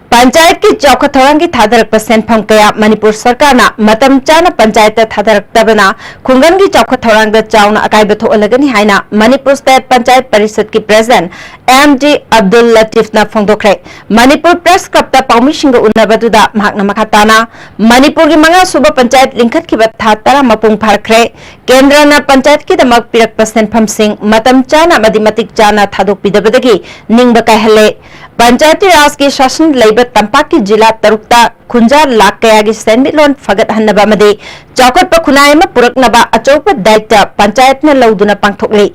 ꯄꯟꯆꯥꯌꯠꯀꯤ ꯆꯥꯎꯈꯠ ꯊꯧꯔꯥꯡꯒꯤ ꯊꯥꯗꯔꯛꯄ ꯁꯦꯟꯐꯝ ꯀꯌꯥ ꯃꯅꯤꯄꯨꯔ ꯁꯔꯀꯥꯔꯅ ꯃꯇꯝ ꯆꯥꯅ ꯄꯟꯆꯥꯌꯠꯇ ꯊꯥꯗꯔꯛꯇꯕꯅ ꯈꯨꯡꯒꯪꯒꯤ ꯆꯥꯎꯈꯠ ꯊꯧꯔꯥꯡꯗ ꯆꯥꯎꯅ ꯑꯀꯥꯏꯕ ꯊꯣꯛꯍꯜꯂꯒꯅꯤ ꯍꯥꯏꯅ ꯃꯅꯤꯄꯨꯔ ꯁ꯭ꯇꯦꯠ ꯄꯟꯆꯥꯌꯠ ꯄꯔꯤꯁꯠꯀꯤ ꯄ꯭ꯔꯦꯁꯤꯗꯦꯟꯠ ꯑꯦꯝ ꯗꯤ ꯑꯕꯗꯨꯜ ꯂꯇꯤꯐꯅ ꯐꯣꯡꯗꯣꯛꯈ꯭ꯔꯦ꯫ ꯃꯅꯤꯄꯨꯔ ꯄ꯭ꯔꯦꯁ ꯀ꯭ꯂꯕꯇ ꯄꯥꯎꯃꯤꯁꯤꯡꯒ ꯎꯅꯕꯗꯨꯗ ꯃꯍꯥꯛꯅ ꯃꯈꯥ ꯇꯥꯅ ꯃꯅꯤꯄꯨꯔꯒꯤ ꯃꯉꯥ ꯁꯨꯕ ꯄꯟꯆꯥꯌꯠ ꯂꯤꯡꯈꯠꯈꯤꯕ ꯊꯥ ꯇꯔꯥ ꯃꯄꯨꯡ ꯐꯥꯔꯛꯈ꯭ꯔꯦ꯫ ꯀꯦꯟꯗ꯭ꯔꯅ ꯄꯟꯆꯥꯌꯠꯀꯤꯗꯃꯛ ꯄꯤꯔꯛꯄ ꯁꯦꯟꯐꯝꯁꯤꯡ ꯃꯇꯝ ꯆꯥꯅ ꯑꯃꯗꯤ ꯃꯇꯤꯛ ꯆꯥꯅ ꯊꯥꯗꯣꯛꯄꯤꯗꯕꯗꯒꯤ ꯅꯤꯡꯕ ꯀꯥꯏꯍꯜꯂꯦ꯫ ꯄꯟꯆꯥꯌꯠꯇꯤ ꯔꯥꯖꯀꯤ ꯁꯥꯁꯟ ꯂꯩꯕ ꯇꯝꯄꯥꯛꯀꯤ ꯖꯤꯂꯥ ꯇꯔꯨꯛꯇ ꯈꯨꯟꯖꯥ ꯂꯥꯈ ꯀꯌꯥꯒꯤ ꯁꯦꯟꯃꯤꯠꯂꯣꯟ ꯐꯒꯠꯍꯟꯅꯕ ꯑꯃꯗꯤ ꯆꯥꯎꯈꯠꯄ ꯈꯨꯟꯅꯥꯏ ꯑꯃ ꯄꯨꯔꯛꯅꯕ ꯑꯆꯧꯕ ꯗꯥꯌꯤꯠꯇ ꯄꯟꯆꯥꯌꯠꯅ ꯂꯧꯗꯨꯅ ꯄꯥꯡꯊꯣꯛꯂꯤ꯫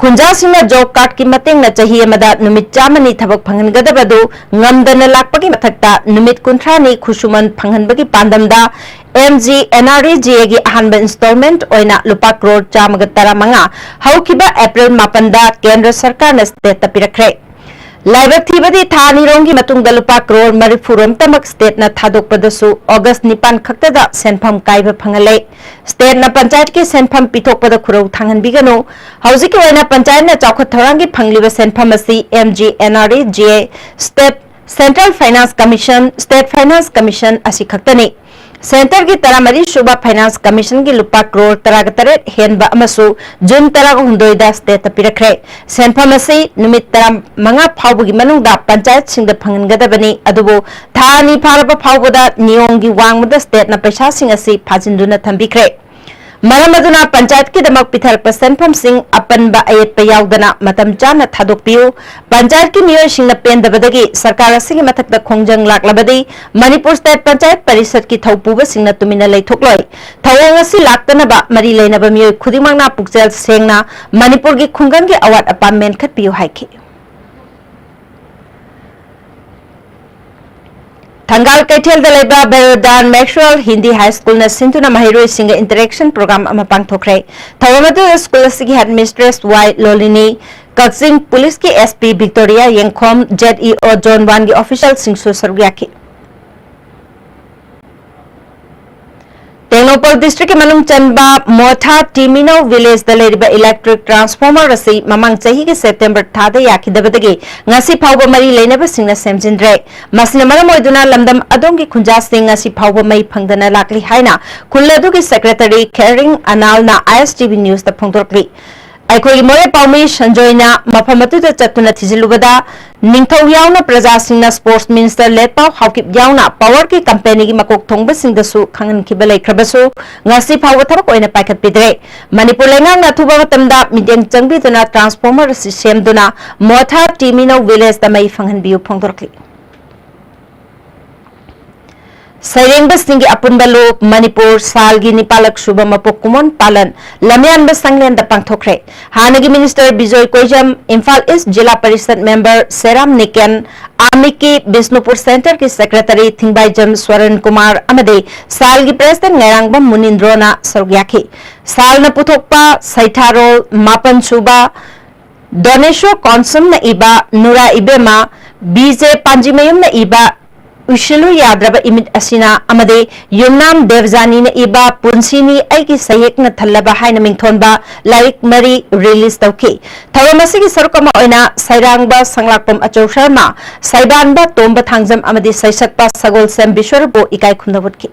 ꯈꯨꯟꯖꯥꯁꯤꯡꯅ ꯖꯣꯕ ꯀꯥꯔꯗꯀꯤ ꯃꯇꯦꯡꯅ ꯆꯍꯤ ꯑꯃꯗ ꯅꯨꯃꯤꯠ ꯆꯥꯝꯃꯅꯤ ꯊꯕꯛ ꯐꯪꯍꯟꯒꯗꯕ ꯑꯗꯨ ꯉꯝꯗꯅ ꯂꯥꯛꯄꯒꯤ ꯃꯊꯛꯇ ꯅꯨꯃꯤꯠ ꯀꯨꯟꯊ꯭ꯔꯥꯅꯤ ꯈꯨꯠꯁꯨꯃꯟ ꯐꯪꯍꯟꯕꯒꯤ ꯄꯥꯟꯗꯝꯗ M G N R E G ꯑꯦꯒꯤ ꯑꯍꯥꯟꯕ ꯏꯟꯁꯇꯣꯜꯃꯦꯟꯠ ꯑꯣꯏꯅ ꯂꯨꯄꯥ ꯀ꯭ꯔꯣꯔ ꯆꯥꯝꯃꯒ ꯇꯔꯥꯃꯉꯥ ꯍꯧꯈꯤꯕ ꯑꯦꯄ꯭ꯔꯤꯜ ꯃꯥꯄꯟꯗ ꯀꯦꯟꯗ꯭ꯔ ꯁꯔꯀꯥꯔꯅ ꯁ꯭ꯇꯦꯠꯇ ꯄꯤꯔꯛꯈ꯭ꯔꯦ꯫ ꯂꯥꯏꯕꯛ ꯊꯤꯕꯗꯤ ꯊꯥ ꯑꯅꯤꯔꯣꯝꯒꯤ ꯃꯇꯨꯡꯗ ꯂꯨꯄꯥ ꯀ꯭ꯔꯣꯔ ꯃꯔꯤꯐꯨꯔꯣꯝꯇꯃꯛ ꯁ꯭ꯇꯦꯠꯅ ꯊꯥꯗꯣꯛꯄꯗꯁꯨ ꯑꯣꯒꯁ ꯅꯤꯄꯥꯟ ꯈꯛꯇꯗ ꯁꯦꯟꯐꯝ ꯀꯥꯏꯕ ꯐꯪꯍꯜꯂꯦ꯫ ꯁ꯭ꯇꯦꯠꯅ ꯄꯟꯆꯥꯌꯠꯀꯤ ꯁꯦꯟꯐꯝ ꯄꯤꯊꯣꯛꯄꯗ ꯈꯨꯔꯧ ꯊꯥꯡꯍꯟꯕꯤꯒꯅꯨ꯫ ꯍꯧꯖꯤꯛꯀꯤ ꯑꯣꯏꯅ ꯄꯟꯆꯥꯌꯠꯅ ꯆꯥꯎꯈꯠ ꯊꯧꯔꯥꯡꯒꯤ ꯐꯪꯂꯤꯕ ꯁꯦꯟꯐꯝ ꯑꯁꯤ M G N R E G A, state, central finance commission, state finance commission ꯑꯁꯤ ꯈꯛꯇꯅꯤ꯫ ꯁꯦꯟꯇꯔꯒꯤ ꯇꯔꯥꯃꯔꯤ ꯁꯨꯕ ꯐꯥꯏꯅꯥꯟꯁ ꯀꯃꯤꯁꯟꯒꯤ ꯂꯨꯄꯥ ꯀ꯭ꯔꯣꯔ ꯇꯔꯥꯒ ꯇꯔꯦꯠ ꯍꯦꯟꯕ ꯑꯃꯁꯨ ꯖꯨꯟ ꯇꯔꯥꯍꯨꯝꯗꯣꯏꯗ ꯁ꯭ꯇꯦꯠꯇ ꯄꯤꯔꯛꯈ꯭ꯔꯦ꯫ ꯁꯦꯟꯐꯝ ꯑꯁꯤ ꯅꯨꯃꯤꯠ ꯇꯔꯥꯃꯉꯥ ꯐꯥꯎꯕꯒꯤ ꯃꯅꯨꯡꯗ ꯄꯟꯆꯥꯌꯠꯁꯤꯡꯗ ꯐꯪꯍꯟꯒꯗꯕꯅꯤ꯫ ꯑꯗꯨꯕꯨ ꯊꯥ ꯑꯅꯤ ꯐꯥꯔꯕ ꯐꯥꯎꯕꯗ ꯅꯤꯌꯣꯝꯒꯤ ꯋꯥꯡꯃꯗ ꯁ꯭ꯇꯦꯠꯅ ꯄꯩꯁꯥꯁꯤꯡ ꯑꯁꯤ ꯐꯥꯖꯤꯟꯗꯨꯅ ꯊꯝꯕꯤꯈ꯭ꯔꯦ꯫ ꯃꯔꯝ ꯑꯗꯨꯅ ꯄꯟꯆꯥꯌꯠꯀꯤꯗꯃꯛ ꯄꯤꯊꯔꯛꯄ ꯁꯦꯟꯐꯝꯁꯤꯡ ꯑꯄꯟꯕ ꯑꯌꯦꯠꯄ ꯌꯥꯎꯗꯅ ꯃꯇꯝ ꯆꯥꯅ ꯊꯥꯗꯣꯛꯄꯤꯌꯨ꯫ ꯄꯟꯆꯥꯌꯠꯀꯤ ꯃꯤꯑꯣꯏꯁꯤꯡꯅ ꯄꯦꯟꯗꯕꯗꯒꯤ ꯁꯔꯀꯥꯔ ꯑꯁꯤꯒꯤ ꯃꯊꯛꯇ ꯈꯣꯡꯖꯪ ꯂꯥꯛꯂꯕꯗꯤ ꯃꯅꯤꯄꯨꯔ ꯁ꯭ꯇꯦꯠ ꯄꯟꯆꯥꯌꯠ ꯄꯔꯤꯁꯠꯀꯤ ꯊꯧꯄꯨꯕꯁꯤꯡꯅ ꯇꯨꯃꯤꯟꯅ ꯂꯩꯊꯣꯛꯂꯣꯏ꯫ ꯊꯧꯑꯣꯡ ꯑꯁꯤ ꯂꯥꯛꯇꯅꯕ ꯃꯔꯤ ꯂꯩꯅꯕ ꯃꯤꯑꯣꯏ ꯈꯨꯗꯤꯡꯃꯛꯅ ꯄꯨꯛꯆꯦꯜ ꯁꯦꯡꯅ ꯃꯅꯤꯄꯨꯔꯒꯤ ꯈꯨꯡꯒꯪꯒꯤ ꯑꯋꯥꯠ ꯑꯄꯥ ꯃꯦꯟꯈꯠꯄꯤꯌꯨ ꯍꯥꯏꯈꯤ꯫ ꯊꯪꯒꯥꯜ ꯀꯩꯊꯦꯜꯗ ꯂꯩꯕ ꯕꯦꯔꯣꯗꯥꯟ ꯃꯦꯛꯁꯋꯦꯜ ꯍꯤꯟꯗꯤ ꯍꯥꯏ ꯁ꯭ꯀꯨꯜꯅ ꯁꯤꯟꯗꯨꯅ ꯃꯍꯩꯔꯣꯏꯁꯤꯡꯒ ꯏꯟꯇꯔꯦꯛꯁꯟ ꯄ꯭ꯔꯣꯒ꯭ꯔꯥꯝ ꯑꯃ ꯄꯥꯡꯊꯣꯛꯈ꯭ꯔꯦ꯫ ꯊꯧꯔꯝ ꯑꯗꯨꯗ ꯁ꯭ꯀꯨꯜ ꯑꯁꯤꯒꯤ ꯍꯦꯗ ꯃꯤꯁꯇ꯭ꯔꯦꯁ ꯋꯥꯏ ꯂꯣꯂꯤꯅꯤ, ꯀꯛꯆꯤꯡ ꯄꯨꯂꯤꯁꯀꯤ ꯑꯦꯁ ꯄꯤ ꯚꯤꯛꯇꯣꯔꯤꯌꯥ ꯌꯦꯡꯈꯣꯝ, ꯖꯦꯗ ꯏ ꯑꯣ ꯖꯣꯟ ꯋꯥꯟꯒꯤ ꯑꯣꯐꯤꯁꯤꯌꯦꯜꯁꯤꯡꯁꯨ ꯁꯔꯨꯛ ꯌꯥꯈꯤ꯫ ꯇꯦꯡꯅꯧꯄꯜ ꯗꯤꯁꯇ꯭ꯔꯤꯛꯀꯤ ꯃꯅꯨꯡ ꯆꯟꯕ ꯃꯣꯊꯥ ꯇꯤꯃꯤꯅꯧ ꯚꯤꯂꯦꯖꯇ ꯂꯩꯔꯤꯕ ꯏꯂꯦꯛꯇ꯭ꯔꯤꯛ ꯇ꯭ꯔꯥꯟꯁꯐꯣꯔꯃꯔ ꯑꯁꯤ ꯃꯃꯥꯡ ꯆꯍꯤꯒꯤ ꯁꯦꯞꯇꯦꯝꯕꯔ ꯊꯥꯗ ꯌꯥꯈꯤꯗꯕꯗꯒꯤ ꯉꯁꯤ ꯐꯥꯎꯕ ꯃꯔꯤ ꯂꯩꯅꯕꯁꯤꯡꯅ ꯁꯦꯝꯖꯤꯟꯗ꯭ꯔꯦ꯫ ꯃꯁꯤꯅ ꯃꯔꯝ ꯑꯣꯏꯗꯨꯅ ꯂꯝꯗꯝ ꯑꯗꯣꯝꯒꯤ ꯈꯨꯟꯖꯥꯁꯤꯡ ꯉꯁꯤ ꯐꯥꯎꯕ ꯃꯩ ꯐꯪꯗꯅ ꯂꯥꯛꯂꯤ ꯍꯥꯏꯅ ꯈꯨꯜ ꯑꯗꯨꯒꯤ ꯁꯦꯀ꯭ꯔꯦꯇꯔꯤ ꯈꯦꯔꯤꯡ ꯑꯅꯥꯜꯅ ꯑꯥꯏ ꯑꯦꯁ ꯇꯤ ꯚꯤ ꯅ꯭ꯌꯨꯁꯇ ꯐꯣꯡꯗꯣꯔꯛꯂꯤ꯫ ꯑꯩꯈꯣꯏꯒꯤ ꯃꯣꯔꯦ ꯄꯥꯎꯃꯤ ꯁꯟꯖꯣꯏꯅ ꯃꯐꯝ ꯑꯗꯨꯗ ꯆꯠꯇꯨꯅ ꯊꯤꯖꯤꯜꯂꯨꯕꯗ, ꯅꯤꯡꯊꯧ ꯌꯥꯎꯅ ꯄ꯭ꯔꯖꯥꯁꯤꯡꯅ ꯁ꯭ꯄꯣꯔꯠꯁ ꯃꯤꯅꯤꯁꯇꯔ ꯂꯦꯠꯄꯥꯎ ꯍꯥꯎꯀꯤꯞ ꯌꯥꯎꯅ ꯄꯥꯋꯔꯒꯤ ꯀꯝꯄꯦꯅꯤꯒꯤ ꯃꯀꯣꯛ ꯊꯣꯡꯕꯁꯤꯡꯗꯁꯨ ꯈꯪꯍꯟꯈꯤꯕ ꯂꯩꯈ꯭ꯔꯕꯁꯨ, ꯉꯁꯤ ꯐꯥꯎꯕ ꯊꯕꯛ ꯑꯣꯏꯅ ꯄꯥꯏꯈꯠꯄꯤꯗ꯭ꯔꯦ꯫ ꯃꯅꯤꯄꯨꯔ ꯂꯩꯉꯥꯛꯅ ꯑꯊꯨꯕ ꯃꯇꯝꯗ ꯃꯤꯠꯌꯦꯡ ꯆꯪꯕꯤꯗꯨꯅ ꯇ꯭ꯔꯥꯟꯁꯐꯣꯔꯃꯔ ꯑꯁꯤ ꯁꯦꯝꯗꯨꯅ ꯃꯣꯊꯥ ꯇꯤꯃꯤꯅꯧ ꯚꯤꯂꯦꯖꯇ ꯃꯩ ꯐꯪꯍꯟꯕꯤꯌꯨ ꯐꯣꯡꯗꯣꯔꯛꯂꯤ꯫ ꯁꯩꯔꯦꯡꯕꯁꯤꯡꯒꯤ ꯑꯄꯨꯟꯕ ꯂꯨꯞ ꯃꯅꯤꯄꯨꯔ ꯁꯥꯜꯒꯤ ꯅꯤꯄꯥꯜꯂꯛ ꯁꯨꯕ ꯃꯄꯣꯛ ꯀꯨꯝꯑꯣꯟ ꯄꯥꯂꯟ ꯂꯝꯌꯥꯟꯕ ꯁꯪꯂꯦꯟꯗ ꯄꯥꯡꯊꯣꯛꯈ꯭ꯔꯦ꯫ ꯍꯥꯟꯅꯒꯤ ꯃꯤꯅꯤꯁꯇꯔ ꯕꯤꯖꯣꯏ ꯀꯣꯏꯖꯝ, ꯏꯝꯐꯥꯜ ꯏꯁ ꯖꯤꯂꯥ ꯄꯔꯤꯁꯠ ꯃꯦꯝꯕꯔ ꯁꯦꯔꯥꯝ ꯅꯤꯀꯦꯟ, ꯑꯥꯃꯤꯛꯀꯤ ꯕꯤꯁꯅꯨꯄꯨꯔ ꯁꯦꯟꯇꯔꯒꯤ ꯁꯦꯀ꯭ꯔꯦꯇꯔꯤ ꯊꯤꯡꯕꯥꯏꯖꯝ ꯁ꯭ꯋꯔꯟ ꯀꯨꯃꯥꯔ ꯑꯃꯗꯤ ꯁꯥꯜꯒꯤ ꯄ꯭ꯔꯦꯁꯤꯗꯦꯟꯠ ꯉꯥꯏꯔꯥꯡꯕꯝ ꯃꯨꯅꯤꯟꯗ꯭ꯔꯣꯅ ꯁꯔꯨꯛ ꯌꯥꯈꯤ꯫ ꯁꯥꯜꯅ ꯄꯨꯊꯣꯛꯄ ꯁꯩꯊꯥꯔꯣꯜ ꯃꯥꯄꯟ ꯁꯨꯕ ꯗꯣꯅꯦꯁꯣꯔ ꯀꯣꯟꯁꯝꯅ ꯏꯕ ꯅꯨꯔꯥ ꯏꯕꯦꯝꯃ, ꯕꯤ ꯖꯦ ꯄꯥꯟꯖꯤꯃꯌꯨꯝꯅ ꯏꯕ ꯎꯏꯁꯤꯜꯂꯨ ꯌꯥꯗ꯭ꯔꯕ ꯏꯃꯤꯠ ꯑꯁꯤꯅ ꯑꯃꯗꯤ ꯌꯨꯝꯅꯥꯝ ꯗꯦꯕꯖꯥꯅꯤꯅ ꯏꯕ ꯄꯨꯟꯁꯤꯅꯤ ꯑꯩꯒꯤ ꯁꯩꯍꯦꯛꯅ ꯊꯜꯂꯕ ꯍꯥꯏꯅ ꯃꯤꯡꯊꯣꯟꯕ ꯂꯥꯏꯔꯤꯛ ꯃꯔꯤ ꯔꯤꯂꯤꯖ ꯇꯧꯈꯤ꯫ ꯊꯧꯔꯝ ꯑꯁꯤꯒꯤ ꯁꯔꯨꯛ ꯑꯃ ꯑꯣꯏꯅ ꯁꯩꯔꯥꯡꯕ ꯁꯪꯂꯥꯛꯄꯝ ꯑꯆꯧ ꯁꯔꯃ, ꯁꯩꯕꯥꯟꯕ ꯇꯣꯝꯕ ꯊꯥꯡꯖꯝ ꯑꯃꯗꯤ ꯁꯩꯁꯛꯄ ꯁꯒꯣꯜꯁꯦꯝ ꯕꯤꯁ꯭ꯋꯔꯨꯞꯄꯨ ꯏꯀꯥꯏ ꯈꯨꯝꯅꯕ ꯎꯠꯈꯤ꯫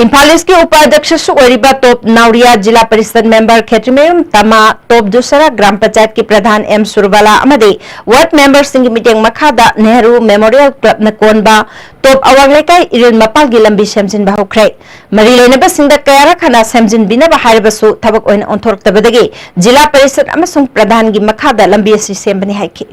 ꯏꯝꯐꯥꯜ ꯏꯁꯀꯤ ꯎꯄꯥꯙ꯭ꯌꯛꯁꯁꯨ ꯑꯣꯏꯔꯤꯕ ꯇꯣꯞ ꯅꯥꯎꯔꯤꯌꯥ ꯖꯤꯂꯥ ꯄꯔꯤꯁꯗ ꯃꯦꯝꯕꯔ ꯈꯦꯇ꯭ꯔꯤꯃꯌꯨꯝ ꯇꯃꯥ, ꯇꯣꯞ ꯗꯨꯁꯔꯥ ꯒ꯭ꯔꯥꯝ ꯄꯟꯆꯥꯌꯠꯀꯤ ꯄ꯭ꯔꯙꯥꯟ ꯑꯦꯝ ꯁꯨꯔꯕꯥꯂꯥ ꯑꯃꯗꯤ ꯋꯥꯔꯗ ꯃꯦꯝꯕꯔꯁꯤꯡꯒꯤ ꯃꯤꯠꯌꯦꯡ ꯃꯈꯥꯗ ꯅꯦꯍꯔꯨ ꯃꯦꯃꯣꯔꯤꯌꯦꯜ ꯀ꯭ꯂꯕꯅ ꯀꯣꯟꯕ ꯇꯣꯞ ꯑꯋꯥꯡ ꯂꯩꯀꯥꯏ ꯏꯔꯤꯜ ꯃꯄꯥꯜꯒꯤ ꯂꯝꯕꯤ ꯁꯦꯝꯖꯤꯟꯕ ꯍꯧꯈ꯭ꯔꯦ꯫ ꯃꯔꯤ ꯂꯩꯅꯕꯁꯤꯡꯗ ꯀꯌꯥꯔꯛ ꯍꯟꯅ ꯁꯦꯝꯖꯤꯟꯕꯤꯅꯕ ꯍꯥꯏꯔꯕꯁꯨ ꯊꯕꯛ ꯑꯣꯏꯅ ꯑꯣꯟꯊꯣꯔꯛꯇꯕꯗꯒꯤ ꯖꯤꯂꯥ ꯄꯔꯤꯁꯗ ꯑꯃꯁꯨꯡ ꯄ꯭ꯔꯙꯥꯟꯒꯤ ꯃꯈꯥꯗ ꯂꯝꯕꯤ ꯑꯁꯤ ꯁꯦꯝꯕꯅꯤ ꯍꯥꯏꯈꯤ꯫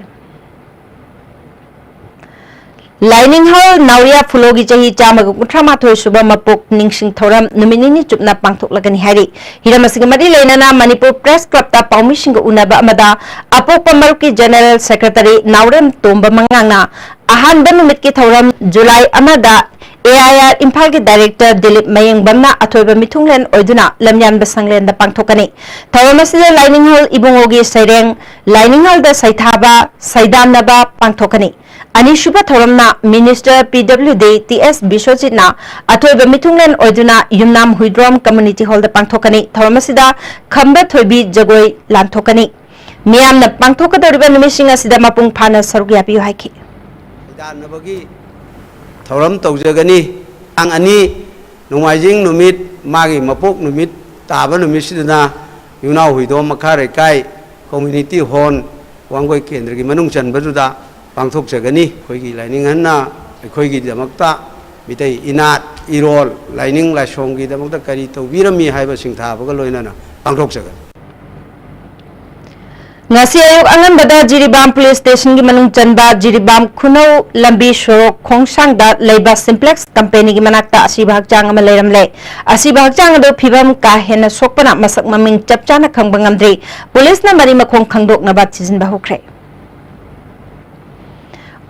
ꯂꯥꯏꯅꯤꯡꯍꯜ ꯅꯥꯎꯔꯤꯌꯥ ꯐꯨꯂꯣꯒꯤ ꯆꯍꯤ ꯆꯥꯝꯃꯒ ꯀꯨꯟꯊ꯭ꯔꯥ ꯃꯥꯊꯣꯏ ꯁꯨꯕ ꯃꯄꯣꯛ ꯅꯤꯡꯁꯤꯡ ꯊꯧꯔꯝ ꯅꯨꯃꯤꯠ ꯅꯤꯅꯤ ꯆꯨꯞꯅ ꯄꯥꯡꯊꯣꯛꯂꯒꯅꯤ ꯍꯥꯏꯔꯤ꯫ ꯍꯤꯔꯝ ꯑꯁꯤꯒ ꯃꯔꯤ ꯂꯩꯅꯅ ꯃꯅꯤꯄꯨꯔ ꯄ꯭ꯔꯦꯁ ꯀ꯭ꯂꯕꯇ ꯄꯥꯎꯃꯤꯁꯤꯡꯒ ꯎꯅꯕ ꯑꯃꯗ ꯑꯄꯣꯛꯄ ꯃꯔꯨꯞꯀꯤ ꯖꯦꯅꯦꯔꯦꯜ ꯁꯦꯀ꯭ꯔꯦꯇꯔꯤ ꯅꯥꯎꯔꯦꯝ ꯇꯣꯝꯕ ꯃꯉꯥꯡꯅ ꯑꯍꯥꯟꯕ ꯅꯨꯃꯤꯠꯀꯤ ꯊꯧꯔꯝ ꯖꯨꯂꯥꯏ ꯑꯃꯗ ꯑꯦ ꯑꯥꯏ ꯑꯥꯔ ꯏꯝꯐꯥꯜꯒꯤ ꯗꯥꯏꯔꯦꯛꯇꯔ ꯗꯤꯂꯤꯞ ꯃꯌꯦꯡꯕꯝꯅ ꯑꯊꯣꯏꯕ ꯃꯤꯊꯨꯡꯂꯦꯟ ꯑꯣꯏꯗꯨꯅ ꯂꯝꯌꯥꯟꯕ ꯁꯪꯂꯦꯟꯗ ꯄꯥꯡꯊꯣꯛꯀꯅꯤ꯫ ꯊꯧꯔꯝ ꯑꯁꯤꯗ ꯂꯥꯏꯅꯤꯡꯍꯜ ꯏꯕꯨꯡꯉꯣꯒꯤ ꯁꯩꯔꯦꯡ ꯂꯥꯏꯅꯤꯡꯍꯜꯗ ꯁꯩꯊꯥꯕ, ꯁꯩꯗꯥꯟꯅꯕ ꯄꯥꯡꯊꯣꯛꯀꯅꯤ꯫ ꯑꯅꯤꯁꯨꯕ ꯊꯧꯔꯝꯅ ꯃꯤꯅꯤꯁꯇꯔ ꯄꯤ ꯗꯕ꯭ꯂꯤꯎ ꯗꯤ ꯇꯤ ꯑꯦꯁ ꯕꯤꯁ꯭ꯋꯖꯤꯠꯅ ꯑꯊꯣꯏꯕ ꯃꯤꯊꯨꯡꯂꯦꯟ ꯑꯣꯏꯗꯨꯅ ꯌꯨꯝꯅꯥꯝ ꯍꯨꯏꯗ꯭ꯔꯣꯝ ꯀꯝꯃ꯭ꯌꯨꯅꯤꯇꯤ ꯍꯣꯜꯗ ꯄꯥꯡꯊꯣꯛꯀꯅꯤ꯫ ꯊꯧꯔꯝ ꯑꯁꯤꯗ ꯈꯝꯕ ꯊꯣꯏꯕꯤ ꯖꯒꯣꯏ ꯂꯥꯟꯊꯣꯛꯀꯅꯤ꯫ ꯃꯤꯌꯥꯝꯅ ꯄꯥꯡꯊꯣꯛꯀꯗꯧꯔꯤꯕ ꯅꯨꯃꯤꯠꯁꯤꯡ ꯑꯁꯤꯗ ꯃꯄꯨꯡ ꯐꯥꯅ ꯁꯔꯨꯛ ꯌꯥꯕꯤꯌꯨ ꯍꯥꯏꯈꯤ꯫ ꯁꯩꯗꯥꯟꯅꯕꯒꯤ ꯊꯧꯔꯝ ꯇꯧꯖꯒꯅꯤ꯫ ꯇꯥꯡ ꯑꯅꯤ ꯅꯣꯡꯃꯥꯏꯖꯤꯡ ꯅꯨꯃꯤꯠ, ꯃꯥꯒꯤ ꯃꯄꯣꯛ ꯅꯨꯃꯤꯠ ꯇꯥꯕ ꯅꯨꯃꯤꯠꯁꯤꯗꯅ ꯌꯨꯝꯅꯥꯎ ꯍꯨꯏꯗ꯭ꯔꯣꯝ ꯃꯈꯥ ꯂꯩꯀꯥꯏ ꯀꯝꯃ꯭ꯌꯨꯅꯤꯇꯤ ꯍꯣꯜ ꯋꯥꯡꯒꯣꯏ ꯀꯦꯟꯗ꯭ꯔꯒꯤ ꯃꯅꯨꯡ ꯆꯟꯕꯗꯨꯗ ꯄꯥꯡꯊꯣꯛꯆꯒꯅꯤ꯫ ꯑꯩꯈꯣꯏꯒꯤ ꯂꯥꯏꯅꯤꯡꯍꯟꯅ ꯑꯩꯈꯣꯏꯒꯤꯗꯃꯛꯇ ꯃꯤꯇꯩ ꯏꯅꯥꯠ, ꯏꯔꯣꯜ, ꯂꯥꯏꯅꯤꯡ ꯂꯥꯏꯁꯣꯡꯒꯤꯗꯃꯛꯇ ꯀꯔꯤ ꯇꯧꯕꯤꯔꯝꯃꯤ ꯍꯥꯏꯕ ꯁꯤꯡꯊꯥꯕꯒ ꯂꯣꯏꯅꯅ ꯄꯥꯡꯊꯣꯛꯆꯒꯅꯤ꯫ ꯉꯁꯤ ꯑꯌꯨꯛ ꯑꯉꯟꯕꯗ ꯖꯤꯔꯤꯕꯥꯝ ꯄꯨꯂꯤꯁ ꯁ꯭ꯇꯦꯁꯟꯒꯤ ꯃꯅꯨꯡ ꯆꯟꯕ ꯖꯤꯔꯤꯕꯥꯝ ꯈꯨꯅꯧ ꯂꯝꯕꯤ ꯁꯣꯔꯣꯛ ꯈꯣꯡꯁꯥꯡꯗ ꯂꯩꯕ ꯁꯤꯝꯄ꯭ꯂꯦꯛꯁ ꯀꯝꯄꯦꯅꯤꯒꯤ ꯃꯅꯥꯛꯇ ꯑꯁꯤꯕ ꯍꯛꯆꯥꯡ ꯑꯃ ꯂꯩꯔꯝꯂꯦ꯫ ꯑꯁꯤꯕ ꯍꯛꯆꯥꯡ ꯑꯗꯨ ꯐꯤꯕꯝ ꯀꯥ ꯍꯦꯟꯅ ꯁꯣꯛꯄꯅ ꯃꯁꯛ ꯃꯃꯤꯡ ꯆꯞ ꯆꯥꯅ ꯈꯪꯕ ꯉꯝꯗ꯭ꯔꯤ꯫ ꯄꯨꯂꯤꯁꯅ ꯃꯔꯤ ꯃꯈꯣꯡ ꯈꯪꯗꯣꯛꯅꯕ ꯊꯤꯖꯤꯟꯕ ꯍꯧꯈ꯭ꯔꯦ꯫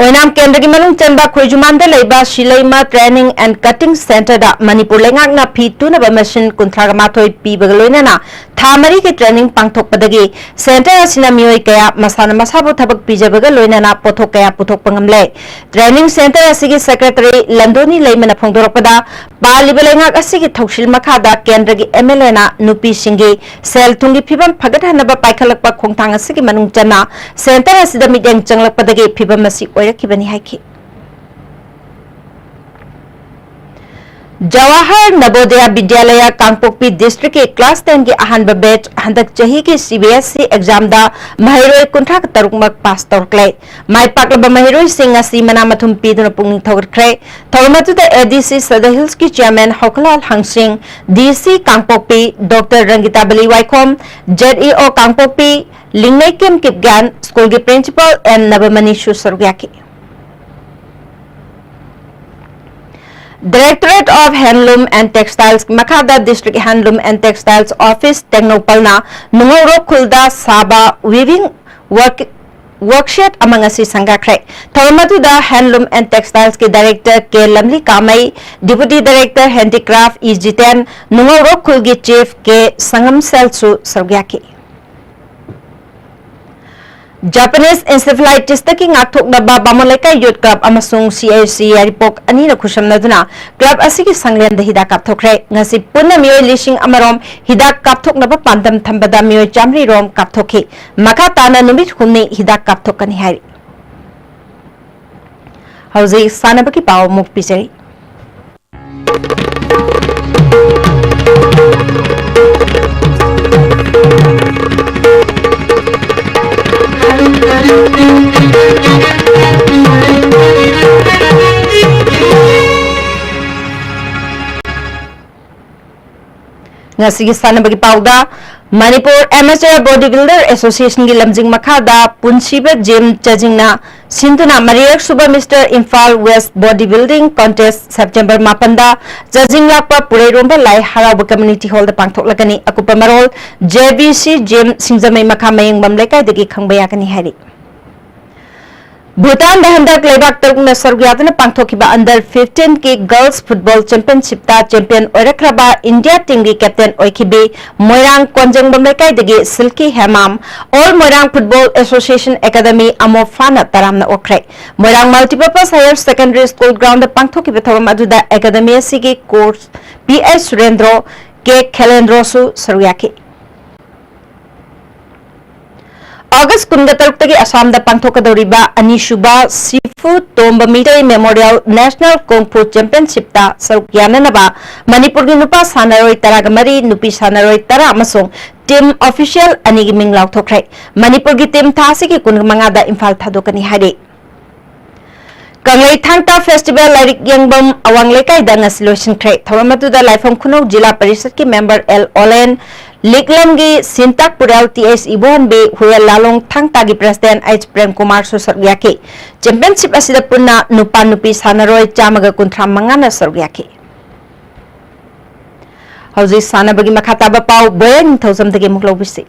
ꯑꯣꯏꯅꯥꯝ ꯀꯦꯟꯗ꯭ꯔꯒꯤ ꯃꯅꯨꯡ ꯆꯟꯕ ꯈꯣꯏꯖꯨꯃꯥꯟꯗ ꯂꯩꯕ ꯁꯤꯂꯩꯃ Training and Cutting Centreꯗ ꯃꯅꯤꯄꯨꯔ ꯂꯩꯉꯥꯛꯅ ꯐꯤ ꯇꯨꯅꯕ ꯃꯦꯁꯤꯟ ꯀꯨꯟꯊ꯭ꯔꯥꯒ ꯃꯥꯊꯣꯏ ꯄꯤꯕꯒ ꯂꯣꯏꯅꯅ ꯊꯥ ꯃꯔꯤꯒꯤ training ꯄꯥꯡꯊꯣꯛꯄꯗꯒꯤ centre ꯑꯁꯤꯅ ꯃꯤꯑꯣꯏ ꯀꯌꯥ ꯃꯁꯥꯅ ꯃꯁꯥꯕꯨ ꯊꯕꯛ ꯄꯤꯖꯕꯒ ꯂꯣꯏꯅꯅ ꯄꯣꯠꯊꯣꯛ ꯀꯌꯥ ꯄꯨꯊꯣꯛꯄ ꯉꯝꯂꯦ꯫ Training centre ꯑꯁꯤꯒꯤ secretary ꯂꯟꯗꯣꯅꯤ ꯂꯩꯃꯅ ꯐꯣꯡꯗꯣꯔꯛꯄꯗ, ꯄꯥꯜꯂꯤꯕ ꯂꯩꯉꯥꯛ ꯑꯁꯤꯒꯤ ꯊꯧꯁꯤꯜ ꯃꯈꯥꯗ ꯀꯦꯟꯗ꯭ꯔꯒꯤ MLAꯅ ꯅꯨꯄꯤꯁꯤꯡꯒꯤ ꯁꯦꯜ ꯊꯨꯝꯒꯤ ꯐꯤꯕꯝ ꯐꯒꯠꯍꯟꯅꯕ ꯄꯥꯏꯈꯠꯂꯛꯄ ꯈꯣꯡꯊꯥꯡ ꯑꯁꯤꯒꯤ ꯃꯅꯨꯡ ꯆꯟꯅ centre ꯑꯁꯤꯗ ꯃꯤꯠꯌꯦꯡ ꯆꯪꯂꯛꯄꯗꯒꯤ ꯐꯤꯕꯝ ꯑꯁꯤ ꯑꯣꯏꯔꯛꯈꯤꯕꯅꯤ ꯍꯥꯏꯈꯤ꯫ ꯖꯋꯥꯍꯔ ꯅꯕꯣꯗꯌ ꯕꯤꯗ꯭ꯌꯥꯂꯌ ꯀꯥꯡꯄꯣꯛꯄꯤ districtꯀꯤ class tenꯒꯤ ꯑꯍꯥꯟꯕ batch ꯍꯟꯗꯛ ꯆꯍꯤꯒꯤ CBSE examꯗ ꯃꯍꯩꯔꯣꯏ ꯀꯨꯟꯊ꯭ꯔꯥ ꯇꯔꯨꯛꯃꯛ pass ꯇꯧꯔꯛꯂꯦ꯫ ꯃꯥꯏ ꯄꯥꯛꯂꯕ ꯃꯍꯩꯔꯣꯏꯁꯤꯡ ꯑꯁꯤ ꯃꯅꯥ ꯃꯊꯨꯝ ꯄꯤꯗꯨꯅ ꯄꯨꯛꯅꯤꯡ ꯊꯧꯒꯠꯈ꯭ꯔꯦ꯫ ꯊꯧꯔꯝ ꯑꯗꯨꯗ ADC Sadar Hillsꯀꯤ chairman ꯍꯧꯈꯂꯥꯜ ꯍꯪꯁꯤꯡ, DC ꯀꯥꯡꯄꯣꯛꯄꯤ Doctor ꯔꯪꯒꯤꯇꯥꯕꯂꯤ ꯋꯥꯏꯈꯣꯝ, ZEO ꯀꯥꯡꯄꯣꯛꯄꯤ ꯂꯤꯡꯃꯩꯀꯦꯝ ꯀꯤꯞꯒ꯭ꯌꯥꯟ, schoolꯒꯤ principal N ꯅꯕꯃꯅꯤꯁꯨ ꯁꯔꯨꯛ ꯌꯥꯈꯤ꯫ Directorate of Handloom and Textiles ꯃꯈꯥꯗ District Handloom and Textiles Office ꯇꯦꯡꯅꯧꯄꯜꯅ ꯅꯨꯡꯉꯧꯔꯣꯛ ꯈꯨꯜꯗ ꯁꯥꯕ weaving work, workshop ꯑꯃ ꯉꯁꯤ ꯁꯪꯒꯥꯈ꯭ꯔꯦ꯫ ꯊꯧꯔꯝ ꯑꯗꯨꯗ Handloom and Textilesꯀꯤ director K ꯂꯝꯂꯤ ꯀꯥꯃꯩ, deputy director handicraft E Jiten, ꯅꯨꯡꯉꯧꯔꯣꯛ ꯈꯨꯜꯒꯤ chief K ꯁꯪꯉꯝꯁꯦꯜꯁꯨ ꯁꯔꯨꯛ ꯌꯥꯈꯤ꯫ Japanese encephalitisꯇꯒꯤ ꯉꯥꯛꯊꯣꯛꯅꯕ ꯕꯥꯃꯣꯟ ꯂꯩꯀꯥꯏ Youth Club ꯑꯃꯁꯨꯡ CIC ꯌꯥꯏꯔꯤꯄꯣꯛ ꯑꯅꯤꯅ ꯈꯨꯠꯁꯝꯅꯗꯨꯅ club ꯑꯁꯤꯒꯤ ꯁꯪꯂꯦꯟꯗ ꯍꯤꯗꯥꯛ ꯀꯥꯞꯊꯣꯛꯈ꯭ꯔꯦ꯫ ꯉꯁꯤ ꯄꯨꯟꯅ ꯃꯤꯑꯣꯏ ꯂꯤꯁꯤꯡ ꯑꯃꯔꯣꯝ ꯍꯤꯗꯥꯛ ꯀꯥꯞꯊꯣꯛꯅꯕ ꯄꯥꯟꯗꯝ ꯊꯝꯕꯗ ꯃꯤꯑꯣꯏ ꯆꯥꯃꯔꯤ ꯔꯣꯝ ꯀꯥꯞꯊꯣꯛꯈꯤ꯫ ꯃꯈꯥ ꯇꯥꯅ ꯅꯨꯃꯤꯠ ꯍꯨꯝꯅꯤ ꯍꯤꯗꯥꯛ ꯀꯥꯞꯊꯣꯛꯀꯅꯤ ꯍꯥꯏꯔꯤ꯫ ꯍꯧꯖꯤꯛ ꯁꯥꯟꯅꯕꯒꯤ ꯄꯥꯎ ꯑꯃꯨꯛ ꯄꯤꯖꯔꯤ꯫ ꯉꯁꯤꯒꯤ ꯁꯥꯟꯅꯕꯒꯤ ꯄꯥꯎꯗ, ꯃꯅꯤꯄꯨꯔ ꯑꯦꯃꯦꯆꯔ ꯕꯣꯗꯤ ꯕꯤꯜꯗꯔ ꯑꯦꯁꯣꯁꯤꯌꯦꯁꯟꯒꯤ ꯂꯝꯖꯤꯡ ꯃꯈꯥꯗ ꯄꯨꯟꯁꯤꯕ ꯖꯤꯝ ꯆꯥꯖꯤꯡꯅ ꯁꯤꯟꯗꯨꯅ ꯃꯔꯤꯔꯛ ꯁꯨꯕ mister Imphal west body building contest September ꯃꯥꯄꯟꯗ ꯆꯥꯖꯤꯡ ꯂꯥꯛꯄ ꯄꯨꯔꯩꯔꯣꯝꯕ ꯂꯥꯏ ꯍꯔꯥꯎꯕ ꯀꯝꯃ꯭ꯌꯨꯅꯤꯇꯤ ꯍꯣꯜꯗ ꯄꯥꯡꯊꯣꯛꯂꯒꯅꯤ꯫ ꯑꯀꯨꯞꯄ ꯃꯔꯣꯜ ꯖꯦ ꯕꯤ ꯁꯤ ꯖꯤꯝ, ꯁꯤꯡꯖꯃꯩ ꯃꯈꯥ ꯃꯌꯦꯡꯕꯝ ꯂꯩꯀꯥꯏꯗꯒꯤ ꯈꯪꯕ ꯌꯥꯒꯅꯤ ꯍꯥꯏꯔꯤ꯫ ꯚꯨꯇꯥꯟꯗ ꯍꯟꯗꯛ ꯂꯩꯕꯥꯛ ꯇꯔꯨꯛꯅ ꯁꯔꯨꯛ ꯌꯥꯗꯨꯅ ꯄꯥꯡꯊꯣꯛꯈꯤꯕ ꯑꯟꯗꯔ ꯐꯤꯐꯇꯤꯟꯒꯤ ꯒꯔꯜꯁ ꯐꯨꯠꯕꯣꯜ ꯆꯦꯝꯄꯤꯌꯟꯁꯤꯞꯇ ꯆꯦꯝꯄꯤꯌꯟ ꯑꯣꯏꯔꯛꯈ꯭ꯔꯕ ꯏꯟꯗꯤꯌꯥ ꯇꯤꯝꯒꯤ ꯀꯦꯞꯇꯦꯟ ꯑꯣꯏꯈꯤꯕꯤ ꯃꯣꯏꯔꯥꯡ ꯀꯣꯟꯖꯦꯡꯕꯝ ꯂꯩꯀꯥꯏꯗꯒꯤ ꯁꯤꯜꯀꯤ Hemam all Moirang football association academy ꯑꯃꯣꯐꯥꯅ ꯇꯔꯥꯝꯅ ꯑꯣꯛꯈ꯭ꯔꯦ꯫ Moirang multipurpose higher secondary school ground ꯄꯥꯡꯊꯣꯛꯈꯤꯕ ꯊꯧꯔꯝ ꯑꯗꯨꯗ ꯑꯦꯀꯥꯗꯃꯤ ꯑꯁꯤꯒꯤ ꯀꯣꯆ ꯄꯤ ꯑꯩꯆ ꯁꯨꯔꯦꯟꯗ꯭ꯔꯣ, ꯀꯦ ꯈꯦꯂꯦꯟꯗ꯭ꯔꯣꯁꯨ ꯁꯔꯨꯛ ꯌꯥꯈꯤ꯫ ꯑꯣꯒꯁ꯭ꯠ ꯀꯨꯟꯒ ꯇꯔꯨꯛꯇꯒꯤ ꯑꯁꯥꯝꯗ ꯄꯥꯡꯊꯣꯛꯀꯗꯧꯔꯤꯕ ꯑꯅꯤꯁꯨꯕ ꯁꯤꯐꯨ ꯇꯣꯝꯕ ꯃꯤꯇꯩ ꯃꯦꯃꯣꯔꯤꯌꯦꯜ ꯅꯦꯁꯅꯦꯜ ꯀꯣꯡꯐꯨ ꯆꯦꯝꯄꯤꯌꯟꯁꯤꯞꯇ ꯁꯔꯨꯛ ꯌꯥꯅꯅꯕ ꯃꯅꯤꯄꯨꯔꯒꯤ ꯅꯨꯄꯥ ꯁꯥꯟꯅꯔꯣꯏ ꯇꯔꯥꯒ ꯃꯔꯤ, ꯅꯨꯄꯤ ꯁꯥꯟꯅꯔꯣꯏ ꯇꯔꯥ ꯑꯃꯁꯨꯡ ꯇꯤꯝ ꯑꯣꯐꯤꯁꯤꯌꯦꯜ ꯑꯅꯤꯒꯤ ꯃꯤꯡ ꯂꯥꯎꯊꯣꯛꯈ꯭ꯔꯦ꯫ ꯃꯅꯤꯄꯨꯔꯒꯤ ꯇꯤꯝ ꯊꯥ ꯑꯁꯤꯒꯤ ꯀꯨꯟꯃꯉꯥꯗ ꯏꯝꯐꯥꯜ ꯊꯥꯗꯣꯛꯀꯅꯤ ꯍꯥꯏꯔꯤ꯫ ꯀꯪꯂꯩ ꯊꯥꯡ ꯇꯥ ꯐꯦꯁꯇꯤꯚꯦꯜ ꯂꯥꯏꯔꯤꯛ ꯌꯦꯡꯐꯝ ꯑꯋꯥꯡ ꯂꯩꯀꯥꯏꯗ ꯉꯁꯤ ꯂꯣꯏꯁꯤꯟꯈ꯭ꯔꯦ꯫ ꯊꯧꯔꯝ ꯑꯗꯨꯗ ꯂꯥꯏꯐꯝ ꯈꯨꯅꯧ ꯖꯤꯂꯥ ꯄꯔꯤꯁꯠꯀꯤ member L ꯑꯣꯂꯦꯟ, ꯂꯤꯛꯂꯝꯒꯤ ꯁꯤꯟꯇꯥꯛ ꯄꯨꯔꯦꯜ T H Ibohanbi, ꯍꯨꯌꯦꯜ ꯂꯥꯂꯣꯡ ꯊꯥꯡ ꯇꯥꯒꯤ ꯄ꯭ꯔꯦꯁꯤꯗꯦꯟꯠ ꯑꯩꯆ ꯄ꯭ꯔꯦꯝ ꯀꯨꯃꯥꯔꯁꯨ ꯁꯔꯨꯛ ꯌꯥꯈꯤ꯫ ꯆꯦꯝꯄꯤꯌꯟꯁꯤꯞ ꯑꯁꯤꯗ ꯄꯨꯟꯅ ꯅꯨꯄꯥ ꯅꯨꯄꯤ ꯁꯥꯟꯅꯔꯣꯏ ꯆꯥꯝꯃꯒ ꯀꯨꯟꯊ꯭ꯔꯥ ꯃꯉꯥꯅ ꯁꯔꯨꯛ ꯌꯥꯈꯤ꯫ ꯍꯧꯖꯤꯛ ꯁꯥꯟꯅꯕꯒꯤ ꯃꯈꯥ ꯇꯥꯕ ꯄꯥꯎ ꯕꯣꯌꯥ ꯅꯤꯡꯊꯧꯖꯝꯗꯒꯤ ꯑꯃꯨꯛ ꯂꯧꯕꯤꯁꯤ꯫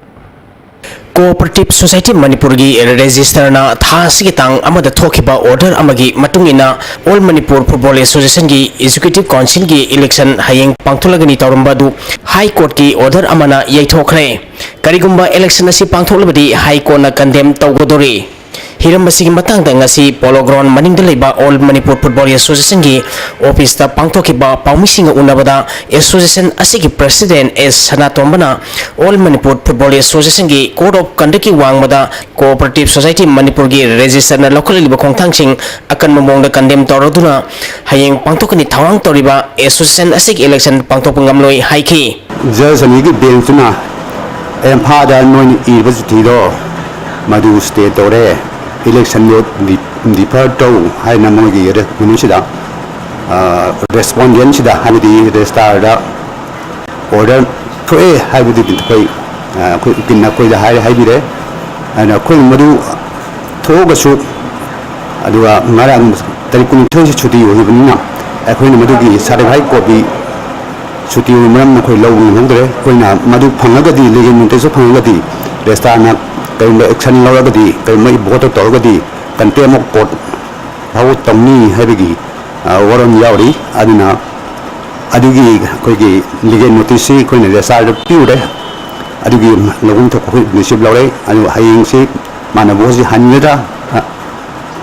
ꯀꯣꯑꯣꯄꯔꯦꯇꯤꯚ ꯁꯣꯁꯥꯏꯇꯤ ꯃꯅꯤꯄꯨꯔꯒꯤ ꯔꯦꯖꯤꯁꯇꯔꯅ ꯊꯥ ꯑꯁꯤꯒꯤ ꯇꯥꯡ ꯑꯃꯗ ꯊꯣꯛꯈꯤꯕ ꯑꯣꯔꯗꯔ ꯑꯃꯒꯤ ꯃꯇꯨꯡ ꯏꯟꯅ ꯑꯣꯜ ꯃꯅꯤꯄꯨꯔ ꯐꯨꯠꯕꯣꯜ ꯑꯦꯁꯣꯁꯤꯌꯦꯁꯟꯒꯤ ꯑꯦꯛꯖꯤꯀ꯭ꯌꯨꯇꯤꯚ ꯀꯥꯎꯟꯁꯤꯜꯒꯤ ꯏꯂꯦꯛꯁꯟ ꯍꯌꯦꯡ ꯄꯥꯡꯊꯣꯛꯂꯒꯅꯤ ꯇꯧꯔꯝꯕ ꯑꯗꯨ ꯍꯥꯏ ꯀꯣꯔꯠꯀꯤ ꯑꯣꯔꯗꯔ ꯑꯃꯅ ꯌꯩꯊꯣꯛꯈ꯭ꯔꯦ꯫ ꯀꯔꯤꯒꯨꯝꯕ ꯏꯂꯦꯛꯁꯟ ꯑꯁꯤ ꯄꯥꯡꯊꯣꯛꯂꯕꯗꯤ ꯍꯥꯏ ꯀꯣꯔꯠꯅ ꯀꯟꯗꯦꯝ ꯇꯧꯒꯗꯧꯔꯤ꯫ ꯍꯤꯔꯝ ꯑꯁꯤꯒꯤ ꯃꯇꯥꯡꯗ ꯉꯁꯤ ꯄꯣꯂꯣ ꯒ꯭ꯔꯥꯎꯟ ꯃꯅꯤꯡꯗ ꯂꯩꯕ ꯑꯣꯜ ꯃꯅꯤꯄꯨꯔ ꯐꯨꯠꯕꯣꯜ ꯑꯦꯁꯣꯁꯤꯌꯦꯁꯟꯒꯤ ꯑꯣꯐꯤꯁꯇ ꯄꯥꯡꯊꯣꯛꯈꯤꯕ ꯄꯥꯎꯃꯤꯁꯤꯡꯒ ꯎꯅꯕꯗ ꯑꯦꯁꯣꯁꯤꯌꯦꯁꯟ ꯑꯁꯤꯒꯤ ꯄ꯭ꯔꯦꯁꯤꯗꯦꯟꯠ ꯑꯦꯁ ꯁꯅꯥꯇꯣꯝꯕꯅ ꯑꯣꯜ ꯃꯅꯤꯄꯨꯔ ꯐꯨꯠꯕꯣꯜ ꯑꯦꯁꯣꯁꯤꯌꯦꯁꯟꯒꯤ ꯀꯣꯗ ꯑꯣꯐ ꯀꯟꯗꯛꯀꯤ ꯋꯥꯡꯃꯗ ꯀꯣꯑꯣꯄꯔꯦꯇꯤꯚ ꯁꯣꯁꯥꯏꯇꯤ ꯃꯅꯤꯄꯨꯔꯒꯤ ꯔꯦꯖꯤꯁꯇꯔꯅ ꯂꯧꯈꯠꯂꯛꯂꯤꯕ ꯈꯣꯡꯊꯥꯡꯁꯤꯡ ꯑꯀꯟꯕ ꯃꯑꯣꯡꯗ ꯀꯟꯗꯦꯝ ꯇꯧꯔꯗꯨꯅ ꯍꯌꯦꯡ ꯄꯥꯡꯊꯣꯛꯀꯅꯤ ꯊꯧꯔꯥꯡ ꯇꯧꯔꯤꯕ ꯑꯦꯁꯣꯁꯤꯌꯦꯁꯟ ꯑꯁꯤꯒꯤ ꯏꯂꯦꯛꯁꯟ ꯄꯥꯡꯊꯣꯛꯄ ꯉꯝꯂꯣꯏ ꯍꯥꯏꯈꯤ꯫ ꯖꯖ ꯑꯅꯤꯒꯤ ꯕꯦꯟꯆꯇꯨꯅ ꯏꯝꯐꯥꯜꯗ ꯅꯣꯏꯅ ꯏꯔꯤꯕ ꯆꯤꯊꯤꯗꯣ ꯃꯗꯨ ꯁ꯭ꯇꯦ ꯇꯧꯔꯦ, ꯏꯂꯦꯛꯁꯟꯗꯣ ꯗꯤ-, ꯗꯤꯐꯔ ꯇꯧ ꯍꯥꯏꯅ ꯃꯣꯏꯒꯤ ꯔꯦꯀꯣꯃꯦꯟꯗꯦꯁꯟꯁꯤꯗ, ꯑ, ꯔꯦꯁꯄꯣꯟꯗꯦꯟꯁꯤꯗ, ꯍꯥꯏꯕꯗꯤ ꯔꯦꯖꯤꯁꯇꯥꯔꯗ ꯑꯣꯔꯗꯔ ꯊꯣꯛꯑꯦ ꯍꯥꯏꯕꯗꯨꯗꯤ ꯑꯩꯈꯣꯏ, ꯑ, ꯑꯩꯈꯣꯏ ꯎꯀꯤꯜꯅ ꯑꯩꯈꯣꯏꯗ ꯍꯥꯏꯔꯦ, ꯍꯥꯏꯕꯤꯔꯦ꯫ ꯑꯗꯨꯅ ꯑꯩꯈꯣꯏꯅ ꯃꯗꯨ ꯊꯣꯛꯑꯒꯁꯨ, ꯑꯗꯨꯒ ꯉꯔꯥꯡ ꯇꯥꯔꯤꯛ ꯀꯨꯟꯅꯤꯊꯣꯏꯁꯤ ꯁꯨꯇꯤ ꯑꯣꯏꯕꯅꯤꯅ ꯑꯩꯈꯣꯏꯅ ꯃꯗꯨꯒꯤ certified copy ꯁꯨꯇꯤ ꯑꯣꯏꯕ ꯃꯔꯝꯅ ꯑꯩꯈꯣꯏ ꯂꯧꯕ ꯉꯝꯍꯧꯗ꯭ꯔꯦ꯫ ꯑꯩꯈꯣꯏꯅ ꯃꯗꯨ ꯐꯪꯉꯒꯗꯤ, legal notice ꯐꯪꯉꯒꯗꯤ, ꯔꯦꯁꯇꯥꯔꯅ ꯀꯔꯤꯒꯨꯝꯕ action ꯂꯧꯔꯒꯗꯤ, ꯀꯔꯤꯒꯨꯝꯕ ꯏꯕꯣꯇ ꯇꯧꯔꯒꯗꯤ contempt of court ꯐꯥꯎꯕ ꯇꯧꯅꯤ ꯍꯥꯏꯕꯒꯤ, ꯑ, ꯋꯥꯔꯣꯜ ꯌꯥꯎꯔꯤ꯫ ꯑꯗꯨꯅ ꯑꯗꯨꯒꯤ ꯑꯩꯈꯣꯏꯒꯤ legal noticeꯁꯤ ꯑꯩꯈꯣꯏꯅ ꯔꯦꯁꯇꯥꯔꯗ ꯄꯤꯔꯨꯔꯦ꯫ ꯑꯗꯨꯒꯤ ꯂꯧꯐꯝ ꯊꯣꯛꯄ ꯑꯩꯈꯣꯏ receipt ꯂꯧꯔꯦ꯫ ꯑꯗꯨ ꯍꯌꯦꯡꯁꯤ ꯃꯥꯟꯅꯕ ꯍꯧꯖꯤꯛ ꯍꯟꯒꯗ꯭ꯔꯥ, ꯑ,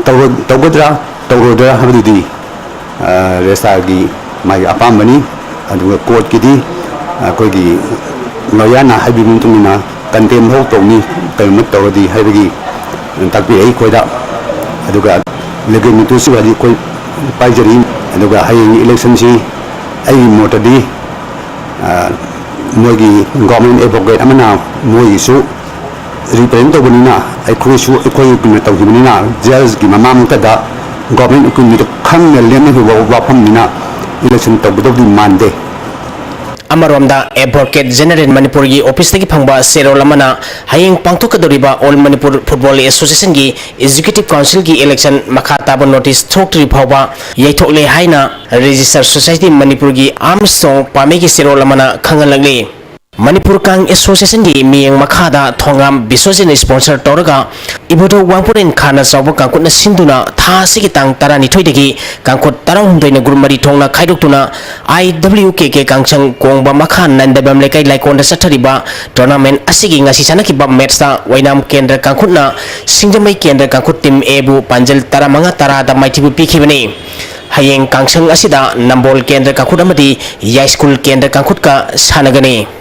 ꯇꯧꯔ-, ꯇꯧꯒꯗ꯭ꯔꯥ, ꯇꯧꯔꯣꯏꯗ꯭ꯔꯥ ꯍꯥꯏꯕꯗꯨꯗꯤ, ꯑ, ꯔꯦꯁꯇꯥꯔꯒꯤ ꯃꯥꯒꯤ ꯑꯄꯥꯝꯕꯅꯤ꯫ ꯑꯗꯨꯒ courtꯀꯤꯗꯤ ꯑꯩꯈꯣꯏꯒꯤ lawyerꯅ ꯍꯥꯏꯕꯤꯕ ꯃꯇꯨꯡ ꯏꯟꯅ contempt ꯐꯥꯎ ꯇꯧꯅꯤ, ꯀꯔꯤꯒꯨꯝꯕ ꯇꯧꯔꯗꯤ ꯍꯥꯏꯕꯒꯤ ꯇꯥꯛꯄꯤꯔꯛꯏ ꯑꯩꯈꯣꯏꯗ꯫ ꯑꯗꯨꯒ legal noticeꯁꯨ ꯍꯧꯖꯤꯛ ꯑꯩꯈꯣꯏ ꯄꯥꯏꯖꯔꯤ꯫ ꯑꯗꯨꯒ ꯍꯌꯦꯡꯒꯤ electionꯁꯤ ꯑꯩꯒꯤ ꯃꯣꯠꯇꯗꯤ, ꯑ, ꯃꯣꯏꯒꯤ government advocate ꯑꯃꯅ ꯃꯣꯏꯒꯤꯁꯨ represent ꯇꯧꯕꯅꯤꯅ, ꯑꯩꯈꯣꯏꯁꯨ ꯑꯩꯈꯣꯏꯅ ꯇꯧꯈꯤꯕꯅꯤꯅ, judgeꯀꯤ ꯃꯃꯥꯡꯃꯛꯇꯗ government ꯎꯀꯤꯜꯒꯤꯗ ꯈꯪꯅ ꯂꯦꯞꯅꯈꯤꯕ ꯋꯥꯐꯝꯅꯤꯅ election ꯇꯧꯒꯗꯧꯗꯤ ꯃꯥꯟꯗꯦ꯫ ꯑꯃꯔꯣꯝꯗ, Advocate General ꯃꯅꯤꯄꯨꯔꯒꯤ officeꯇꯒꯤ ꯐꯪꯕ ꯆꯦꯔꯣꯜ ꯑꯃꯅ ꯍꯌꯦꯡ ꯄꯥꯡꯊꯣꯛꯀꯗꯧꯔꯤꯕ All Manipur Football Associationꯒꯤ Executive Councilꯒꯤ election ꯃꯈꯥ ꯇꯥꯕ notice ꯊꯣꯛꯇ꯭ꯔꯤ ꯐꯥꯎꯕ ꯌꯩꯊꯣꯛꯂꯦ ꯍꯥꯏꯅ Register Society ꯃꯅꯤꯄꯨꯔꯒꯤ Armstrong ꯄꯥꯝꯃꯩꯒꯤ ꯆꯦꯔꯣꯜ ꯑꯃꯅ ꯈꯪꯍꯜꯂꯛꯂꯤ꯫ ꯃꯅꯤꯄꯨꯔ ꯀꯥꯡ Associationꯒꯤ ꯃꯤꯠꯌꯦꯡ ꯃꯈꯥꯗ ꯊꯣꯡꯒꯥꯝ ꯕꯤꯁ꯭ꯋꯖꯤꯠꯅ sponsor ꯇꯧꯔꯒ ꯏꯕꯨꯙꯧ ꯋꯥꯡꯄ꯭ꯔꯦꯟ ꯈꯥꯅ ꯆꯥꯎꯕ ꯀꯥꯡꯈꯨꯠꯅ ꯁꯤꯟꯗꯨꯅ ꯊꯥ ꯑꯁꯤꯒꯤ ꯇꯥꯡ ꯇꯔꯥꯅꯤꯊꯣꯏꯗꯒꯤ ꯀꯥꯡꯈꯨꯠ ꯇꯔꯥꯍꯨꯝꯗꯣꯏꯅ group ꯃꯔꯤ ꯊꯣꯛꯅ ꯈꯥꯏꯗꯣꯛꯇꯨꯅ I W K K ꯀꯥꯡꯁꯪ ꯀꯣꯡꯕ ꯃꯈꯥ ꯅꯟꯗꯕꯝ ꯂꯩꯀꯥꯏ ꯂꯥꯏꯀꯣꯟꯗ ꯆꯠꯊꯔꯤꯕ tournament ꯑꯁꯤꯒꯤ ꯉꯁꯤ ꯁꯥꯟꯅꯈꯤꯕ matchꯇ ꯑꯣꯏꯅꯥꯝ ꯀꯦꯟꯗ꯭ꯔ ꯀꯥꯡꯈꯨꯠꯅ ꯁꯤꯡꯖꯃꯩ ꯀꯦꯟꯗ꯭ꯔ ꯀꯥꯡꯈꯨꯠ team Aꯕꯨ ꯄꯥꯟꯖꯜ ꯇꯔꯥꯃꯉꯥ ꯇꯔꯥꯗ ꯃꯥꯏꯊꯤꯕ ꯄꯤꯈꯤꯕꯅꯤ꯫ ꯍꯌꯦꯡ ꯀꯥꯡꯁꯪ ꯑꯁꯤꯗ ꯅꯝꯕꯣꯜ ꯀꯦꯟꯗ꯭ꯔ ꯀꯥꯡꯈꯨꯠ ꯑꯃꯗꯤ ꯌꯥꯏꯁ꯭ꯀꯨꯜ ꯀꯦꯟꯗ꯭ꯔ ꯀꯥꯡꯈꯨꯠꯀ ꯁꯥꯟꯅꯒꯅꯤ꯫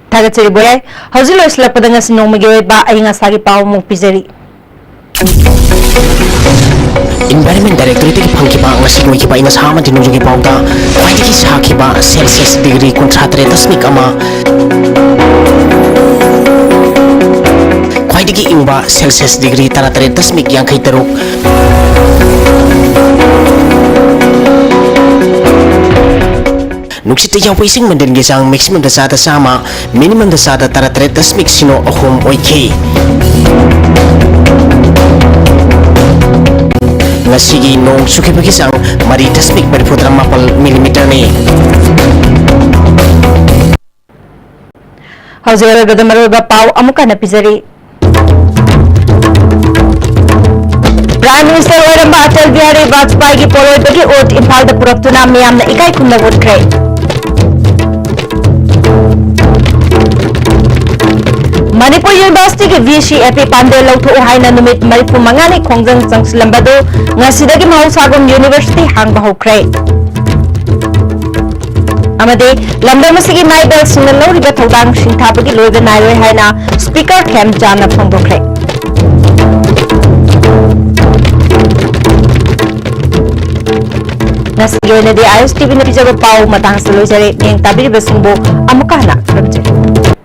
ꯊꯥꯒꯠꯆꯔꯤ ꯕꯣꯌꯥꯏ꯫ ꯍꯧꯖꯤꯛ ꯂꯣꯏꯁꯤꯜꯂꯛꯄꯗ ꯉꯁꯤ ꯅꯣꯡꯃꯒꯤ ꯑꯣꯏꯕ ꯑꯏꯪ ꯑꯁꯥꯒꯤ ꯄꯥꯎ ꯑꯃꯨꯛ ꯄꯤꯖꯔꯤ꯫ Environment Directorateꯇꯒꯤ ꯐꯪꯈꯤꯕ ꯉꯁꯤ ꯑꯣꯏꯈꯤꯕ ꯑꯏꯪ ꯑꯁꯥ ꯑꯃꯗꯤ ꯅꯣꯡꯖꯨꯒꯤ ꯄꯥꯎꯗ ꯈ꯭ꯋꯥꯏꯗꯒꯤ ꯁꯥꯈꯤꯕ Celsius degree ꯀꯨꯟꯊ꯭ꯔꯥ ꯇꯔꯦꯠ ꯗꯁꯃꯤꯛ ꯑꯃ, ꯈ꯭ꯋꯥꯏꯗꯒꯤ ꯏꯪꯕ Celsius degree ꯇꯔꯥ ꯇꯔꯦꯠ ꯗꯁꯃꯤꯛ ꯌꯥꯡꯈꯩ ꯇꯔꯨꯛ, ꯅꯨꯡꯁꯤꯠꯇ ꯌꯥꯎꯕ ꯏꯁꯤꯡ ꯃꯟꯗꯜꯒꯤ ꯆꯥꯡ maximumꯗ ꯆꯥꯗ ꯆꯥꯝꯃ, minimumꯗ ꯆꯥꯗ ꯇꯔꯥꯇꯔꯦꯠ ꯗꯁꯃꯤꯛ ꯁꯤꯅꯣ ꯑꯍꯨꯝ ꯑꯣꯏꯈꯤ꯫ ꯉꯁꯤꯒꯤ ꯅꯣꯡ ꯆꯨꯈꯤꯕꯒꯤ ꯆꯥꯡ ꯃꯔꯤ ꯗꯁꯃꯤꯛ ꯃꯔꯤꯐꯨꯇꯔꯥꯃꯥꯄꯜ millimeterꯅꯤ꯫ ꯍꯧꯖꯤꯛ ꯑꯔꯣꯏꯕꯗ ꯃꯔꯨꯑꯣꯏꯕ ꯄꯥꯎ ꯑꯃꯨꯛ ꯍꯟꯅ ꯄꯤꯖꯔꯤ꯫ Prime Minister ꯑꯣꯏꯔꯝꯕ ꯑꯇꯜ ꯕꯤꯍꯥꯔꯤ ꯕꯥꯖꯄꯥꯏꯒꯤ ꯄꯣꯂꯣꯏꯕꯒꯤ ꯑꯣꯠ ꯏꯝꯐꯥꯜꯗ ꯄꯨꯔꯛꯇꯨꯅ ꯃꯤꯌꯥꯝꯅ ꯏꯀꯥꯏ ꯈꯨꯝꯅꯕ ꯎꯠꯈ꯭ꯔꯦ꯫ ꯃꯅꯤꯄꯨꯔ ꯌꯨꯅꯤꯚꯔꯁꯤꯇꯤꯒꯤ VC ꯑꯦ ꯄꯤ ꯄꯥꯟꯗꯦ ꯂꯧꯊꯣꯛꯎ ꯍꯥꯏꯅ ꯅꯨꯃꯤꯠ ꯃꯔꯤꯐꯨ ꯃꯉꯥꯅꯤ ꯈꯣꯡꯖꯪ ꯆꯪꯁꯤꯜꯂꯝꯕꯗꯨ ꯉꯁꯤꯗꯒꯤ ꯃꯍꯧꯁꯥꯒꯨꯝ ꯌꯨꯅꯤꯚꯔꯁꯤꯇꯤ ꯍꯥꯡꯕ ꯍꯧꯈ꯭ꯔꯦ꯫ ꯑꯃꯗꯤ ꯂꯝꯗꯝ ꯑꯁꯤꯒꯤ ꯃꯥꯏꯕꯁꯤꯡꯅ ꯂꯧꯔꯤꯕ ꯊꯧꯗꯥꯡ ꯁꯤꯡꯊꯥꯕꯒꯤ ꯂꯣꯏꯕ ꯅꯥꯏꯔꯣꯏ ꯍꯥꯏꯅ ꯁ꯭ꯄꯤꯀꯔ ꯈꯦꯝꯆꯥꯟꯅ ꯐꯣꯡꯗꯣꯛꯈ꯭ꯔꯦ꯫ ꯉꯁꯤꯒꯤ ꯑꯣꯏꯅꯗꯤ ISTVꯅ ꯄꯤꯖꯕ ꯄꯥꯎ ꯃꯇꯥꯡꯁꯤꯗ ꯂꯣꯏꯖꯔꯦ꯫ ꯃꯤꯠꯌꯦꯡ ꯇꯥꯕꯤꯔꯤꯕꯁꯤꯡꯕꯨ ꯑꯃꯨꯛꯀ ꯍꯟꯅ ꯈꯨꯔꯨꯝꯖꯔꯤ꯫